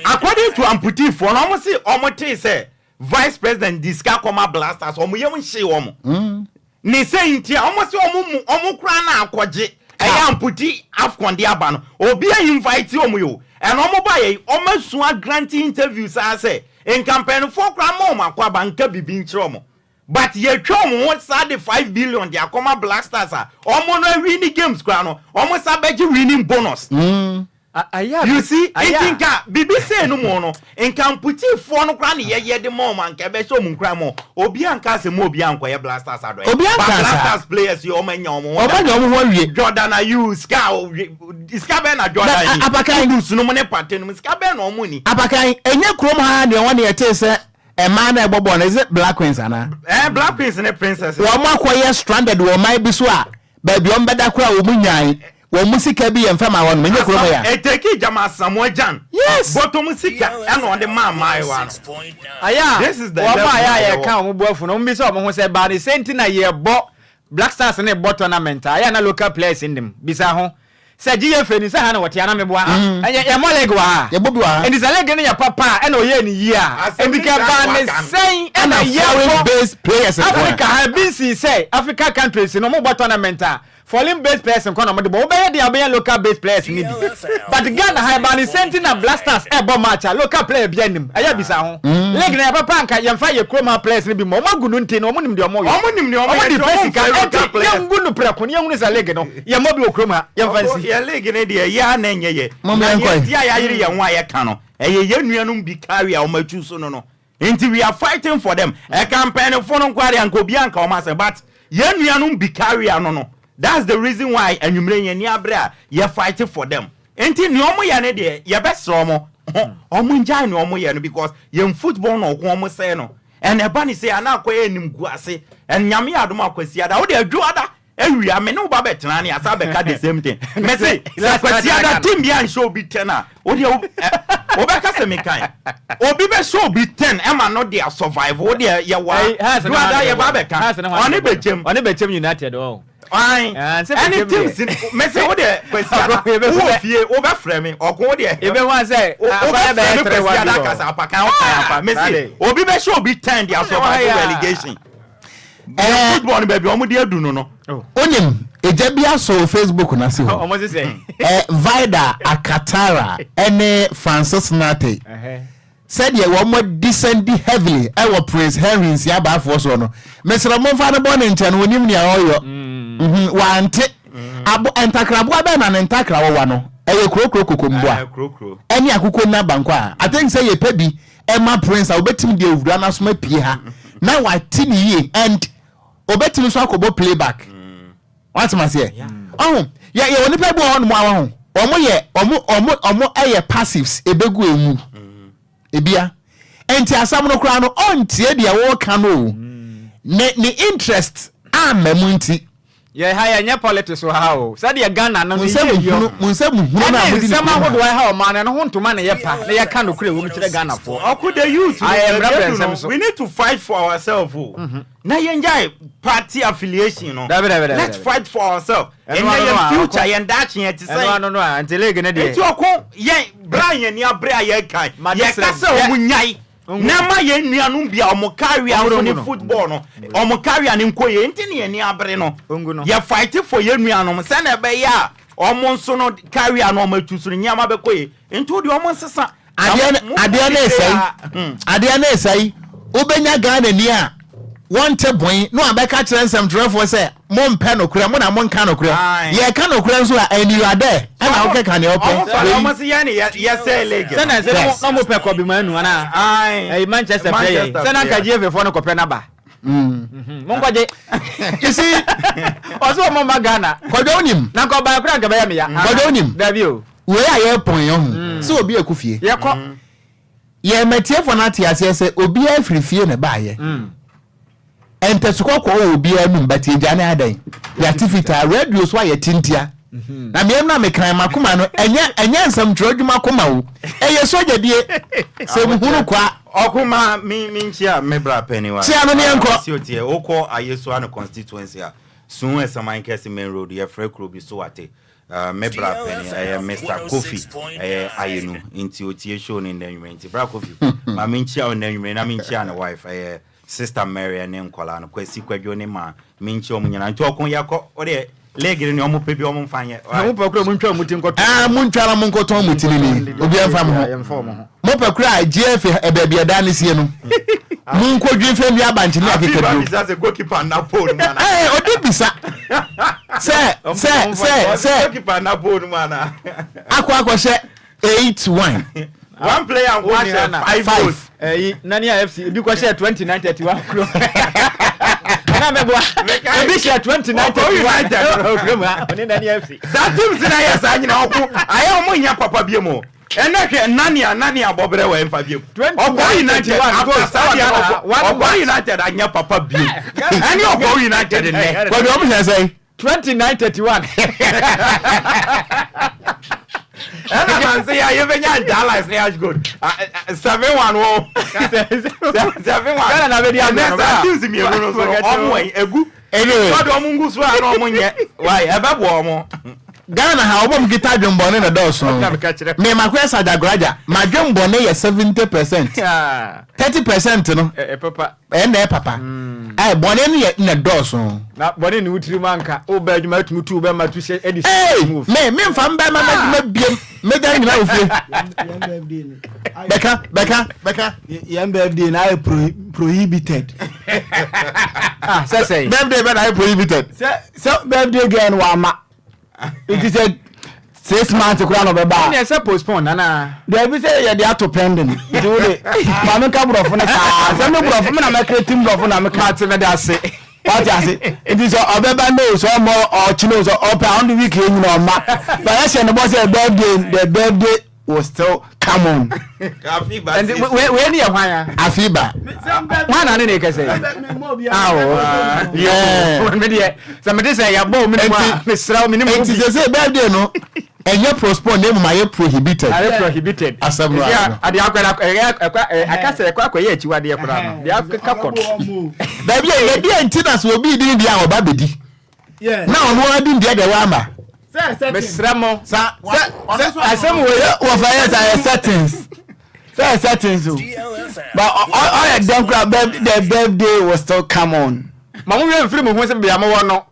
According to amputifoɔ no, ɔmo si ɔmo tee sɛ vice president di sika kɔma Black Stars, ɔmo yɛm nhye wɔn ne sɛ nti a ɔmo sɛ ɔmo mu ɔmo kora na akɔgye ɛyɛ amputi AFCON de aba no, obi a invite ɔmo yi o, ɛna ɔmo ba yɛ yi, ɔmo asua grant interview saa sɛ nkampɛnfoɔ kora ma ɔmo akɔ aba nka bibi nkyerɛ ɔmo, but yɛtwa ɔmo ho saa de 5 billion de akɔma Black Stars a ɔmo no awin games kora no, ɔmo sa bɛgye winning bonus. You see, nti nka bibi sei no mu no, nka mputifoɔ no kora ne yɛyɛ de ma ɔmo anka ɛbɛhyɛ ɔmo nkura mu. Obi anka sɛ mu obi ankɔyɛ Black Stars adɔyɛ. Obi anka But Black saa. Stars players yi, ɔmo anya ɔmo ho. Ɔmo anya ɔmo ho awie. Jordan Ayew sika sika bɛn na Jordan Na, ni? Apakan. Kudus no mu ne Partey no mu sika bɛn na ɔmo ni? Apakan, ɛnyɛ kurom ha deɛ wɔn yɛtee sɛ mmaa na ɛbɔ bɔɔl no, is it Black Queens anaa? Black Queens ne Princesses. Wɔn akɔyɛ stranded wɔ ɔman bi so a baabi wɔn bɛda koraa wɔn nyan. wɔn mu sika bi yɛ nfa ma wɔn ɛnyɛ kurom ya. Eteki gyama Asamoah Gyan. Yes. Bɔtɔm sika ɛna ɔde maa mmaayewa no. Ayɛ a This is the wɔn level a yɛ a a yɛwɔ. yɛka wɔn bo afu no, wɔn bisa wɔn ho sɛ baa ne sɛ nti na yɛbɔ Black Stars ne bɔ tournament a ɛyɛ a na local players nnim. Bisa ho sɛ GFA ni sɛ ha na wɔte anaa meboa? Ɛnyɛ yɛmmɔ league wɔ ha? Yɛbɔ bi wɔ ha. Enti sɛ league no yɛ papa a ɛna ɔyɛɛ no yie a, Asɛm enti no ka nyinaa ɛbaa ne waka no. sɛn ɛna Ɛna foreign yɛbɔ based players nko a. Africa ha ebi nsii sɛ Africa countries no wɔbɔ tournament a Foreign based players nko na wɔde bɔ. Wobɛyɛ den a wobɛnya local based players no bi. But Ghana ha ɛbaa ne sɛn nti na Black Stars ɛrebɔ match a local player biara nnim. Ɛyɛ a bisa ho. League no ɛyɛ papa a nka yɛmfa yɛ kurom ha players no bi mmɔ. Wɔn agu no nti no wɔn nim deɛ wɔyɛ. Wɔn nim deɛ wɔyɛ Wɔn de nti pɛ wɔn sika. mfrɛ local Ɛnti players. yɛngu no prɛko na yɛnhunu sɛ league no yɛmmɔ bi wɔ kurom ha. Yɛmfa Ɔko nsi. yɛ league no deɛ yɛ a na ɛnyɛ yɛ. Mom Na yɛnkɔ deɛ ɛ. nti a yɛayere yɛn ho a yɛka no ɛyɛ yɛn nuanom bi carry a wɔn atwi so no no. Nti we are fighting for them. Ɛka mpanyinfo no nko ara deɛ anka obiara nka wɔn asɛm but yɛn nuanom bi carrier no no that's the reason why anwummerɛ yɛn ani abere a yɛ fight for them. Nti nea wɔn yɛ no deɛ yɛbɛsrɛ wɔn wɔn ngyae nea wɔn yɛ no because yɛn football na ɔko wɔn sɛe no and ɛba ne sei a na akɔyɛ animguase and Nyame yɛ adom a Kwasiada wo deɛ Adwoada Awia me ne wo ba bɛtena ne asa bɛka the same thing. Me se sɛ Kwasiada team bi anhyɛ obi ten a wo deɛ wobɛka sɛ mekan. Obi bɛhyɛ obi ten ɛma no de asurvive wo deɛ yɛwɔ a duada yɛba bɛka ɔne bɛkyɛm. Ɔne bɛkyɛm United ɔ. Ae ɛne teams me se wo deɛ Kwasiada wowɔ fie wobɛfrɛ me ɔko wo deɛ. Yɛbɛhu asɛ wobɛfrɛ me Kwasiada kasa apakan wo kan apa me se obi bɛhyɛ obi ten de asurvive relegation. Ɛɛ football no baabi wɔn de adu no no. Onim egya bi asɔ wɔ Facebook n'ase hɔ. Wɔn sisɛ. Ɛ Vida Akatara ɛne Francis Nate sɛdeɛ wɔn descendi heavily ɛwɔ Prince Henry nsia baafoɔ soɔ no mesrɛ mo nfa no bɔ ne nkyɛn onim nea ɔyɔ mm. wante abo ntakraboa bɛn na ne ntakra wɔwa no ɛyɛ kurokuro kokomboa ɛne akoko nna bankɔ a I think sɛ yɛpɛ bi ɛma prince a obetumi de awura n'asom apue ha na wate ne yie and obetumi nso akɔbɔ playback watem aseɛ ɔho yɛ yɛ wɔ nipa bi wɔ hɔnom a wɔho wɔn yɛ wɔn wɔn wɔn ɛyɛ passives ebegu enwu ebia nti asɛm no koraa no ɔntie deɛ wɔreka no o ne ne interest amma mu nti. Yɛ ha yɛ nyɛ politics wɔ ha o sɛdeɛ Ghana no Mo ne nsɛm yie yɔ hunu mo nsɛm hunu no a ɛne modi ne nsɛm kurom ha. ahodoɔ ɛha ɔman no ɛno ho ntoma na yɛ pa na yɛ ka nokorɛ ɛwɔ mu kyerɛ Ghanafoɔ Ɔko the youth no ayɛ baabi mmra adu brɛ nsɛm no so. we need to fight for ourselves o na yɛn gyae party affiliation no Dabi dabi dabi let's dabi. fight for ourselves Ɛno ɛnɛ ano no yɛn a future ɔko yɛn daakye yɛn te ɛno sɛn ano no a nti league no deɛ nti ɔko yɛn bra yɛn ani abere a yɛn kan Made yɛka srɛ sɛ yɛ ɔmo nyae Na ɛma yɛn nuanom bi a wɔn career nso ne football no, wɔn career no nkɔ yie nti na yɛn ani abere no. Yɛ fight for yɛn nuanom sɛnea ɛbɛyɛ a wɔn nso no career no wɔn atu so no nneɛma bɛkɔ yie. Nti wo deɛ wɔn nsesa. Adeɛ no adeɛ no esɛe adeɛ no esɛe wobɛnya Ghana ni a wɔnte boe na wabɛka kyerɛ nsɛmtwerɛfoɔ sɛ Mompɛ nokorɛ, mo na monka nokorɛ. Yɛka nokorɛ nso a, and you are there, ɛna wokeka nea wopɛ. Ɔmo fa ɔmo se yɛn ne yɛsɛe league no. Sɛnɛ sɛ na ɔmo pɛ Kobbie Mainoo anaa? Ɛyi Manchester pɛ yɛ. Sɛ na nka GFA foɔ no kɔpɛ n'aba. Monkɔgye. You see? Ɔsɛ ɔmo mma Ghana. Kwadwo wonim? Na nka ɔbaa koraa nka bɛyɛ me ya. Kwadwo wonim? Dabi o. Wei a yɛpɔn yɛn ho sɛ obi ɛkɔ fie. Yɛkɔ. Yɛn matiefo no ate aseɛ sɛ obiara firi fie na ɛbaayɛ. Ntɛso kɔkɔɔ wɔ obiara anum but yɛgya ne adɛn? Yɛate fitaa. Radio so ayɛ tintia. Na meɛ no a mekan makoma no ɛnyɛ ɛnyɛ nsɛmtwerɛ adwuma koma o. Ɛyɛ sogyadie. Sɛ muhunu kwa. Ɔko ma me me nkyia me bra pɛni wa. Kyia no ne yɛnkɔ. Si otie wokɔ Ayesu ano constituency a Suhun Ɛsɛman Kɛse main road yɛfrɛ kuro bi Sowate uh, me bra pɛni ɛyɛ Mr Kofi ɛyɛ Ayenu nti otie show ne nnɛ nwumere nti bra Kofi ma me nkyia wo nnɛ nwumere na me nkyia ne wife ɛyɛ Sister Mary ne nkwadaa no, Kwasi, Kwadwo ne maa me nkyia wɔn nyinaa. Nti ɔko yɛkɔ, wo deɛ league no nea wɔn pɛ bi wɔn mfa nyɛ. Na mo pɛ kura mo ntwa mo ti nkɔtɔn. Ah, mo ntwa na mo nkɔtɔn mo ti ni ni. Obiara mfa mo ho. Mo pɛ kura GFA baabi ɛdan ne sie no. Mo nkɔ dwi nfɛ nua abankye ne akekaduro. Abi bisa sɛ goalkeeper nna pole mu ana. Ɛɛ odi bisa sɛ sɛ sɛ sɛ. Goalkeeper nna pole mu ana. Akɔ akɔhyɛ 8 1. One player nko ahyɛ five goals. Ɛyi Nania FC ebi kɔ hyɛ 29 31 kuro. Ɛna mɛboa ebi hyɛ 29 31 kuro mu ha ɔne Nania FC. Saa teams na yɛ saa nyina ɔko ayɛ ɔmo nya papa bie mu. Ɛnɛ hwɛ Nania Nania bɔbrɛ wɔ ɛnfa bie mu. Ɔkɔ United after saa deɛ ɔkɔ United anya papa bie mu. Ɛne ɔkɔ United nnɛ. Kɔbi ɔmo hyɛ sɛn. 29 31. Ɛna nansi yɛ yɛbɛnya Dallas ne Ash Gold 7-1 wɔ 7-1. Ghana na bɛdi agorɔ no. Ɛnɛ saa teams mmienu no so no ɔmo wɔ egu. Anyway. Sɔde ɔmo ngu so a na ɔmo nyɛ why ɛbɛboa ɔmo. Ghana ha ɔbɔ mu kita adwembɔne na dɔɔso. Me makɔyɛ sajagoraja madwembɔne yɛ 70%. 30% no. Ɛna ɛ papa. Ɛ bɔne no yɛ na dɔɔso. Na bɔne ne wo tirim anka wo bɛ adwuma atumi tu wo bɛma tu hyɛ ɛde si mu. Me me nfa mbɛ ma adwuma biem mɛgya nyina wɔ fie. Bɛka bɛka bɛka. Yɛn birthday na ayɛ prohibited. Ah sɛ sɛ. Birthday bɛ na ayɛ prohibited. Sɛ sɛ birthday girl no wama. Nti sɛ 6 months koraa na ɔbɛba a. Ɛnna ɛsɛ postpone nana. Dabi sɛ yɛde ato pending nti wo de maame nka borɔfo no saa sɛ me borɔfo me na mɛkere tim borɔfo na meka. Mate mɛde ase. Wate ase nti sɛ ɔbɛba no sɛ ɔmmɔ ɔkyene o sɛ ɔpɛ a ɔno week yɛ nyina ɔma ba yɛhyɛ no bɔ sɛ birthday the birthday will still come on. Nti wei ni yɛ hwan ya. Afiba. Hwan na ne ne kɛsɛ yi. Awo. Yoo. Me deɛ sɛ mete sɛ yɛabɔ wo mene mu a mesrɛ wo mene mu Nti sɛ sɛ birthday no ɛnyɛ postpone na mmom ayɛ prohibited. Ayɛ prohibited. Asɛm no ara no. Adeɛ akɔ ɛkɔ aka sɛ ɛkɔ akɔyɛ akyiwadeɛ koraa no deɛ akeka kɔ no. Dabi a dabi a nti na sɛ obi di ne deɛ a ɔba bɛdi. Na ɔno ara di ne deɛ deɛ wama. Mesrɛ mo. Sa sɛ asɛm wei. Wɔfa yɛ sɛ ayɛ settings. Sɛ yɛ settings o. But ɔyɛ dɛn koraa the birthday will still come on. Ma mo werɛ mfiri mo ho sɛ baabi a mowɔ no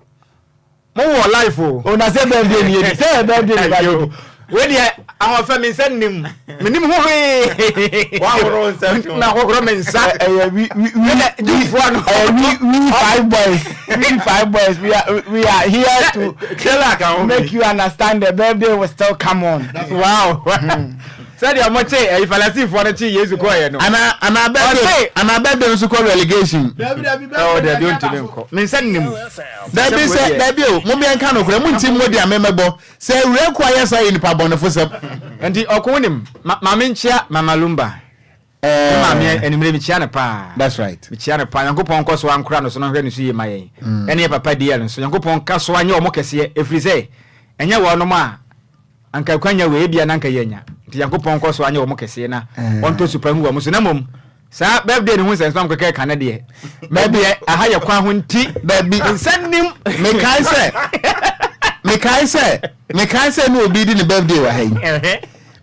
mo wɔ life o. O na sɛ birthday ni yɛ di sɛ yɛ birthday ni ba yɛ di. Wei deɛ ahoɔfɛ me nsa nnim menim ho hwee. Wahoro nsa fi ho. Na hohoro me nsa. Ɛyɛ we we we Jewfoɔ no. Ɛyɛ we we five boys we five boys we are here to Trailer ka ho bi. make you understand the birthday will still come on. Wow. Sɛdeɛ ɔmo kye ɛyi Falasifoɔ no kye Yesu kɔɔyɛ no. Ana ana birthday ana birthday nso kɔ relegation. Ɛwɔ dabi ontumi nkɔ. Me nsa nnim. Dabi sɛ dabi o mo bɛ nka nokorɛ mo nti mo di a mɛmɛbɔ sɛ awura ko ayɛ saa yɛ nipa bɔnefo sɛm. Nti ɔko wonim ma maame nkyia mama lumba. Me maame anwummere mekyia no paa. That's right. Mekyia no paa. Nyankopɔn nkɔ so ankora no so na ɔnhwɛ ne so yie ma yɛn. Ɛne yɛ papa DL nso. Nyankopɔn nka so anyɛ wɔn kɛseɛ ɛfiri sɛ ɛnyɛ wɔnom a anka akwanya wei ebia na anka yɛanya. Nti Nyankopɔn nkɔ so anyɛ wɔn kɛseɛ na ɔntɔ su pa ngu wɔn so. Na mmom saa birthday no ho nsɛnsɛm a mekeka ka no deɛ, baabi aha yɛ kwan ho nti, Dabi. nsa nnim. Mekae sɛ, mekae sɛ, mekae sɛ ne obi di ne birthday wɔ ha yi.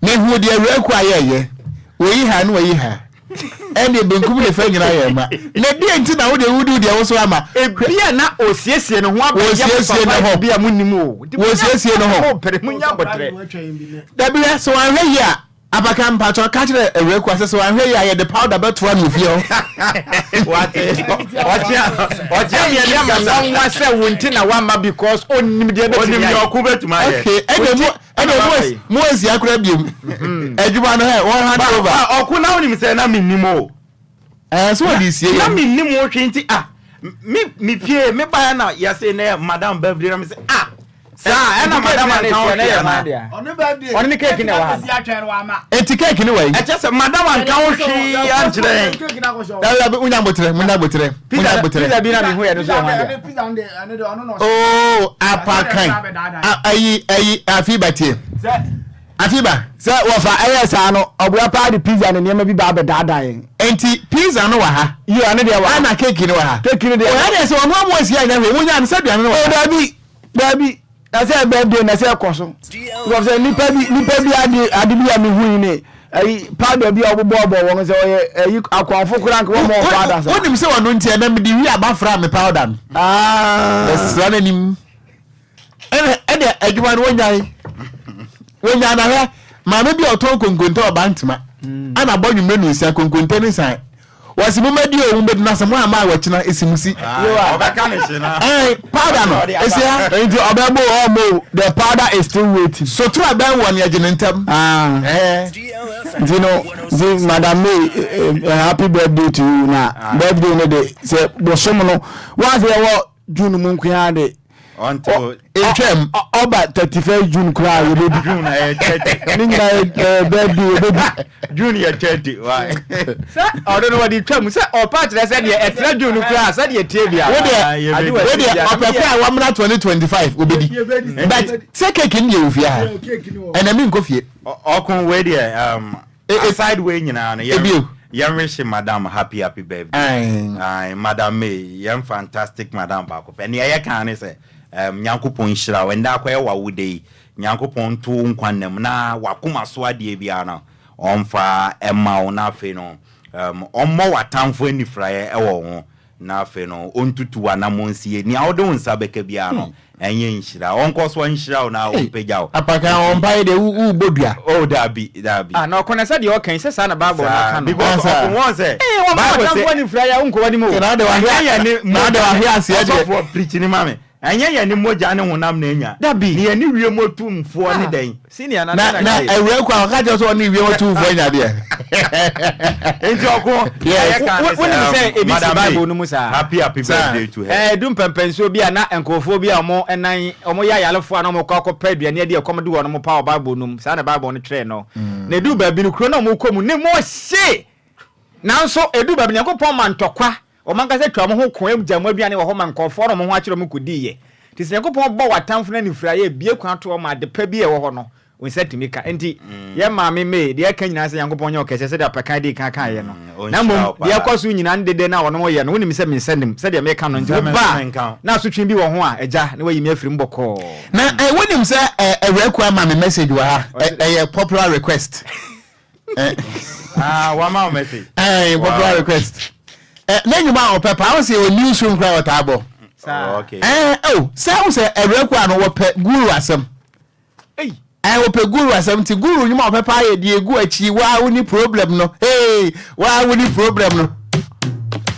Mehuu deɛ awura kuo ayɛɛyɛ. Wɔyi ha ne wɔyi ha. Ɛnneɛ benkum ne fa nyinaa yɛ ma. Na deɛ nti na wo deɛ wodi wo deɛ wo so ama? Ebia na ɔsiesie ne ho abɛyɛ Wɔsiesie ne ho. bi a monnim o. Nti monya Wɔsiesie ne ho. mopere, monya aboterɛ. Dabi hwɛ, sɛ wanhwɛ yie a, Abakan mpakyɛw ka kyerɛ awura kuo sɛ sɛ wanhwɛ yie a yɛde powder bɛtoa no ofie hɔ. Ɔkyea ɔkyea me ɛne ama nwanwa sɛ wo nti na wamma because ɔnnim deɛ bɛtumi Onim ayɛ. deɛ ɔko bɛtumi ayɛ. Okay, ɛnna mu ɛnna mu mu ansia koraa biom. Adwuma no hɛ, wɔn hand over. Ɔko na wonim sɛ na mennim o. Ɛɛ sɛ wɔde sie Na yɛn. mennim wo hwee nti ah me me pie me baeɛ na yɛse na yɛ madam birthday na me sɛ ah saa ɛna madam anka wo hwee anaa. Ɔno ne keeki na ɛwɔ ha no. Eti keeki ne wɔ yi. Ɛkyɛ sɛ madam anka wo hwee ankyerɛ yɛn. Dabi dabi munya aboterɛ munya aboterɛ munya aboterɛ. Pizza bi na mehu yɛ no so yɛ hwan dea. Oh apakan ayi ayi afiba tie afiba. Sɛ wɔfa ɛyɛ saa no ɔboa paa de pizza ne nneɛma bi ba abɛdaadaa yɛn. Enti pizza no wɔ ha. Yi ɔno deɛ wɔ ha. Ɛna keeki no wɔ ha. Keeki no deɛ. Ɔyɛ deɛ sɛ ɔno amu asi anya hwee munya no sɛ aduane no wɔ ha. Oh dabi dabi na sɛ birthday na sɛ ɛkɔ so because sɛ nipa bi nipa bi ade ade bi a mehu yi ne ayi powder bi a ɔbobɔbɔ wɔn sɛ ɔyɛ ayi akwanfo koraa nka wɔn mɔ powder sa. Wonim sɛ ɔno nti ɛnɛ mede wi aba fra me powder no. Bɛsra n'anim. Ɛnɛ ɛnɛ adwuma no wonyae. Wonyae na hwɛ maame bi a ɔtɔn konkonte ɔba ntoma. Ana bɔ nwumire no nsia konkonte ne san. Wɔsi mo mɛdi o mo bɛdi na sɛ mo ama a wɔkyena esi mo si. Ɔbɛka ne hye na. Ɛn powder no esi ha. Nti ɔbɛbo ɔmo the powder is still waiting. Sotura bɛn wɔ ne agye ne ntɛm. Nti no nti madam May eh, eh, happy birthday to you na birthday no de sɛ bosom no wɔn asɛ yɛwɔ June mu nkoa de. Until Ntwam. Ɔba 31 June koraa yɛbɛdi. June ɛyɛ 30. Ne nyinaa yɛ ɛɛ birthday yɛbɛdi. June yɛ 30 why? Sɛ ɔno no wɔde twam sɛ ɔpa kyerɛ sɛ deɛ ɛtena June no koraa sɛdeɛ ɛteɛ biara. Wo deɛ Ade wɔ wo deɛ biara. ɔpɛ koraa wamena 2025 wobɛdi. But sɛ cake no deɛ wɔ fie ha. Ɛnɛ menkɔ fie. Ɔko wei deɛ um, aside wei nyinaa no Ebio. yɛn wish madam happy happy birthday. Aye. Aye, Madam May, yɛn fantastic madam baako pɛ. Nea yɛka ne sɛ um, Nyankopɔn nhyira wo. Ɛndɛ akɔyɛ w'awoda yi. Nyankopɔn nto wo nkwa nna mu na w'akoma so adeɛ biara no ɔmfa mma wo na afei no um, ɔmmɔ w'atamfo anifuraeɛ wɔ wo ho na afei no ɔntutu w'anammɔn nsie. Nea wode wo nsa bɛka biara no ɛnyɛ nhyira. Ɔnkɔ so nhyira wo na ɔmpagya wo. Apakan wɔn mpaeɛ deɛ wo wobɔ dua. Oh dabi dabi. Ah na ɔko na sɛdeɛ ɔka yi sɛ saa na bible no Saa ka no. because Ansa. ɔko wɔn sɛ Ee wɔn Bible atamfo sɛ anifuraeɛ a wonkɔ w'anim o. Sɛ na ade ɛnyɛ wahwe yɛn ne na ade mogya wahwe ne aseɛ deɛ. ɔsɔfoɔ preach ne ma me. Ɛnyɛ yɛn ne mogya ne honam na anya. Dabi. Ne yɛn ne wiem otumfoɔ ne dɛn. Senior na Na na na awura kɔ a ɔka kyerɛ sɛ ɔne wiem ɔtumfoɔ anya deɛ. Nti ɔko Yes. yɛ ka ne Wonim sɛ sɛ um, ebi si Madam May Bible no mu saa. happy happy Saa. birthday to her. Ɛɛ du mpɛmpɛnsuo bi a na nkurɔfoɔ bi a wɔn nan wɔn yɛ ayarefoɔ a na wɔn kɔ akɔpɛ aduane adi ɛkɔm de wɔn pa wɔ Bible no mu. Saa na Bible no twerɛ no. Na edu baabi no kuro na wɔn kɔ mu ne mu ɔhye. Nanso edu baabi Nyankopɔn ma ntɔkwa. Wɔn ankasa twa wɔn ho ko gya wɔn aduane wɔ hɔ ma nkurɔfoɔ na wɔn ho akyere wɔn kɔdiiɛ. Nti sɛ Nyankopɔn bɔ w'atamfo no anifuraeɛ bue kwan to hɔ ma ade pa bi a ɛwɔ hɔ no, wo nsa tumi ka. Enti yɛn maame May, deɛ ɛka nyinaa sɛ Nyankopɔn nyɛ wo kɛseɛ sɛdeɛ Apakan dii kan kaeɛ no. Na Ɔnhyira mmom wo deɛ paa. ɛkɔ so nyinaa ne dede no a wɔnom yɛ no, wonim sɛ me nsa nnim sɛdeɛ meka no. Nti Sɛ me woba nso a menka wo. na asotwe bi wɔ ho a, Agya, na wayi me afiri mu bɔkɔɔ. Na eh, wonim sɛ eh, Awuraku ama me message wɔ ha. Ɛ- Ɛyɛ popular request. Eh. Ah, wama wo message. Eh, popular Wow. request. Eh, ne nnwuma a ɔpɛ paa, wo sɛ wɔ news room koraa wɔtaa bɔ. Oh, okay. Eh, oh, sɛ wo sɛ Awuraku a no wɔpɛ guru asɛm. Ei. Eh, wɔpɛ guru asɛm nti guru nnwuma a ɔpɛ paa yɛ deɛ egu akyi, waa wo ni problem no. Hey, waa wo ni problem no.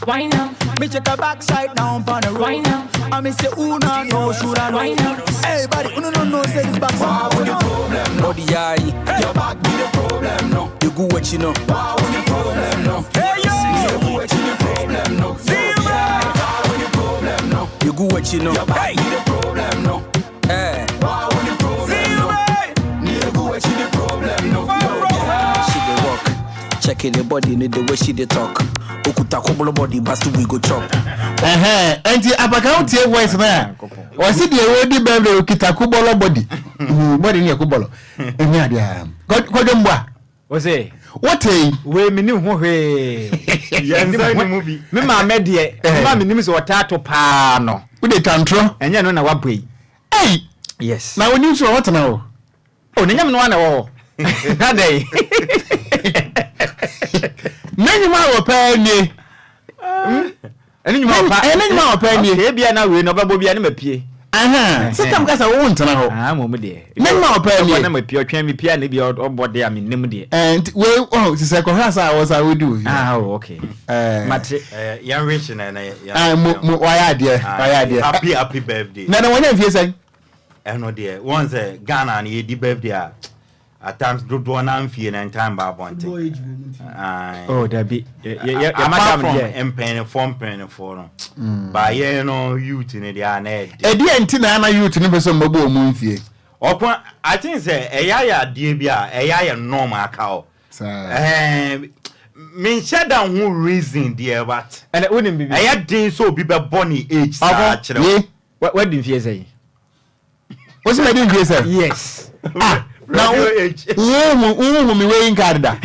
Wine up. Me check her backside down on the road. Wine up. I me say who no know, should I know? Wine up. Everybody, who no no know, say this backside. Why would the problem no? Body eye, your back be the problem no. You go what you know. Why would the problem no? Hey yo, You go what you the problem no. Why would the problem no? You go what you know. Your back be the problem no. Eh. Why would the problem no? You go what you the problem no. She dey walk, checking the body, need the way she dey talk. Okuta kobolo body, but still we go chop. Ɛhɛn, ɛnti apaka wo tie voice no a, ɔsi deɛ wɔdi birthday okita kubɔlɔ body. Body no yɛ kubɔlɔ. Ɛnyɛ adeɛ a. Kɔdwo mboa. Wo se? Wote yi. Wei menim ho hwee. Yɛn nsa ni mu bi. Me maame deɛ, me maame nim sɛ ɔtaa to paa no. Wode twa ntorɔ. Ɛnyɛ no na wabɔ yi. Ei! Yes. Na wonim so ɔtena hɔ. Oh, ne nyame no ara na ɛwɔ hɔ. Na dɛn? Ne nnwuma a wɔpɛ nie. Ɛne nnwuma a wɔpɛ. Ɛne nnwuma a wɔpɛ nie. Okay, ebia na wei na ɔbɛbɔ bia ne mapie. Sɛ tam kasa wo ntena hɔ. Ah, mmom deɛ. Ne nnwuma a wɔpɛ nie. Ɔbɔ na mapie, ɔtwɛn me pie a na ebia ɔbɔ deɛ a mennim deɛ. Nti wei oh, sisɛ kɔhwɛ asa a wɔsa wodi wɔ fie. Ah, oh, okay. Mate. Yɛn wish na na yɛn. Ah, mo mo wayɛ adeɛ, wayɛ adeɛ. Happy happy birthday. Na na wɔnyɛ mfie sɛn? Ɛno deɛ wɔn sɛ Ghana no yɛdi birthday a at times dodoɔ na mfie na ntan ba abɔnten. Oh dabi yɛ apart from mpanyinfoɔ mpanyinfoɔ no mm. ba yɛn no youth no deɛ ana ɛde. Ɛdeɛ nti na ana youth no pɛ sɛ mmɔbɔ wɔn mfie. Ɔko I think sɛ ɛyɛ ayɛ adeɛ bi a ɛyɛ ayɛ norm aka hɔ. Ɛɛ menhyɛ da ho reason deɛ but. Ɛnɛ wonim bibi. Ɛyɛ den sɛ obi bɛbɔ ne age saa kyerɛ wo. Wadi mfie sɛn? Wosi madi mfie sɛn? Yes. Ah, na wohu me weighing card da?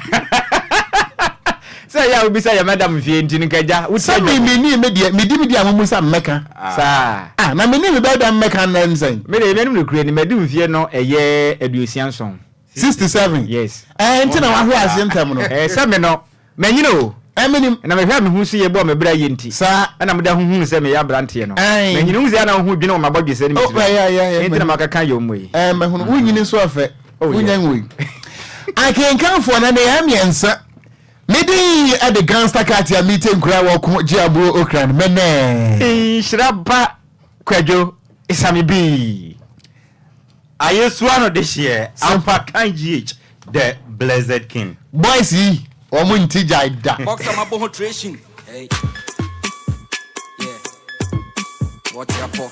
Sɛ yɛ a wobisa yɛ madam mfie nti no nkagya. Sɛ me me ni me deɛ medi me deɛ a mo musa mmɛka. Saa. Ah, na me ni me bɛda mmɛka nnɛ nsɛn. Me deɛ menim nokorɛ ni madi mfie no ɛyɛ 67. 67? Yes. Ɛɛ nti na wahwe ase ntɛm no. Ɛɛ sɛ me no Manyini o. Ɛ menim. Na mehwɛ a me ho su yɛ bɔɔ me bra yie nti. Saa. Ɛna meda ho hunu sɛ meyɛ abranteɛ no. Ae. Manyini wohu sɛ na wo ho dwene wɔ m'abɔdwesɛ ne me Oh, tiri yeah, yeah, yeah, ho. Enti na makeka yɛ ɔmmɔ yi. Ɛɛ mahunu. Wonyini nso ɔfɛ. Oh, Wonya yeah. nwoi. Akenkanfoɔ na ne yɛ mmiɛnsa. Me din ɛde Gangster Cat a mete nkura wɔko gye abuo okran mɛnɛɛ. Nhyira ba Kwadwo Sami bii. Ayesua no dehyeɛ ampa kan GH the blessed king. Boys yi wɔn nti gyae da. Boxer ma boho tracing. Hey. Yeah. What ya po?